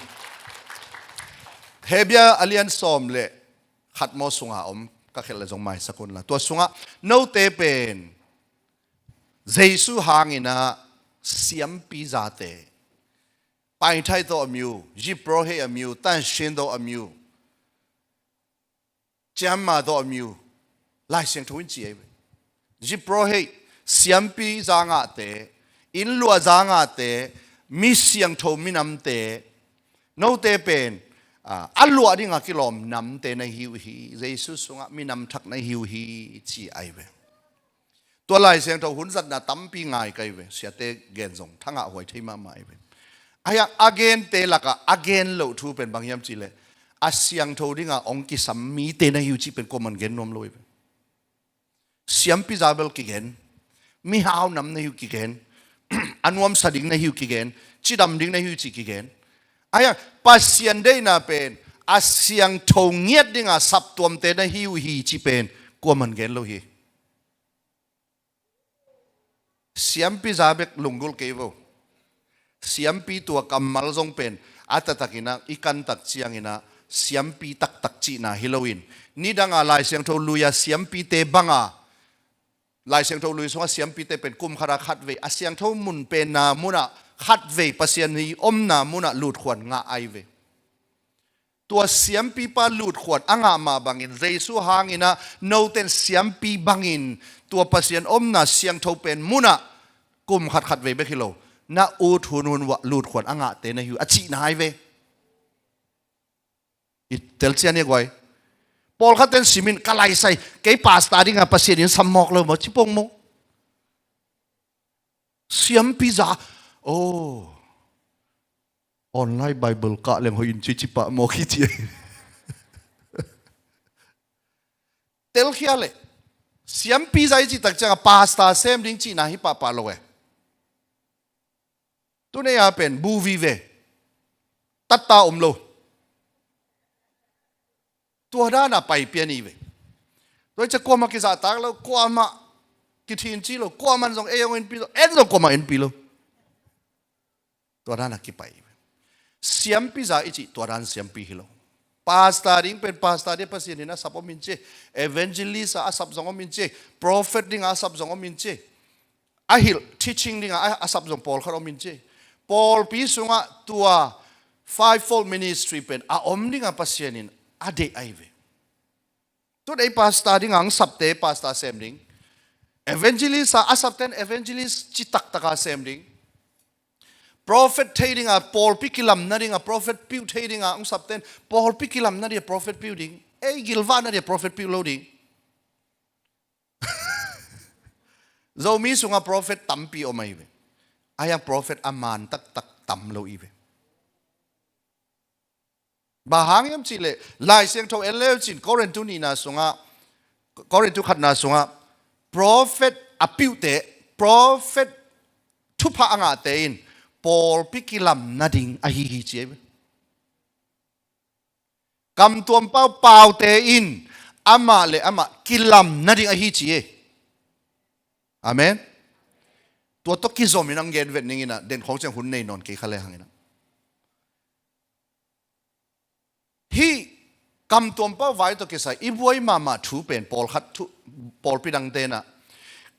Hebia a lian sawm le khat maw sunga om ka khelh le zong maisak unla tua sungah note pen Jesu hanginah siampi zate, paithai tawh a miu, ziprohei a miu, tanshin tawh a miu, ciamma tawh a miu, Lai Siangtho in ci ahi ve. Ziprohei, siampi zangahte, innluah zangahte, mi siangtho minamte, note pen a luah dinga kilawm namte na hi uh hi. Jesu sungah minam thak na hi uh hi ci ahi ve. Tua Lai Siangtho hun zatna tampi ngai ka hi ve. Siate gen zong thangah huai thei mahmah ahi ve. Ahi a, a gente lakah a gen loh thu pen bang hiam cihleh a siangtho dinga hong kisam mite na hi uh cih pen kuaman gen nuam lo ahi ve. Siampi za bel kigen, mihau nam na hi uh kigen, a nuamsa ding na hi uh kigen, cidam ding na hi uh cih kigen. Ahi a, Pasian deihna pen a siangtho ngiat dinga saptuamte na hi uh hi cih pen kuaman gen lo hi. Siampi za bek lunggulh kei vo. Siampi tua kammal zong pen a taktakinah i kantak cianginah siampi taktak cihna hi loin nidanga Lai Siangtho lui-a siampite banga Lai Siangtho lui sungah siampite pen kum khatah khatvei a siangtho mun penna munah khatvei Pasian i omna munah lutkhuan ngah ahi ve. Tua siampipa lutkhuan a ngah mah bangin Jesu hanginah noten siampi bangin tua Pasian omna siangtho pen munah kum khat khatvei bek hi lo, na ut hunhun uah lutkhuan a ngahte na hi uh a cihna ahi ve. I telcian hi a guai. Pawlkhatten simin ka laisai, kei pasta dinga Pasian in sammawk lo maw, ci pong maw? Siampi za. Oh. Online Bible kah leng hoih in ci, ci pah mawk hi ci. Telkhia leh siampi za i cih tak ciangah pasta sem ding cihna hi pahpah lo e. Tunei a pen bu vive. Tatta om lo. Tua dana pai pian i ve. Tua i cia kuamah kizahtak lo, kuamah kithin ci lo, kuamah zong ei hong enpi lo, en zong kuamah enpi lo. Tua dana kipai i ve. Siampi za i cih tua dan siampi hi lo. Pasta ding pen pasta ding Pasian in a sap om in ci. Evangelist a a sap zong om in ci. Prophet ding a a sap zong om in ci. A hilh teaching dinga a, a sap zong pawlkhat om in ci. Pawlpi sungah tua fivefold ministry pen a om dinga Pasian in a deih ahi ve. Tun ei pasta dinga ang sapte pasta sem ding. Evangelist a a sapten evangelist ci taktaka sem ding. Prophet thei dinga pawlpi kilamna dinga prophet piu thei dinga ang sapten pawlpi kilamna dia prophet piu ding. Ei gilvahna dia prophet piu lo ding. Zomi sungah prophet tampi om ahi ve. Ahi hang prophet a man taktak tam lo i ve. Bang hang hiam cihleh Lai Siangtho en leu cin Korintu nihna sungah, Korintu khatna sungah prophet a piuhte, prophet thupha a ngahte in pawlpi kilam nading ahi hi ci ahi ve. Kamtuam pau paute in amah le amah kilam nading ahi ci e. Amen. Tua tawh kizomin ang gen vet ning inah den khawng ciang hun nei nawn kei kha le hang inah. Hih kamtuam pau vai tawh kisai i buai mahmah thu pen pawlkhat thu, pawlpi dangte inah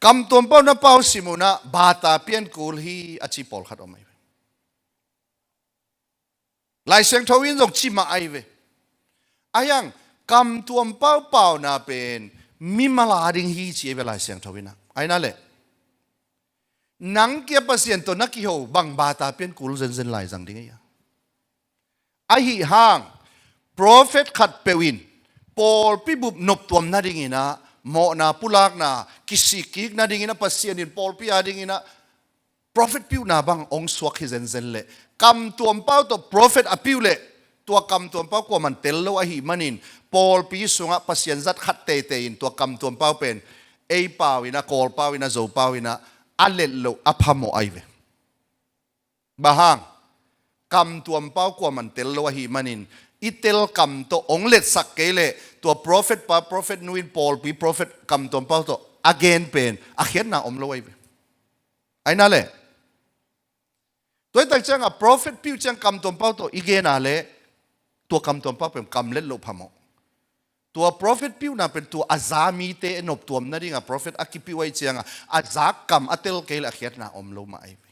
kamtuam pau na pau sim unah bata pian kul hi a ci pawlkhat om ahi ve. Lai Siangtho in zong ci mah ahi ve. Ahi hang kamtuam pau pauna pen mimal a ding hi ci ahi ve Lai Siangtho inah. Ahi na leh nang kia Pasian tawh na kiho bang bata pian kul zenzen lai zang ding ahi a. Ahi hang prophet khat peuh in pawlpi bup noptuam nading inah mawhna pulakna kisik kik nading inah Pasian in pawlpi a ding inah prophet piuhna bang ong suak hi zenzen leh kamtuam pau tawh prophet a piuh leh tua kamtuam pau kuaman tel lo ahi manin pawlpi sungah Pasian zat khat teitei in tua kamtuam pau pen ei pau inah Kawl pau inah Zo pau inah a let loh a phamawh ahi ve. Bang hang kamtuam pau kuaman tel lo ahi manin i tel kam tawh ong letsak kei leh tua prophet pa prophet nu in pawlpi prophet kamtuam pau tawh a gen pen a khiatna om lo ahi ve. Ahi na leh tua i tak ciangah prophet piuh ciang kamtuam pau tawh i gen a leh tua kamtuam pau pen kam let loh phamawh. Tua prophet piuhna pen tua a za mite noptuam nadingah prophet a kipiuh ahi ciangah a zak kam a tel kei leh a khiatna om lo mah ahi ve.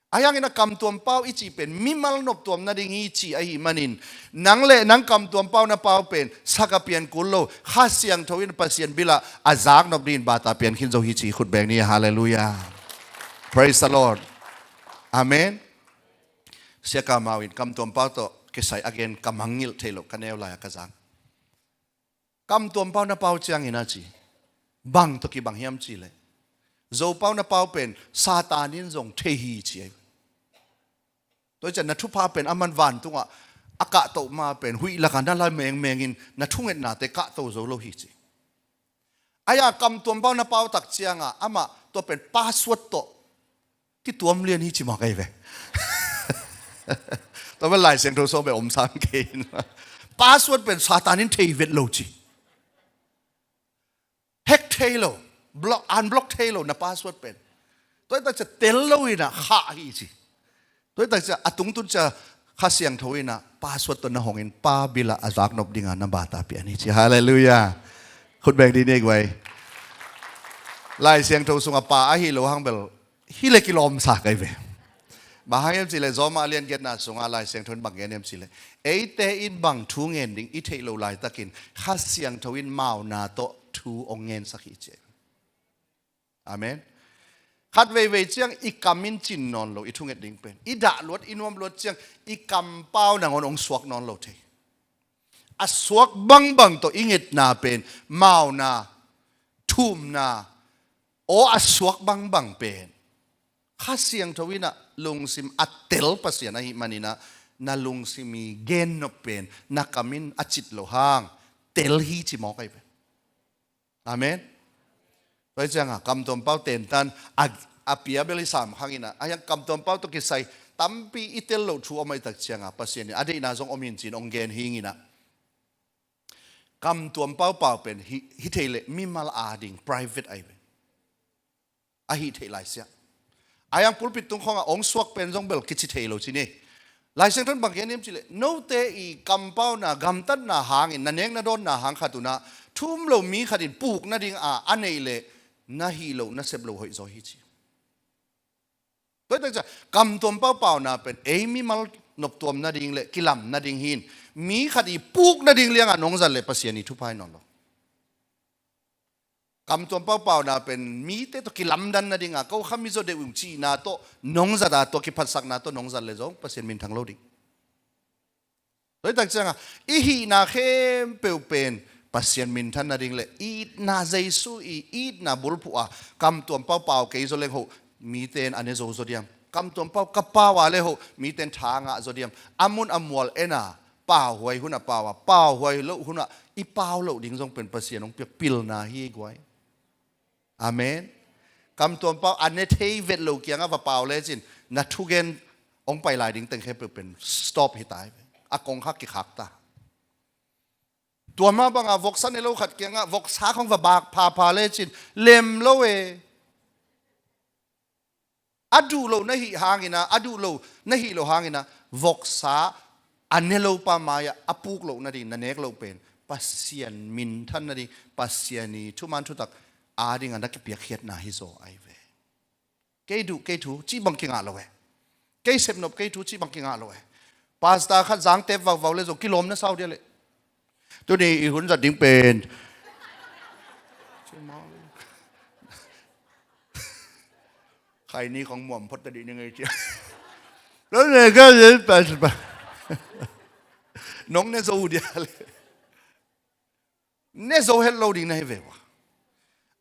Ahi hang inah kamtuam pau i cih pen mimal noptuam nading hi ci ahi manin nang le nang kamtuam pau na pau pen saka pian kul lo Kha Siangtho in Pasian bilah a zak nop dingin bata pian khin zo hi ci khut beng ni. Halleluiah. Praise the Lord. Amen. Siaka mau in kamtuam pau tawh kisai a gen ka mangngilh thei lo ka neu lai a ka zak. Kamtuam pau na pau ciangin a ci bang tawh kibang hiam cihleh Zo pau na pau pen Satan in zong thei hi ci ahi. Tua i cian na thupha pen aman vantungah a kahtoh ma pen huih lakah na la mengmengin na thungetnate kahto zo lo hi ci. Ahi a kamtuam pau na pau tak ciangah amah tua pen password tawh kituam lian hi ci mah ka hi ve. Tua pen Lai Siangtho sawm beh om sam kei in password pen Satan in thei vet lo ci. Hack thei lo, block, unblock thei lo na password pen. Tua i tak ciah tel lo inah khah hi ci. Tua i tak ciah a tungtun ciah Kha Siangtho inah password tawh na hongin Pa bilah a zaknop dinga na bata pian hi ci. Halleluiah. Khut beng dih ni guai. Lai Siangtho sungah pa ahi lo hang bel hi le kilawmsa kai ve. Bang hang hiam cihleh Rom a lian giatna sungah Lai Siangtho in bang gen hiam cihleh, eite in bang thu ngen ding i theih loh laitakin Kha Siangtho in mauna tawh thu hong ngensak hi ci. Amen. Khat veivei ciang i kam in cin nawn lo i thunget ding pen, i dah luat i nuam luat ciang i kampau nangawn hong suak nawn lo thei. A suak bangbang tawh i ngetna pen mauna, thumna, aw a suak bangbang pen Kha Siangtho in ah lungsim a tel Pasian ahih manin ah, na lungsim i gennop pen na kam in a cit loh hang tel hi ci mawk ahi ve. Amen. Tua hi ciangah kamtuam pau tentan a, a pia bel hi sam khang in ah, a hiang kamtuam pau tawh kisai tampi i tel loh thu om ahih tak ciangah Pasian in a deihna zong om hi in ci-in hong gen hi ing in ah, kamtuam pau pau pen hi, hi thei leh mimal ading private ahi ve. Ahi theih lai siah. A hiang pulpit tung khawngah hong suak pen zong bel kici thei lo ci ni. Lai Siangtho in bang gen hiam cihleh, note i kampauna gamtatna hangin, na nek na dawnna hang khat un ah thu um lo mi khat in puk nading a a neih leh na hih loh na sep loh hoih zaw hi ci. Tua hi tak ciang kamtuam pau pauna pen ei mimal noptuam nading le kilam nading hi in, mi khat i puk nading liangah nong zat leh Pasian i thupha hi nawn lo. Kamtuam pau pauna pen mite tawh kilamdan nading a, ko kha mi zaw deuh ung cihna tawh nong zat a, tua kiphatsakna tawh nong zat leh zong Pasian minthang lo ding. Tua hi tak ciangah i hihna khempeuh pen Pasian minthan nading le itna, Jesu i itna bulphuh a, kamtuam pau pau kei zaw leng hoh mite in a ne zo zaw diam? Kamtuam pau ka pau a le hoh mite in tha ngah zaw diam? A mun a mual en a, pauhuai hun a pau a, pauhuai loh hun ah i pau loh ding zong pen Pasian hong piak pilna hi guai. Amen. Kamtuam pau a ne thei vet lo kiangah va pau lecin na thugen hong pai lai ding teng khempeuh pen stop hi ta hi ve. A kongkhak kikhak ta. Tua mah bangah voksa ne lo khat kiangah voksa khong va bak phapha lecin lem lo e. A duh lo na hih hangin ah, a duh lo na hih loh hangin ah, voksa a ne lo pa mai-ah a puk loh nading na nek loh pen Pasian minthan nading, Pasian i thuman thutak adingah na kipiakkhiatna hi zaw ahi ve. Kei duh kei thu cih bang kingah lo e. Kei sepnop kei thu cih bang kingah lo e. Pastor khat zangtep vauvau le zong kilawm na sau dia leh. Tuni i hun zat ding pen Khaini khong muam phot ta dih ni ngei cia. Lo ne ka yen pa pa. Nong ne zo dia le. Ne zo het lo ding na hi ve ua.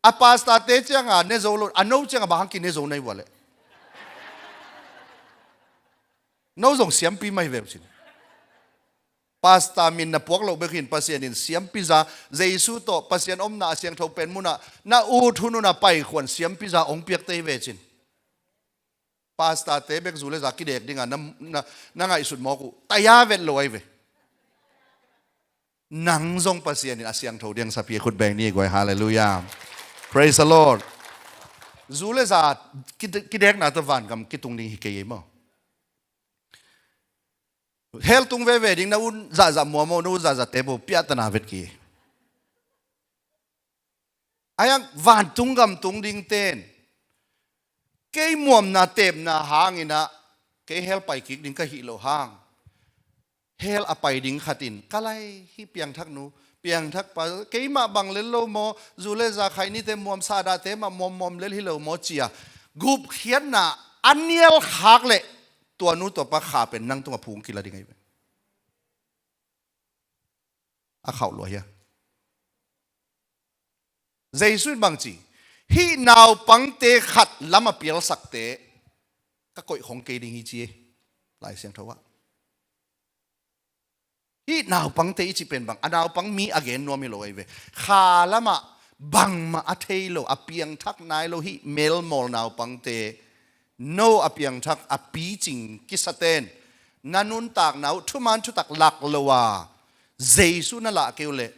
A pastor te cianga ne zo lo, a no cianga bang hang ki ne zo na hi ua le. No zong siampi mai ve usin. Pastor min na puak loh bek hin Pasian in siampiza, Jesu tawh Pasian omna a siangtho pen munah na ut hun unah paikhuan siampiza hong piakte hi vecin. Pastor te bek zu le za kidek dinga na, na, na ngaihsut mawk uh. Taya vet lo ahi ve. Nang zong Pasian in a siangtho diang sapi khut beng ni guai. Halleluiah. Praise the Lord. Zu le za kide-, kidekna tawh vangam kitung ding hi kei ei maw? Hell tung veve ding na un zahzah muam aw, na un zahzah tep aw, piahtana vet ki. A hiang vantung gam tung ding ten kei muamna tepna hanginah kei hell pai kik ding ka hih loh hang, hell a pai ding khatin ka lai hi, piangthak nu, piangthak pa, keimah bang lel lo maw, zu le za, khainite muam, sahdahte mah muam muam lel hi lo maw cia gupkhiatna a nial khak leh tua nu tua pa kha pen nang tungah phung kila ding ahi ve. A khauh lua hia? Jesu in bang ci? Hih naupangte khat lam a pialsakte ka koih khong kei ding hi ci e. Lai Siangtho ah hih naupangte i cih pen bang, a naupang mi a gen nuam hi lo ahi ve. Kha lamah bangmah a thei lo, a piangthak nai lo hih melmawl naupangte, no a piangthak a picing kisaten na nuntakna uh thuman thutak lak lo a Jesu na lah kei uh leh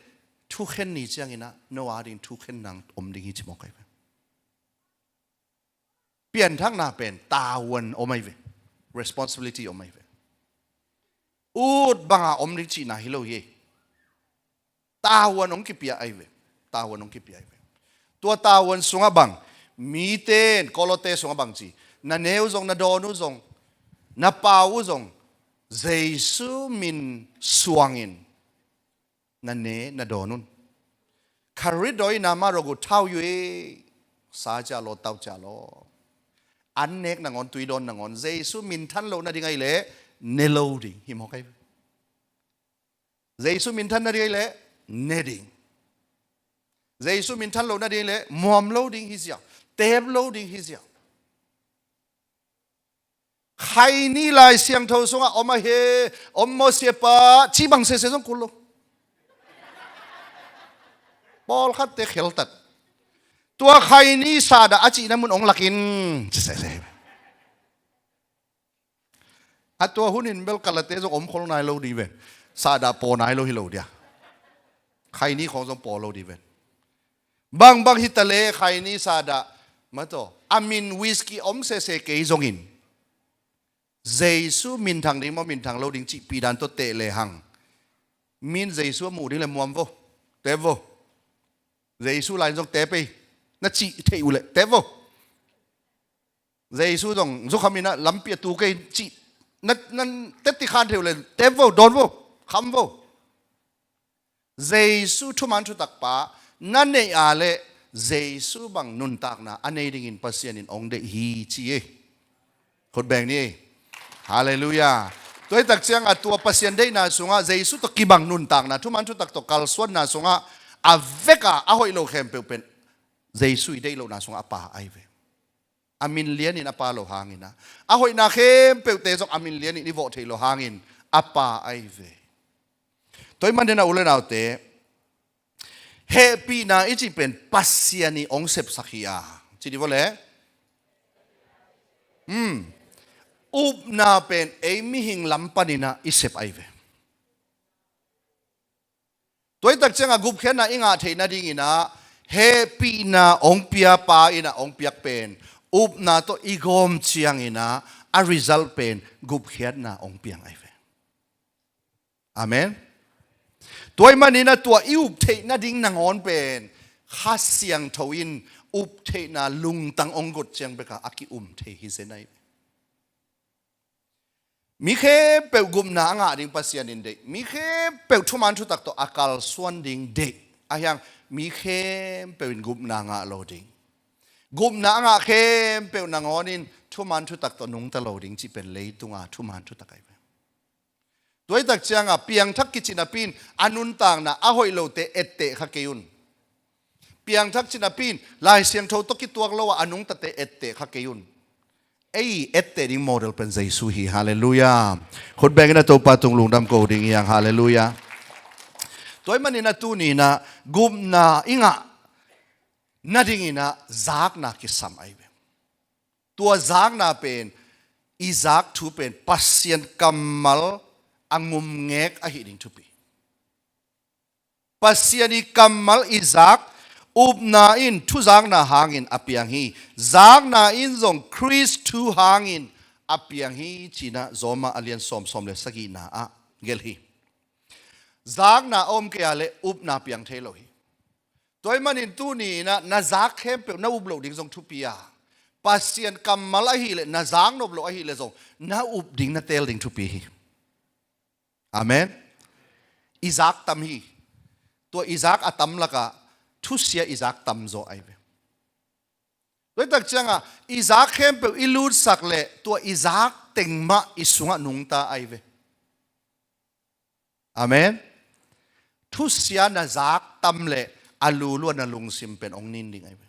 thukhen ni cianginah no ading thukhen nang om ding hi ci mawk ahi ve. Pianthakna pen tavuan om ahi ve. Responsibility om ahi ve. Ut banga om ding cihna hi lo hi. Tavuan hong kipia ahi ve. Tavuan hong kipia ahi ve. Tua tavuan sungah bang, Mite in Kolote sungah bang ci? Na ne uh zong, na dawn uh zong, na pau uh zong, Jesu min suangin na ne na dawn un. Kha ri dawi na ma ro gu thau yu e, sa cia law, tau cia law. An nek nangawn, tui dawn nangawn, Jesu minthan loh nading ahih leh ne lo ding hi mawk ahi. Jesu minthan nading ahih leh ne ding. Jesu minthan loh nading ahih leh muam lo ding hi ziau, teep lo ding hi ziau. Khaini Lai Siangtho sungah om ahi, om maw siapa, ci bang sese zong kul lo. Pawlkhatte kheltat. Tua khaini sahdah a cihna mun hong lakin, ci sese. A tua hunin bel kalate zong om khol nai lo ding ve. Sahdah paw nai lo hi lo dia. Khaini khawng zong paw lo ding ve. Bangbang hi ta leh khaini sahdah, ma tawh, a min whisky om sese kei zongin, Jesu minthang ding maw, minthang lo ding cihpih dan tawh teh lehang, min Jesu a muh ding leh muam vo, teep vo. Jesu lai-in zong teep ei, na cih theih uh leh teep vo. Jesu zong zukham in ah lampi a tu kei cih na, na tetti khan theih uh leh teep vo, dawn vo, kham vo. Jesu thuman thutak pa na neih a leh Jesu bang nuntakna a nei dingin Pasian in hong deih hi, ci e. Khut beng ni. Halleluiah. Tua hi tak ciangah tua Pasian deihna sungah Jesu tawh kibang nuntakna, thuman thutak tawh kalsuanna sungah a veka a hoih lo khempeuh pen Jesu i deih lohna sungah a pa ahi ve. A min lianin a pa lo hangin ah, a hoihna khempeuhte zong a min lianin i vawh theih lo hangin a pa ahi ve. Tua ahih manin ah u le naute, hehpihna i cih pen Pasian in hong sepsak hi a, ci dih vawh le. Hmm. Upna pen ei mihing lam panin ah i sep ahi ve. Tua hi tak ciangah gupkhiatna i ngah theih nadingin ah hehpihna hong pia pa in ah hong piak pen upna tawh i gawm ciangin ah a result pen gupkhiatna hong piang ahi ve. Amen. Tua ahih manin ah tua i up theih nading nangawn pen Kha Siangtho in up theihna lungtang hong got ciang bekah a ki-um thei hi zen ahi ve. Mi khempeuh gupna a ngah ding Pasian in deih. Mi khempeuh thuman thutak tawh a kalsuan ding deih. Ahi hang mi khempeuh in gupna ngah lo ding. Gupna a ngah khempeuh nangawn in thuman thutak tawh nungta lo ding cih pen leitunga thuman thutak ahi ve. Tua hi tak ciangah piangthak kici napi in a nuntakna a hoih lote etteh kha kei un. Piangthak ci napi in Lai Siangtho tawh kituak lo a a nungtate etteh kha kei un. Ei etteh ding model pen Jesu hi. Halleluiah. Khut bengin a Topa tung lungdam ko ding hi hang. Halleluiah. Tua ahih manin ah tuni in ah gupna i ngah nadingin ah zakna kisam ahi ve. Tua zakna pen, i zak thu pen Pasian kammal a ngumngek ahi ding thupi. Pasian i kammal i zak, upna in thuzakna hangin a piang hi. Zakna in zong Khrist thu hangin a piang hi, ci-in ah Roma a lian sawm, sawm le sagihna ah gelh hi. Zakna a om kei a leh upna piang thei lo hi. Tua ahih manin tuni in ah na zak khempeuh na up loh ding zong thupi a, Pasian kammal ahih leh na zak nop loh ahih leh zong na up ding na teel ding thupi hi. Amen. I zak tam hi. Tua i zak a tam lakah thusia i zak tamzaw ahi ve. Tua hi tak ciangah i zak khempeuh i lutsak leh tua i zak teng mah i sungah nungta ahi ve. Amen. Thusia na zak tam leh a lulua na lungsim pen hong nin ding ahi ve.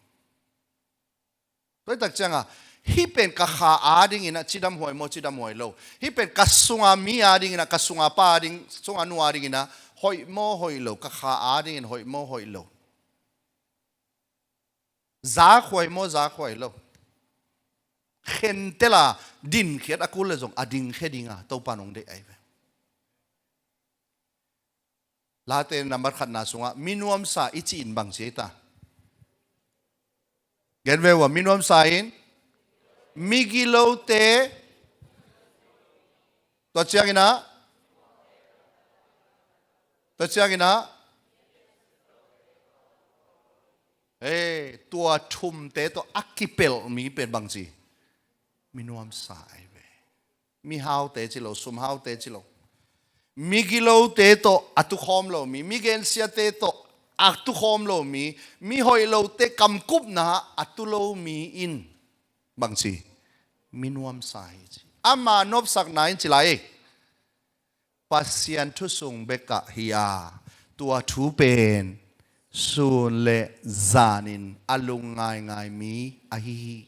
Tua hi tak ciangah hih pen ka kha adingin ah cidam huai maw, cidam huai lo? Hih pen ka sunga mi adingin ah, ka sunga pa ading, sunga nu adingin ah hoih maw, hoih lo? Ka kha adingin hoih maw, hoih lo? Zak huai maw, zak huai lo? Khentel a dinkhiat a kul leh zong a dingkhia dinga Topa in hong deih ahi ve. Late nambat khatna sungah minuamsa i cih in bang ci ei ta? Gen ve ua, minuamsa in migilote, tua ciangin ah, tua ciangin ah, Hei, tua thumte tawh a kipelh mi pen bangci? Mi nuamsa ahi ve. Mihaute ci lo, sumhaute ci lo, migilote tawh a tukhawm lo mi, migensiate tawh a tukhawm lo mi, mihoih lote kamkupna a tu lo mi in bangci? Mi nuamsa hi ci. Ama nopsakna in ci lai ei. Pasian thu sung bekah hi a, tua thu pen sun le zanin a lung ngaingai mi ahi hi.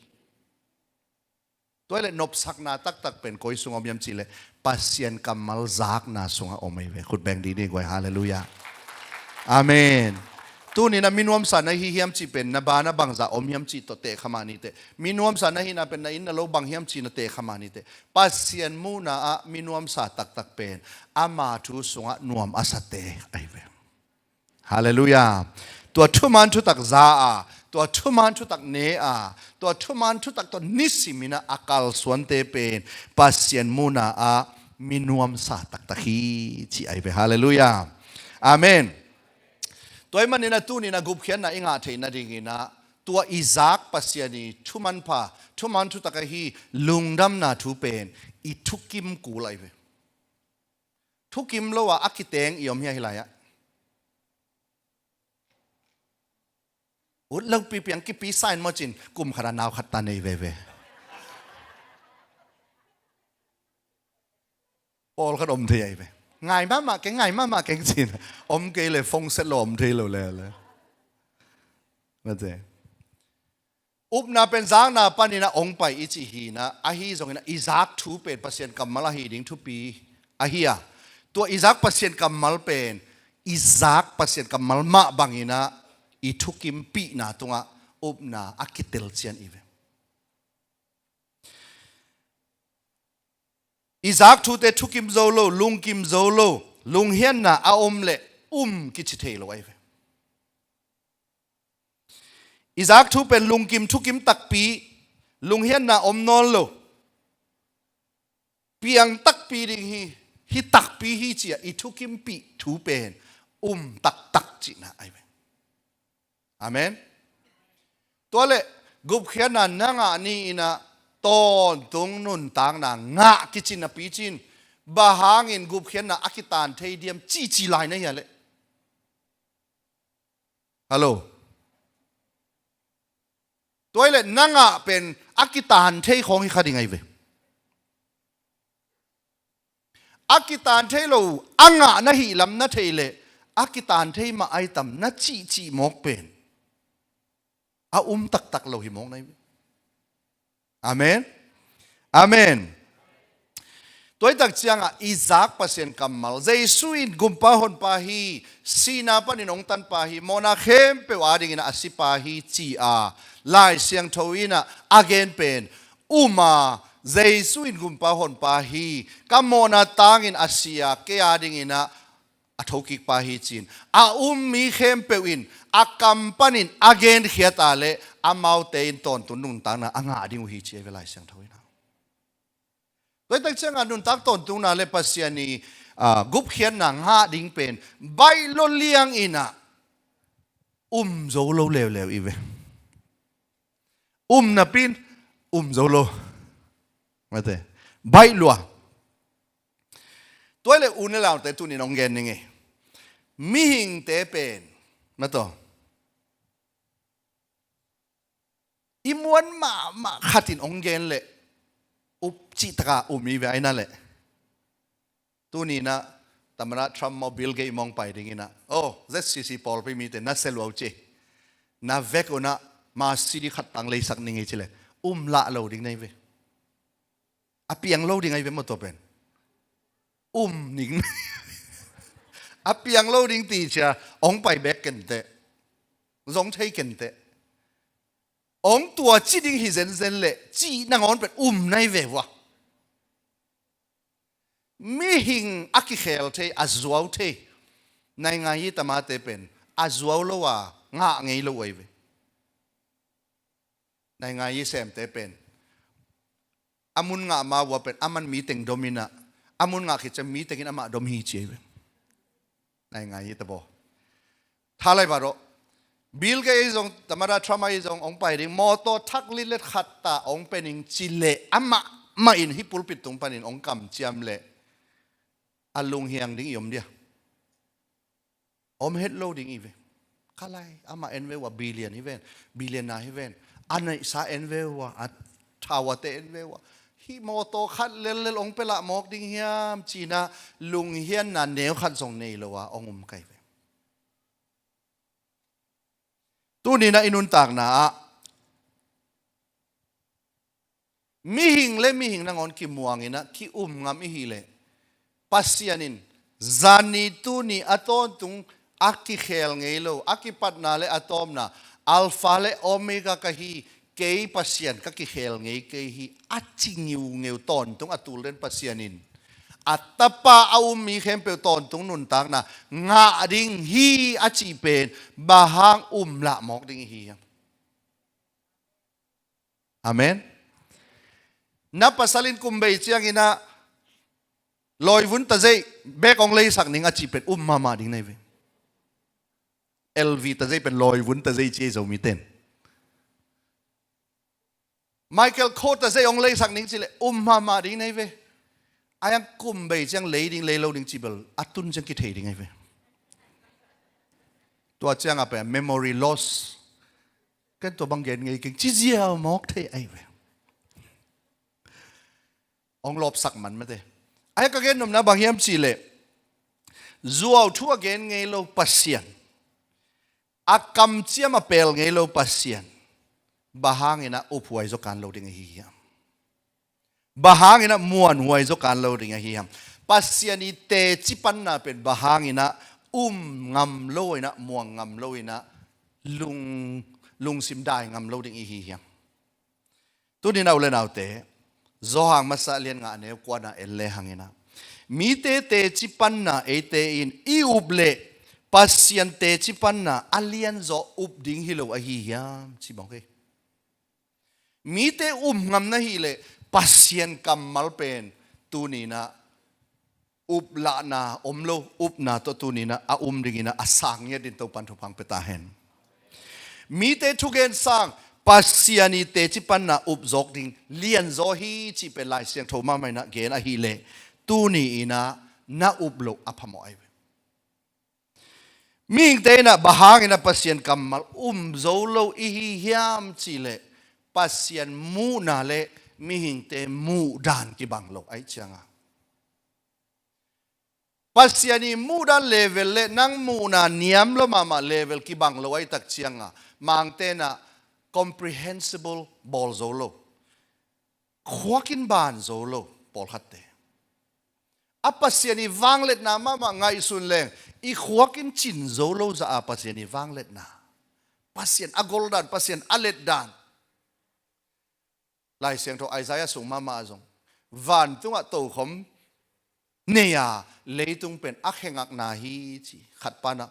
Tua hi leh nopsakna taktak pen koi sung om hiam cih leh Pasian kammal zakna sungah om ahi ve. Khut beng didi guai, halleluiah. Amen. Tuni-in ah mi nuamsa na hi hiam cih pen na bana bangzah om hiam cih tawh tehkha mah ni teh. Mi nuamsa na hihna pen na inn na lo bang hiam cih na tehkha mah ni teh. Pasian muhna ah mi nuamsa taktak pen ama thu sungah nuam a sate ahi ve. Halleluiah. Tua thuman thutak za a, tua thuman thutak ne a, tua thuman thutak tawh nisimin ah a kalsuante pen Pasian muhna ah mi nuamsa taktak hi ci ahi ve. Halleluiah. Amen. Tua ahih manin ah tuni-in ah gupkhiatna i ngah theih nadingin ah tua i zak Pasian i thumanpha, thuman thutak ahi lungdamna thu pen i thukim kul ahi ve. Thukim lo a a kiteng i om hi a, hih lai-ah. Ut lo pipi ang kipi sa in maw cin, kum khat a nau khat ta nei veve. Pawlkhat om thei ahi ve. Ngai mahmah keng, ngai mahmah keng cin. Om kei le phone set lo om thei lo le le. Mate. Upna pen zakna panin ah hong pai i cih hi-in ah, ahi zongin ah i zak thu pen Pasian kammal ahi ding thupi ahi a, tua i zak Pasian kammal pen i zak Pasian kammal mah bangin ah i thukimpihna tungah upna a kitel cian i ve. I zak thute thukim zo lo, lungkim zo lo, lunghianna a om leh um kici thei lo ahi ve. I zak thu pen lungkim thukim takpi, lunghianna om nawn lo, piang takpi ding hi, hi takpi hi ci-a i thukimpih thu pen um taktak cihna ahi ve. Amen. Tua leh gupkhiatna na ngah ni-in ah tawntung nuntakna ngah kici napi cin, bang hangin gupkhiatna a kitan thei diam cici lai na hi a leh. Hallo. Tua hi leh na ngah pen a kitan thei khawng hi kha ding ahi ve. A kitan thei lo a ngah na hih lam na theih leh a kitan thei mah ahi tam na cihcih mawk pen a um taktak lo hi mawk na hi. Amen. Amen. Tua hi tak ciangah i zak Pasian kammal, Jesu in gumpa honpa hi, sihna panin hong tanpa hi, mawhna khempeuh adingin a sipa hi ci-a Lai Siangtho in ah a gen pen um a, Jesu in gumpa honpa hi, ka mawhna tangin a si a, kei adingin ah a thokikpa hi ci-in a um mi khempeuh in a kam panin a genkhiat a leh amaute in tawntung nuntakna a ngah ding uh hi ci ahi ve Lai Siangtho in ah. Tua hi tak ciangah nuntak tawntungna leh Pasian i, ah, gupkhiatna ngah ding pen baih lua liangin ah um zo lo leuleu i ve. Um napi in um zo lo. Mate. Baih lua. Tua hi leh u ne laute tuni-in hong gen ning ei. Mihingte pen, mataw, i muan mahmah khat in hong gen leh up cihtak a um i ve ahi na leh. Tuni-in ah tamana Trump maw Bill Gates maw hong pai dingin ah, oh, Z C C pawlpi mite na sia lua uh ci, na vek un ah Mercedes khat tang leisak ning ei ci leh um lah lo ding na hi ve. A piang lo ding ahi ve maw tua pen. Um ning. A piang lo ding ti cia hong pai bek ken teh. Zong thei ken teh. Hong tua ci ding hi zenzen leh cih nangawn pen um na hi ve vua. Mihing a kikhel thei, a zuau thei. Naingan yi tamate pen a zuau lo a ngah ngei lo ahi ve. Naingan yi semte pen a mun ngah ma vua pen a man mi teng dom in ah, a mun ngah khit ciang mi teng in amah dom hi ci ahi ve. Naingan yi tabaw. Tha lai va rawh. Bill Gates zong, Tamara Trump ahi zong, hong pai ding, mawtaw thak litlet khat ta hong pia ning ci leh, amah mah in hih pulpit tung panin hong kamciam leh, a lunghiang ding i om dia? Om het lo ding i ve. Kha lai, amah en ve ua, billion hi ven, billionaire hi ven, a neihsa en ve ua, a thau a te en ve ua, hih mawtaw khat lellel hong pia lah mawk ding hiam, ci-in ah lunghianna neu khat zong nei lo a hong um ka hi ve. Tuni-in ah i nuntakna ah mihing le mihing nangawn kimuang in ah ki-um ngam i hih leh, Pasian in zani tuni a tawntung a kikhel ngei lo, a kipatna le a tawpna, Alpha le Omega ka hi, kei Pasian ka kikhel ngei kei hi, a ci ngiungeu tawntung a tul den Pasian in a Tapa a um mi khempeuh tawntung nuntakna ngah ding hi a cih pen bang hang um lah mawk ding i hi hiam? Amen. Na pasal in kum bei ciangin ah lawivun tazei bek hong leisak ning a cih pen um mahmah ding na hi ve. L V tazei pen lawivun tazei ci ei Zomite in. Michael Kors tazei hong leisak ning ci leh um mahmah ding na hi ve. A hiang kum bei ciang lei ding lei lo ding cih bel a tun ciang kithei ding ahi ve. Tua ciang a pen memory loss. Ken tua bang gen ngei keng ci ziau mawk thei ahi ve. Hong lawpsak man mate. A hiang ka gen nopna bang hiam cih leh, zuau thu a gen ngei lo Pasian, a kamciam a pel ngei lo Pasian, bang hangin ah uphuai zaw kan lo ding ahi hiam? Bang hangin ah muanhuai zaw kan lo ding ahi hiam? Pasian i teci panna pen bang hangin ah um ngam lo in ah, muang ngam lo in ah, lung, lungsim dai ngam lo ding i hi hiam? Tuni-in ah u le naute, Johan masa lian nga a neu kuana en le hangin ah, mite teci panna eite in i up leh Pasian teci panna a lianzaw up ding hi lo ahi hiam, ci bang hi. Mite um ngam na hih leh Pasian kammal pen tuni-in ah uplahna om lo, upna tawh tuni-in ah a um dingin ah a sang ngiat in Topan thupha pia ta hen. Mite thugen sang, Pasian i teci panna up zawk ding lianzaw hi cih pen Lai Siangtho mahmah in ah gen ahih leh tuni-in ah na up loh a phamawh ahi ve. Mihingte in ah bang hangin ah Pasian kammal um zo lo i hi hiam cih leh, Pasian muhna le mihingte muhdan kibang lo ahih ciangin, Pasian i muhdan level le nang muhna niam lo mahmah level kibang lo ahih tak ciangin, Mangte in ah comprehensible bawl zo lo, khuakin ban zo lo pawlkhatte. A Pasian i vangliatna mahmah ngaihsun leng i khuakin cin zo lo zah a Pasian i vangliatna, Pasian a goldan, Pasian a letdan. Lai Siangtho Isaiah sung mahmah ah zong, vantungah tokhom nei a, leitung pen a khe ngakna hi ci. Khat pa in ah,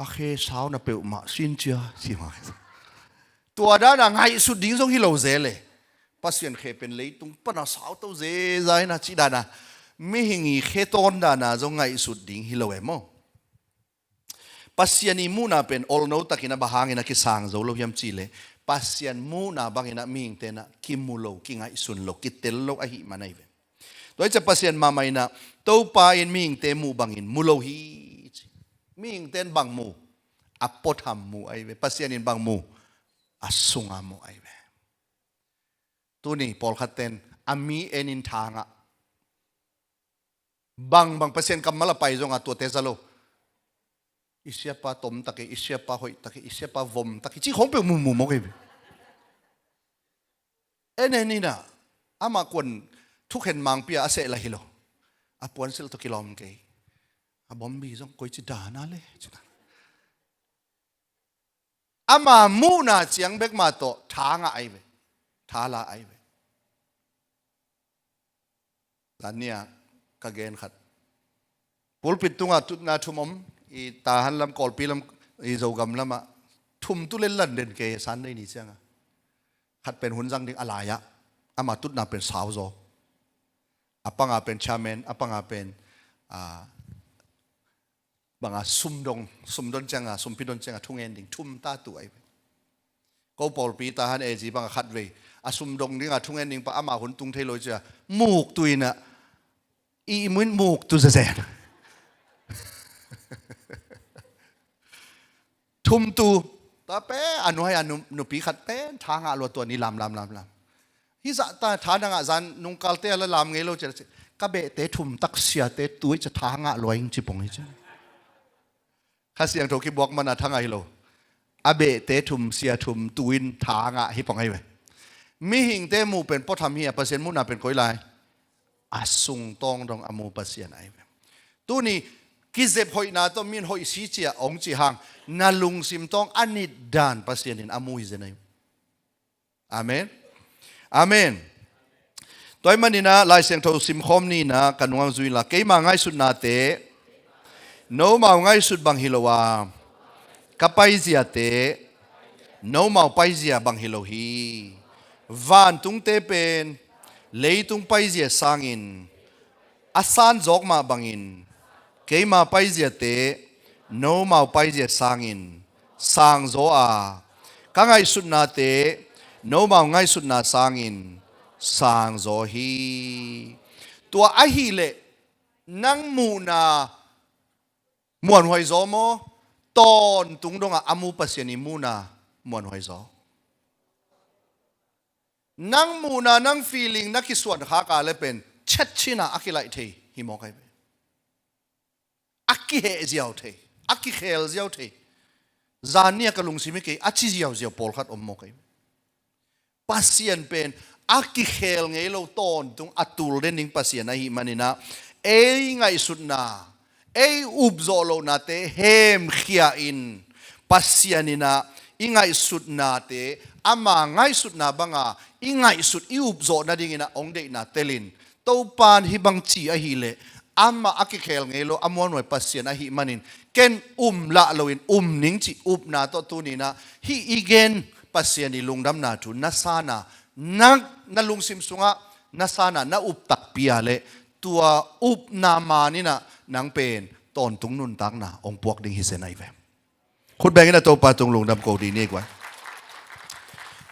a khe sau na peuhmah sin cia ci mah. Tua dan a ngaihsut ding zong hi lo zel e. Pasian khe pen leitung pan a sau to zeza in ah cih dan a, mihing i khe tawn dan a zong ngaihsut ding hi lo e maw. Pasian i muhna pen olno takin ah bang hangin ah kisang zo lo hiam cih leh, Pasian muhna bangin ah mihingte in ah kimu lo, kingaihsun lo, kitel lo ahih man ahi ve. Tua ahih ciang Pasian mahmah in ah, Topa in mihingte muh bangin mu lo hi ci. Mihingte in bang mu? A puatham mu ahi ve. Pasian in bang mu? A sung a mu ahi ve. Tuni pawlkhatte in a mi en in tha ngah, bangbang Pasian kammal a pai zongin tuate za lo. I siapa tom tak hi, i siapa hoih tak hi, i siapa vom tak hi, cih khawng peuh mu mu mawk hi. En en in ah, amah kuan thukhen mangpi a a seh lah hi lo. A puansilh tawh kilawm kei. A bombi zong koici dan a le, ci dan. Ama muhna ciang bek mah tawh tha ngah ahi ve. Tha la ahi ve. Zan ni-a ka gen khat. Pulpit tungah tutna thum om, i Tahan lam, Kawlpi lam, i Zogam lamah thum tu lel lan den kei, Sunday ni ciangah. Khat pen hun zang ding a lai-ah, ama tutna pen sau zaw. A panga pen chairman, a panga pen, ah, banga sumdong, sumdon cianga, sumpi don cianga thungen ding thum ta tu ahi ve. Ko pawlpi ta han eji banga khat vei a sumdong dinga thungen ding pa ama hun tung thei lo cia muk tu ina i imuin muk tu zezen. Thum tu ta pe a nuhai a nu- nupi khat pen tha ngah lua tua ni lam lam lam lam. Hi zah ta tha na ngah zan nungkalte a la lam ngei lo cia ka behte thum tak siate tu i cia tha ngah lua ing ci pong hi cia. Kha Siangtho kibuak mana thang ahi lo. A behte thum sia thum tuin tha ngah hi pong ahi ve. Mihingte muh pen puatham hi a Pasian muhna pen koi lai. A sungtawng dong a mu Pasian ahi ve. Tuni kizep hoihna tawh min hoih si cia ong ci hang na lungsim tawng a nit dan Pasian in a mu hi zen ahi ve. Amen. Amen. Tua ahih maninah Lai Siangtho simkhawm nina ka nungang zui inla keima ngaihsutnate nomau ngaihsut bang hi lo a ka paiziate nomau paizia bang hi lo hi. Vantungte pen leitung paizia sangin a sanzawk mah bangin keima paiziate nomau paizia sangin sangzaw a ka ngaihsutnate nomau ngaihsutna sangin sangzaw hi. Tua ahileh nang muhna muanhuai zaw maw? Tawntung dongah a mu Pasian i muhna muanhuai zaw. Nang muhna nang feeling na kisuan khak a le pen chetchina a kilaih thei hi mawk ahi ve. A kiheh ziau thei, a kikhel ziau thei. Zan nia ka lungsim hi kei a ci ziauziau pawlkhat om mawk ahi ve. Pasian pen a kikhel ngei lo tawntung a tul den ding Pasian ahi maninah ei ngaihsutna ei upzawh lohnate hemkhia in Pasian inah i ngaihsutnate ama ngaihsutna banga i ngaihsut i upzawh nadinginah hong deihna telin Topan hih bang ci ahileh amah a kikhel ngei lo a muanhuai Pasian ahi manin ken um lah loin um ning cih upna tawh tuninah hih i gen Pasian i lungdamna thu na sana na, na lungsim sungah na sana na up takpi a le tua upna maninah nang pen tawntung nuntakna hong puak ding hi zen ahi ve. Khutbeng in a Topa tung lungdam ko dih ni guai.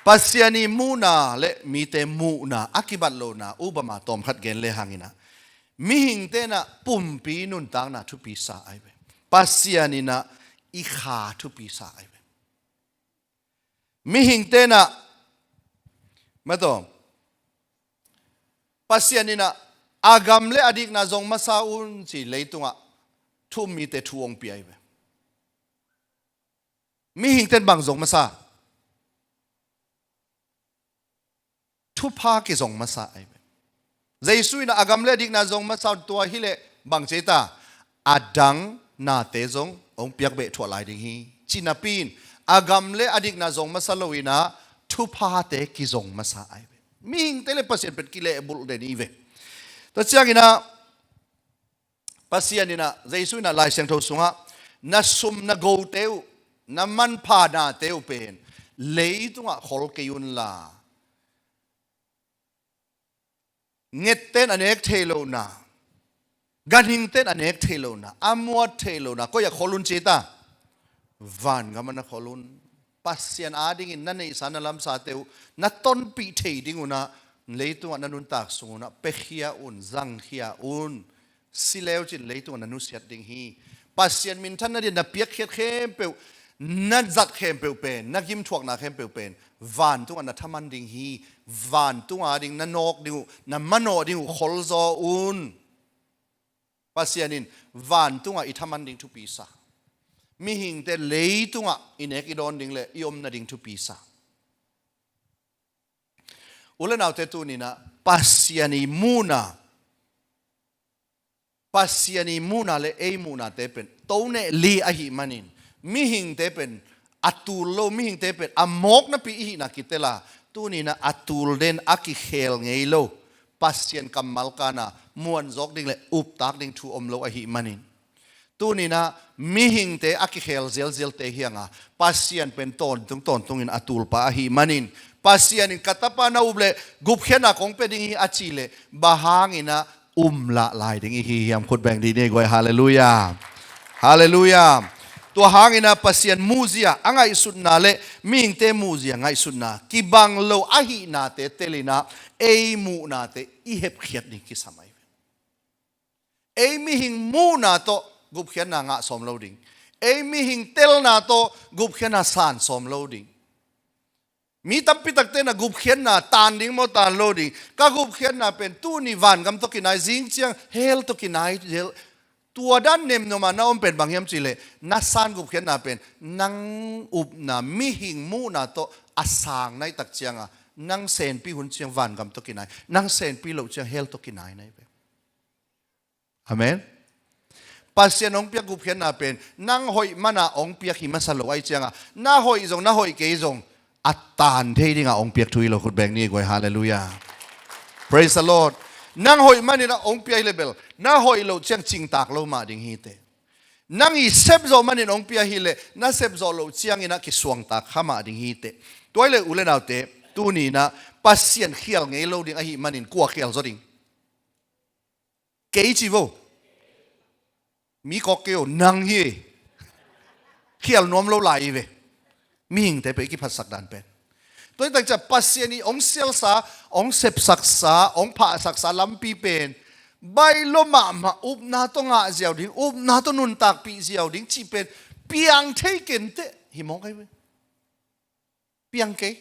Pasian i muhna le mite muhna a kibat lohna ubama tawmkhat gen le hanginah mihing tenah pumpi nuntakna thupi sa ahi ve. Pasian inah i kha thupi sa ahi ve. Mihing tenah matawm Pasian inah a gam le a dikna zong masa un ci leitungah thu um mite thu hong pia ahi ve. Mihing ten bang zong masa? Thupha kizong masa ahi ve. Jesu inah a gam le a dikna zong masa un tua hileh bang ci ta a dang nate zong hong piak beh thuah lai ding hi. Cinapi in a gam le a dikna zong masa loinah thuphate kizong masa ahi ve. Mihingte le Pasian pen kilehbulh den hi ve. Tua cianginah Pasian inah Jesu inah Lai Siangtho sungah na sum na gote uh na manpha nate uh pen leitungah khol kei unla ngetten a nek thei lohna ganhingten a nek thei lohna a muat thei lohna koi a khol un ci ta. Vangamah na khol un. Pasian adingin na neihsa na lamsate uh na tonpih thei ding unah leitungah na nuntak sung unah pekhia un zangkhia un. Si leucin leitungah na nusiat ding hi. Pasian minthan nadin na piakkhiat khempeuh na zat khempeuh pen na gimthuakna khempeuh pen vantungah na thaman ding hi. Vantung ading na nawk ding uh na manawh ding uh kholzaw un. Pasian in vantungah i thaman ding thupi sa. Mihingte leitungah i nek i dawn ding le i om nading thupi sa. U le naute tuninah Pasian i muhna Pasian i muhna le ei muhnate pen toneh li ahi manin mihingte pen a tul lo mihingte pen a mawk napi i hihna kitela tuninah a tul den a kikhel ngei lo Pasian kammal kana muanzawk ding le uptak ding thu om lo ahi manin tuninah mihingte a kikhel zialzialte hianga Pasian pen tawntung tawntungin a tulpa ahi manin Pasian in ka tapa na up le gupkhiatna kong pia ding hi a cih le bang hanginah um lah lai ding i hi hiam khutbeng dih ni guai. Halleluiah. Halleluiah. Tua hangin ah Pasian muhzia a ngaihsutna le mihingte muhzia ngaihsutna kibang lo ahihnate telinah ei muhnate i hepkhiat ding kisam ahi ve. Ei mihing muhna tawh gupkhiatna ngah sawm lo ding. Ei mihing telna tawh gupkhiatna san sawm lo ding. Mi tampi takte na gupkhiatna tan ding maw, tan lo ding. Ka gupkhiatna pen tuni vangam tawh kinai, zing ciang hell tawh kinai, hell. Tua dan nemnuam ah na om pen bang hiam cihleh, na san gupkhiatna pen nang upna mihing muhna tawh a sang nai tak cianga, nang senpi hun ciang vangam tawh kinai, nang senpi loh ciang hell tawh kinai nai ve. Amen. Pasian hong piak gupkhiatna pen nang hoih mana hong piak hi masa lo ahi cianga, na hoih zong na hoih kei zong a tan thei dinga hong piak thu hi lo. Khut beng ni guai, halleluiah. Praise the Lord. Nang hoih manin a hong piak hi le bel, na hoih loh ciang cingtak lo mah ding hi teh. Nang i sepzawh manin hong piak hi le, na sepzawh loh ciangin a kisuangtak kha mah ding hi teh. Tua hi le u le naute, tuninah Pasian khial ngei lo ding ahi manin kua khial zaw ding? Kei ci vo. Mi kawk kei o, nang hi. Khial nuam lo lai hi ve. Mihingte peh i kiphatsak dan pen. Tua hi tak ciah Pasian i hong sialsa, hong sepsaksa, hong phahsaksa lampi pen baih lo mahmah, upna tawh ngah ziau ding, upna tawh nuntakpih ziau ding cih pen piang thei kenteh hi mawk ahi ve. Piang kei.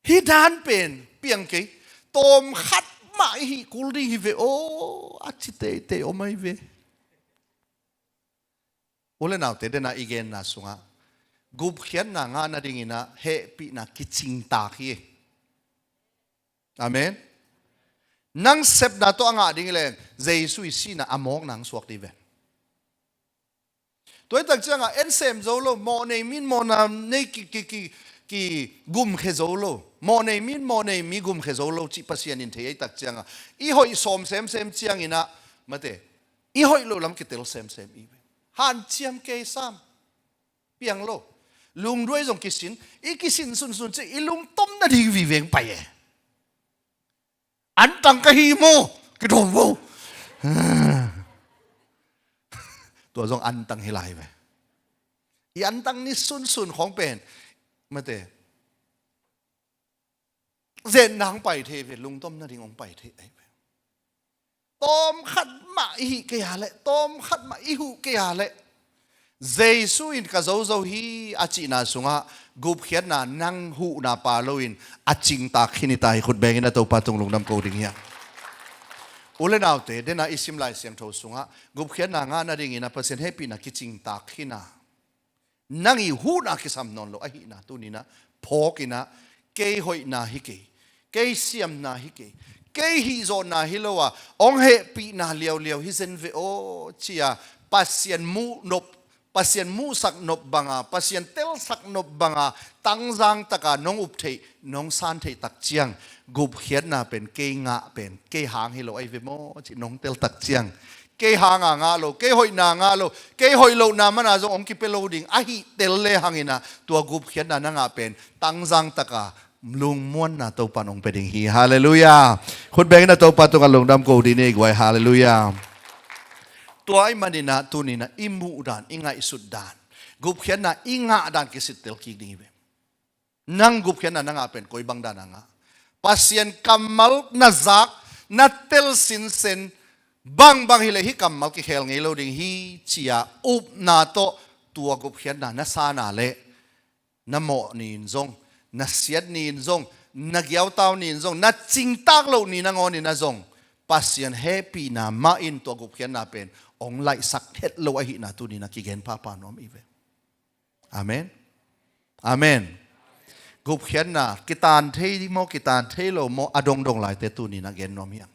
Hih dan pen piang kei. Tawm khat mah i hih kul ding hi ve aw, a ci teitei om ahi ve. U le naute, dena i genna sungah gupkhiatna ngah nadinginah hehpihna kicingtak hi. Amen. Nang sepna tawh a ngah ding hi leng Jesu i sihna a mawkna hong suak ding hi ve. Tua hi tak ciangah en sem zo lo, mawh nei min mawhna nei ki, ki, ki, ki gumkhia zo lo, mawh nei min mawh nei mi gumkhia zo lo cih Pasian in thei ahi tak ciangah i hoih sawm semsem cianginah mate, i hoih loh lam kitel semsem i ve. Hanciam kei sam. Piang lo. Lungduai zong kisin. I kisin sunsun ciah i lungtom nading viveng pai e. Antang ka hi maw? Kidawm vo. Tua zong antang hi lai ve. I antang ni sunsun khawng pen mate, zen nang pai thei ve, lungtom nading hong pai thei ahi ve. Tawm khat mah i hih kei a leh, tawm khat mah i huh kei a leh, Jesu in ka zozo hi a cihna sungah gupkhiatna nang huhna pa loin a cingtak khin hi ta hi. Khut bengin a Topa tung lungdam ko ding hiam? U le naute, dena i sim Lai Siangtho sungah gupkhiatna ngah nadingin a Pasian hehpihna kicingtak khin a, nang i huhna kisam nawn lo ahihna tuninah phawkinah, kei hoihna hi kei, kei siamna hi kei, kei hihzawhna hi lo a, hong hehpihna liauliau hi zen ve aw cia Pasian muh nop, Pasian muhsak nop banga, Pasian telsak nop banga tangzang taka nong up theih, nong san theih tak ciang gupkhiatna pen kei ngah pen kei hang hi lo ahi ve maw cih nong tel tak ciang, kei hanga ngah lo, kei hoihna ngah lo, kei hoih lohna mana zong hong kipia lo ding ahi tel le hanginah tua gupkhiatna na ngah pen tangzang taka lungmuanna Topan hong pia ding hi. Halleluiah. Khut bengin a Topa tungah lungdam ko ding ni guai. Halleluiah. Tua ahi maninah tuninah i muh dan, i ngaihsut dan, gupkhiatna i ngah dan kisittel kik ding hi ve. Nang gupkhiatna na ngah pen koi bang dana ngah? Pasian kammal na zak, na tel sinsen bangbang hileh hih kammal kikhel ngei lo ding hi cia upna tawh tua gupkhiatna na sana leh na mawh ni in zong, na siat ni in zong, na giautau ni in zong, na cingtak loh ni nangawninah zong Pasian hehpihna mah in tua gupkhiatna pen hong laihsak het lo ahihna tuninah kigen phapha nuam i ve. Amen. Amen. Gupkhiatna kitan thei ding maw, kitan thei lo maw, a dongdong laite tuninah gen nuam hiam?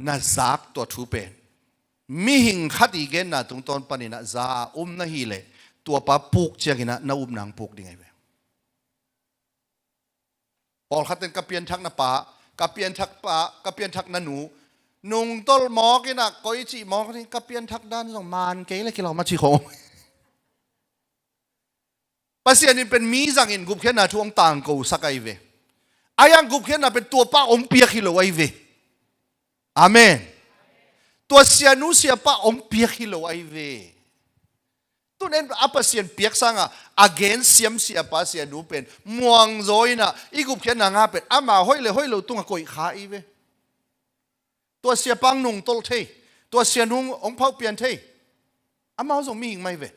Na zak tua thu pen mihing khat i genna tungtawn paninah za a um na hileh tuapa puk cianginah na upna ang puk ding ahi ve. Pawlkhatin ka pianthakna pa, ka pianthak pa, ka pianthakna nu nungtolh mawkinah koi cih mawk ding, ka pianthak dan zong man kei le kilawm a ci khong. Pasian in pen mi zangin gupkhiatna thu hong tangkosak ahi ve. Ahi hang gupkhiatna pen tuapa hong piak hi lo ahi ve. Amen. Tua sianu siapa hong piak hi lo ahi ve. Tun en a Pasian piak sangah a gen siam siapa sianu pen muangzaw inah i gupkhiatna ngah pen ama hoih le hoih lo tungah koih kha i ve. Tua siapa hong nungtolh thei, tua sianu hong phauhpian thei, amau zong mihing mah hi ve.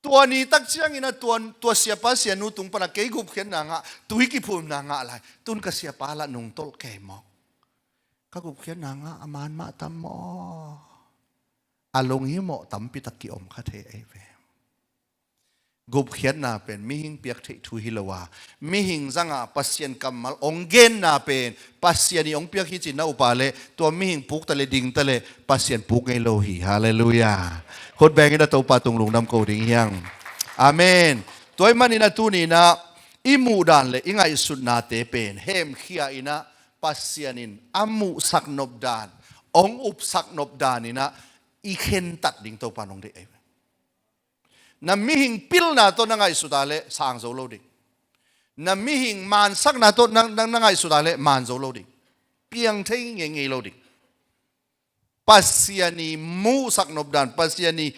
Tua ni tak ciangin a tua, tua siapa sianu tung pana kei gupkhiatna ngah, tui kiphumna ngah lai. Tun ka siapa lah nungtolh kei mawk. Ka gupkhiatna ngah a man mah tam maw? A lung hi mawh tampi tak kiom kha thei ahi ve. Gupkhiatna pen mihing piak theih thu hi lo a, mihing zangah Pasian kammal hong genna pen Pasian ih hong piak hi cin na upa le tua mihing pukta le dingta le Pasian puk ngei lo hi. Halleluiah. Khut bengin a Topa tung lungdam ko ding hiang. Amen. Tua ih manin a tuninah i muhdan le i ngaihsutnate pen hemkhia inah Pasian in a muhsak nopdan, hong upsak nopdan inah i khentat ding Topa nong deih ahi. Na mihing pilna tawh na ngaihsuta le sang zo lo ding. Na mihing mansakna tawh na, na, na ngaihsuta le man zo lo ding. Piang thei ngeingei lo ding. Pasian ih muhsak nopdan, Pasian ih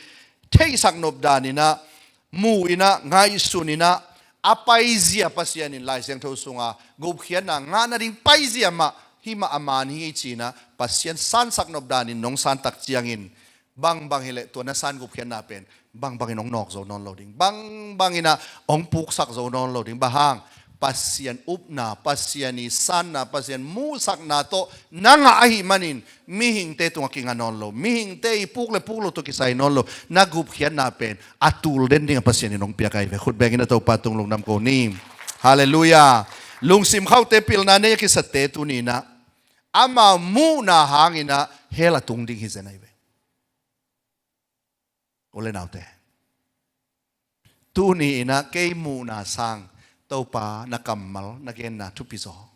theihsak nopdan inah, mu inah, ngaihsun inah, a paizia Pasian in Lai Siangtho sunga gupkhiatna ngah nading paizia mah hih mah a man hi cinah Pasian sansak nopdan in nong santak ciangin bangbang hileh tua na san gupkhiatna pen bangbangin hong nawk zo nawn lo ding, bangbang inah hong puksak zo nawn lo ding. Bang hang? Pasian upna, Pasian ih sanna, Pasian muhsakna tawh na ngah ahih manin mihingte tungah kingah nawn lo, mihingte ih puk le puk lo tawh kisai nawn lo, na gupkhiatna pen a tul den dingah Pasian in hong piak ahi ve. Khut bengin a Topa tung lungdam ko ni. Halleluiah. Lungsim khauhte pilna nei a kisatte tuninah ama muhna hanginah hell a tung ding hi zen ahi ve. U le naute, tuni inah kei muhna sang Topa na kammal na genna thupi zaw,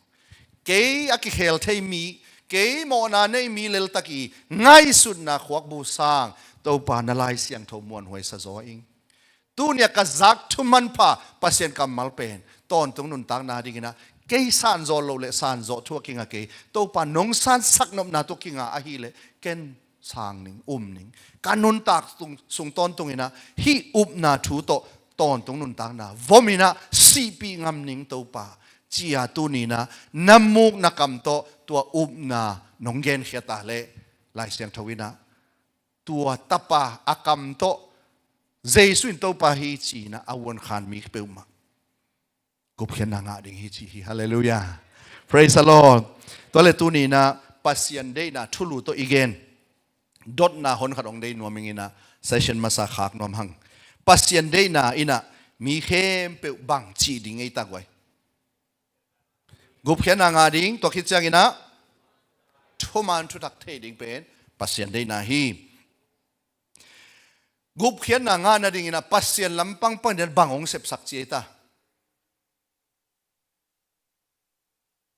kei a kikhel thei mi, kei mawhna nei mi leltak ih ngaihsutna khuakbu sang Topa na Lai Siangtho muanhuai sa zaw ing. Tunia ka zak thu manpha Pasian kammal pen tawntung nuntakna dinginah kei sanzawh loh le sanzawh thu a kingah kei, Topa nong sansak nopna tawh kingah ahileh ken sang ning, um ning. Ka nuntak sung, sung tawntunginah hih upna thu tawh tawntung nuntakna vom inah sihpih ngam ning Topa, ci-a tuninah na muk na kam tawh tua upna nong genkhiat a leh Lai Siangtho inah tua tapa a kam tawh Jesu in Topa hi ci-inah a uankhan mi peuhmah gupkhiatna ngah ding hi ci hi. Halleluiah. Praise the Lord. Tua le tuninah Pasian deihna thulu tawh i gen dotna honkhat hong dei nuam inginah session masa khak nuam hang. Pasian deihna inah mi khempeuh bang cih ding ei ta guai? Gupkhiatna ngah ding, tua khit cianginah thuman thutak thei ding pen Pasian deihna hi. Gupkhiatna ngah nadinginah Pasian lampang panin bang hong sepsak ci ei ta?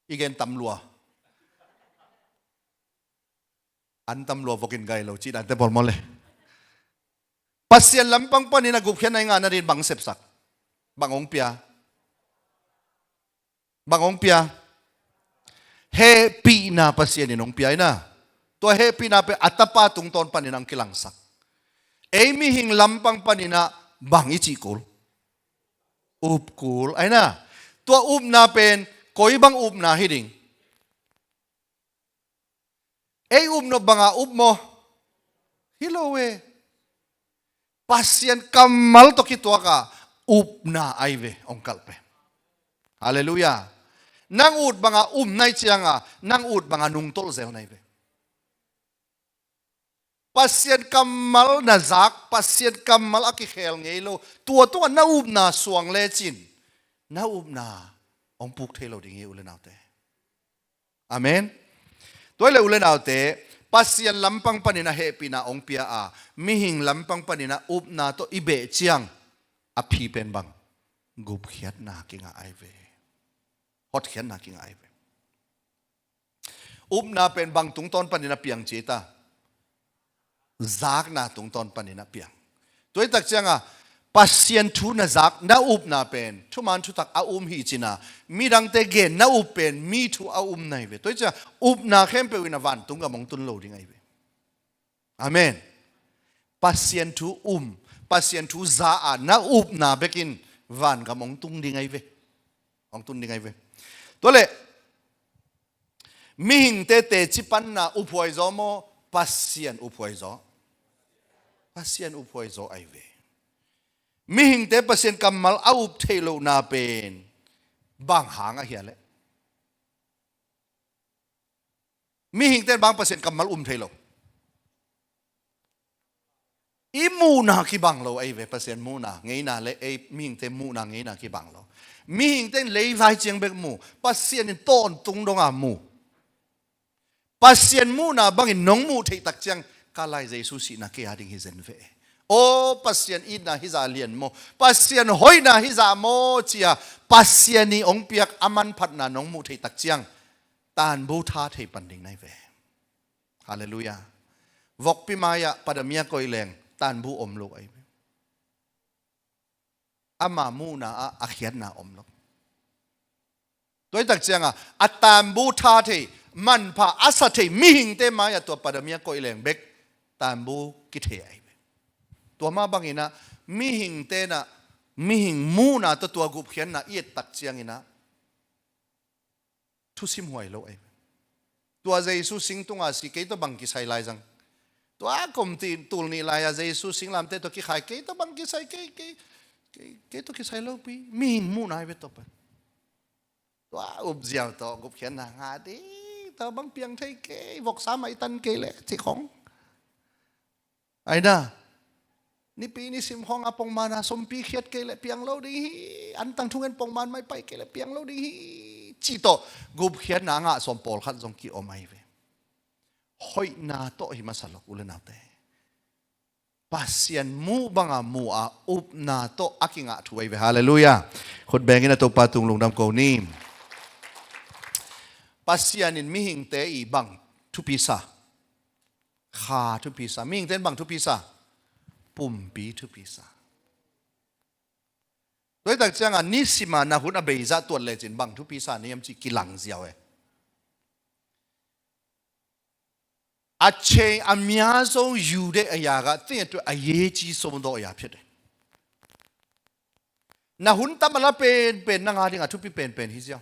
I gen tam lua. An tam lua vokin gai lo cih dante pawl maw le? Pasian lampang panin a gupkhiatna i ngah nading bang sepsak? Bang hong pia? Bang hong pia? Hehpihna Pasian in hong pia inah. Tua hehpihna pen a tapa tungtawn panin ang kilangsak. Ei mihing lampang paninah bang i cih kul? Up kul. Ai na, tua upna pen koi bang upna hi ding? Ei upna banga up maw? Hi lo e. Pasian kammal tawh kituaka upna ai ve, hong kalh pen. Halleluiah. Nang ut banga upna i cianga nang ut banga nungtolh zel na hi ve. Pasian kammal na zak, Pasian kammal a kikhel ngei lo, tua tungah na upna suang lecin na upna hong puk thei lo ding hi, u le naute. Amen. Tua hi le u le naute, Pasian lampang panin a hehpihna hong pia a, mihing lampang panin a upna tawh i beh ciang a phi pen bang? Gupkhiatna kingah ai ve. Hotkhiatna kingah ai ve. Upna pen bang tungtawn panin a piang ci ei ta? Zakna tungtawn panin a piang. Tua hi tak cianga Pasian thu na zak, na upna pen thuman thutak a um hi cina, midangte gen na up pen mi thu a um na hi ve. Tua hi cia upna khempeuh in a vantung gam hong tun lo ding ahi ve. Amen. Pasian thu um, Pasian thu za a na upna bekin vangam hong tung ding ahi ve. Hong tun ding ahi ve. Tua leh mihingte teci panna uphuai zaw maw, Pasian uphuai zaw? Pasian uphuai zaw ahi ve. Mihingte Pasian kammal a up theih lohna pen bang hang ahia leh? Mihingte in bang Pasian kammal um thei lo? I muhna kibang lo ahi ve, Pasian muhna ngeina le ei mihingte muhna ngeina kibang lo. Mihingte in leivai ciang bek mu, Pasian in tawntung donga mu. Pasian muhna bangin nong muh theih tak ciang ka lai Jesu sihna kei a ding hi zen ve. Aw, Pasian itna hi za lian maw, Pasian hoihna hi za maw cia Pasian i hong piak a manphatna nong muh theih tak ciang tanbu tha thei pan ding na hi ve. Halleluiah. Vokpi mai-ah padamia koih leng tanbu om lo ahi ve. Ama muhna ah a khiatna om lo. Tua hi tak cianga a tanbu tha thei, manpha a sa thei mihingte mai-ah tua padamia koih leng bek tanbu kithei ahi ve. Tua mah banginah mihingte inah mihing muhna tawh tua gupkhiatna i et tak cianginah thusim huai lo ahi. Tua Jesu singtunga si kei tawh bang kisai lai zang. Tua komti tul nih lai-a Jesu singlamteh tawh kikhai kei tawh bang kisai kei, kei, kei, kei tawh kisai lopi. Mihing muhna ahi ve tua pen. Tua upziau tawh gupkhiatna ngah ding, tua bang piang thei kei, voksa mah i tan kei leh cih khong. Aina, nipi nisim khawng a pongman a sumpi khiat kei leh piang lo ding hi, antang thungen pongman mai pai kei leh piang lo ding hi, cih tawh gupkhiatna a ngah sawm pawlkhat zong ki-om ahi ve. Hoihna tawh hi masa lo u le naute. Pasian muh banga muh a upna tawh a kingah thu ahi ve. Halleluiah. Khut bengin a Topa tung lungdam ko ni. Pasian in mihingte i bang thupi sa? Kha thupi sa. Mihingte in bang thupi sa? Pumpi thupi sa. Tua hi tak cianga nisima na hun a beizah tuat lecin bang thupi sa na hiam cih kilang ziau e. A cei a mia zo yu deh a yagah tiatu a yeci so dawh a ya phiat e. Na hun tam a la penpen na nga ding a thupi penpen hi ziau.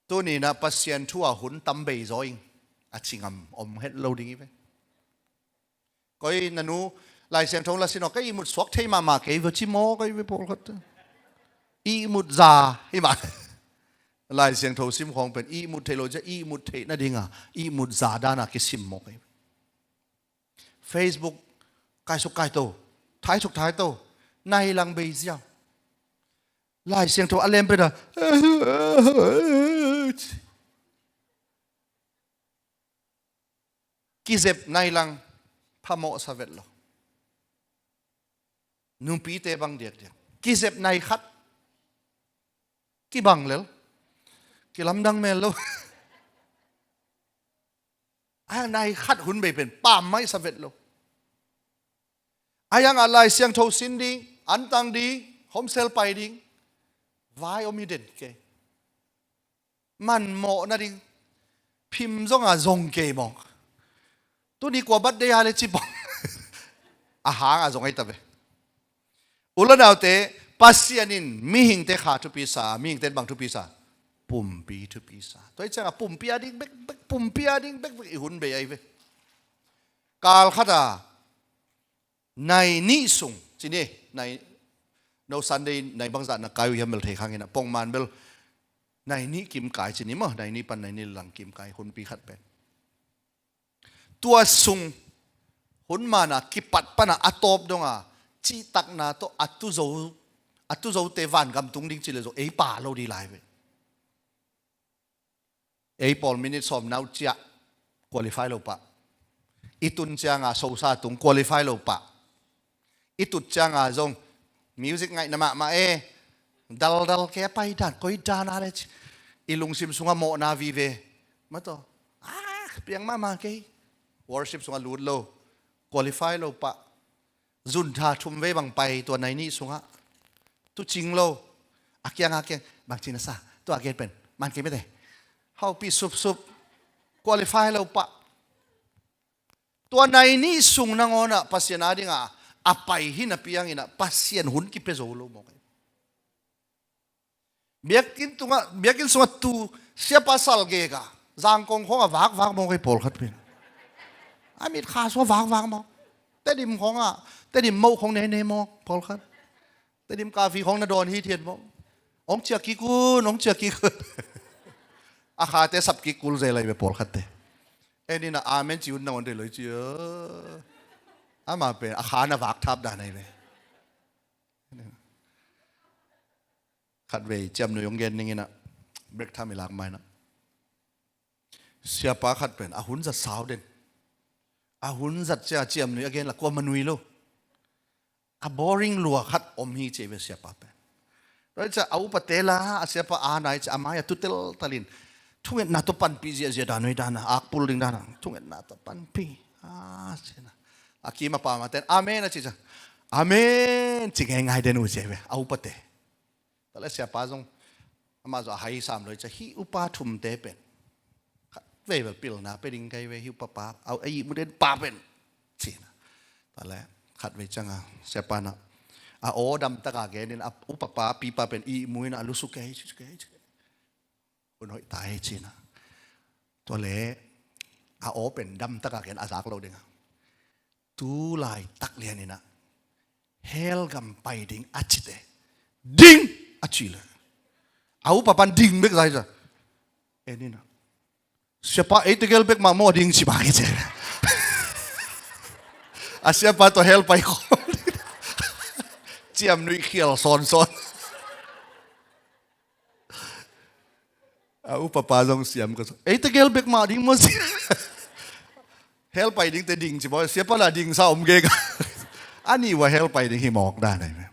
Tuninah Pasian thu a hun tam bei zaw ing. A cingam om het lo ding hi ve. Koi na nu Lai Siangtho la sin aw ka ihmut suak thei mahmah kei va ci maw kei ve pawlkhat. Ihmut za hi mah. Lai Siangtho sim khawng pen ihmut thei lo cia ihmut theih nadinga ihmut za dana kisim maw kei ve. Facebook kaisuk kaito, thaisuk thaito, nai lang bei ziau. Lai Siangtho a lem pet a kizep nai lang phamawh sa vet lo. Nupite bang diakdiak kizep nai khat kibang lel, kilamdang mel lo. A nai khat hun bei pen pam mai sa vet lo. A yangah Lai Siangtho sin ding, antang ding, homsel pai ding, vai om hi den kei. Manmawh nading phim zonga zong kei mawk. Tuni kua bat dei a le cipawng. A hanga zong ahi ta ve. U le naute, Pasian in mihingte kha thupi sa, mihingte in bang thupi sa? Pumpi thupi sa. Tua hi cianga pumpi a ding bekbek, pumpi a ding bekbek i hun bei ahi ve. Kal khata nai nih sung cini, nai no Sunday nai bangzah na kai uh hiam bel thei khangin a pongman bel nai nih kim kai cini maw, nai nih pan nai nih lang kim kai hunpi khat pen. Tua sung hun mana kipat pana a tawp donga cihtakna tawh a tuzo, a tuzote vangam tung ding cih le zo ei pa lo di lai ve. Ei pawl minute sawm nau ciah qualify lo pah. I tun cianga sosa tung qualify lo pah. I tut cianga zong music ngaihna mahmah e. Daldal kei a pai dan koi dan a le ci. I lungsim sunga mawhna vive. Mato a piang mahmah kei. Worship sungah lut lo, qualify lo pah. Zuntha thum vei bang pai tua nai nih sungah. Tu cing lo. A kiang a kiang bang cina sa, tua a gen pen man kei mete. Haupi supsup. Qualify lo pah. Tua nai nih sung nangawnah Pasian a dingah a pai hi napi hanginah Pasian hun kipia zo lo mawk hi. Biakinn tungah, biakinn sungah tu siapa salgek a zangkong khawngah vakvak mawk hi pawlkhat pen. A mitkha sungah vakvak mawk. Tedim khawngah, Tedim moh khawng nene mawk pawlkhat. Tedim kafi khawng na dawn hi thian mawk. Hong ciah kik un, hong ciah kik un. A khate sap kik kul zel ahi ve pawlkhatte. En inah amen ci un nangawn dei lo i ci. Amah pen a kha na vak thap dan ahi ve. Khatvei ciamnuih hong gen ninginah break time i lak mainah siapa khat pen a hun zat sau den. A hun zat cia ciamnuih a gen la kuamah nui lo. A boring lua khat om hi ci ve siapa pen. Tua hi cia a upate la a siapa a nai cia a mai a tu teltalin thungetna tawh panpih ziahziah dan ui dana akpul ding dana thungetna tawh panpih. A cina a kim a pam a ten amen a ci cia amen ci ngeingai den uh ci ve a upate. Tale siapa zong amah zong a hai sam lo hi cia hih upa thumte pen khatvei bel pilna pe ding kai ve hih upa pa a ihmu den pa pen cina. Tale khatvei cianga siapa na a aw damtaka genin a upa pa pipa pen ihmu ina a lusu kei ci kei ci hun hoih tai cina. Tuale a aw pen damtaka gen a zak lo dinga. Tu laitak lianinah hell gam pai ding a cite ding a ci le a upa pan ding bek zai za. Eninah siapa eite gel bek mah maw ding ci bang hi ce. A siapa tawh hell pai khawm ciamnuih khial sawnsawn. A upapa zong siam ka zong eite gel bek mah ding maw si. Hell pai dingte ding ci baw siapa la ding sa om gek. A nih ua hell pai ding hi mawk dan ahi ve.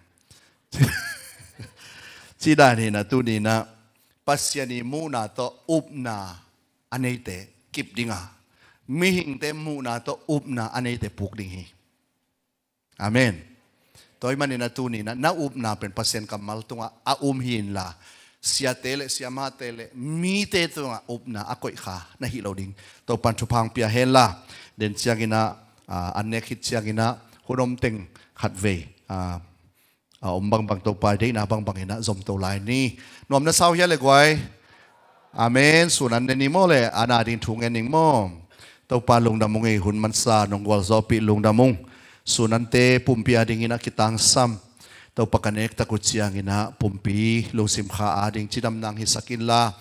Ci dan hinah tuninah Pasian i muhna tawh upna a neite kip dinga mihingte muhna tawh upna a neite puk ding hi. Amen. Tua ahih maninah tuninah na upna pen Pasian kammal tungah a um hi inla siate le siamahte le mite tungah upna a koihkha na hih lo ding Topan thupha hong pia henla. Den cianginah an nek khit cianginah hun om teng khatvei a om bangbang Topa deihna bangbanginah zomto lai ni. Nuam na sau hia le guai? Amen. Sun an ne ni maw le an a ding thu ngen ning maw? Topa lungdam ung ei hun mansa nong gualzawhpih lungdam ung. Sun ante pumpi a dinginah kitangsam Topa ka nek tak uh cianginah pumpi lungsim kha a ding cidam nang hisak inla.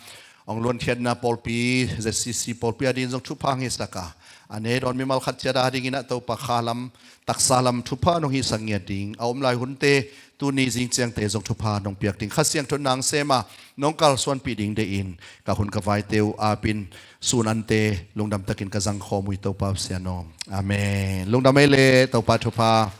Hong luankhiatna pawlpi Z C C pawlpi a dingin zong thupha hong hisak a a ne dawn mimal khat ciat a dinginah Topa kha lam taksa lam thupha nong hisak ngiat ding a om lai hunte tuni zing ciangte zong thupha nong piak ding Kha Siangtho nang sema nong kalsuanpih ding deihin ka hun ka vaite uh apin sun ante lungdam takin ka zangkhawm uh i Topa Pasian aw. Amen. Lungdam ei le Topa thupha.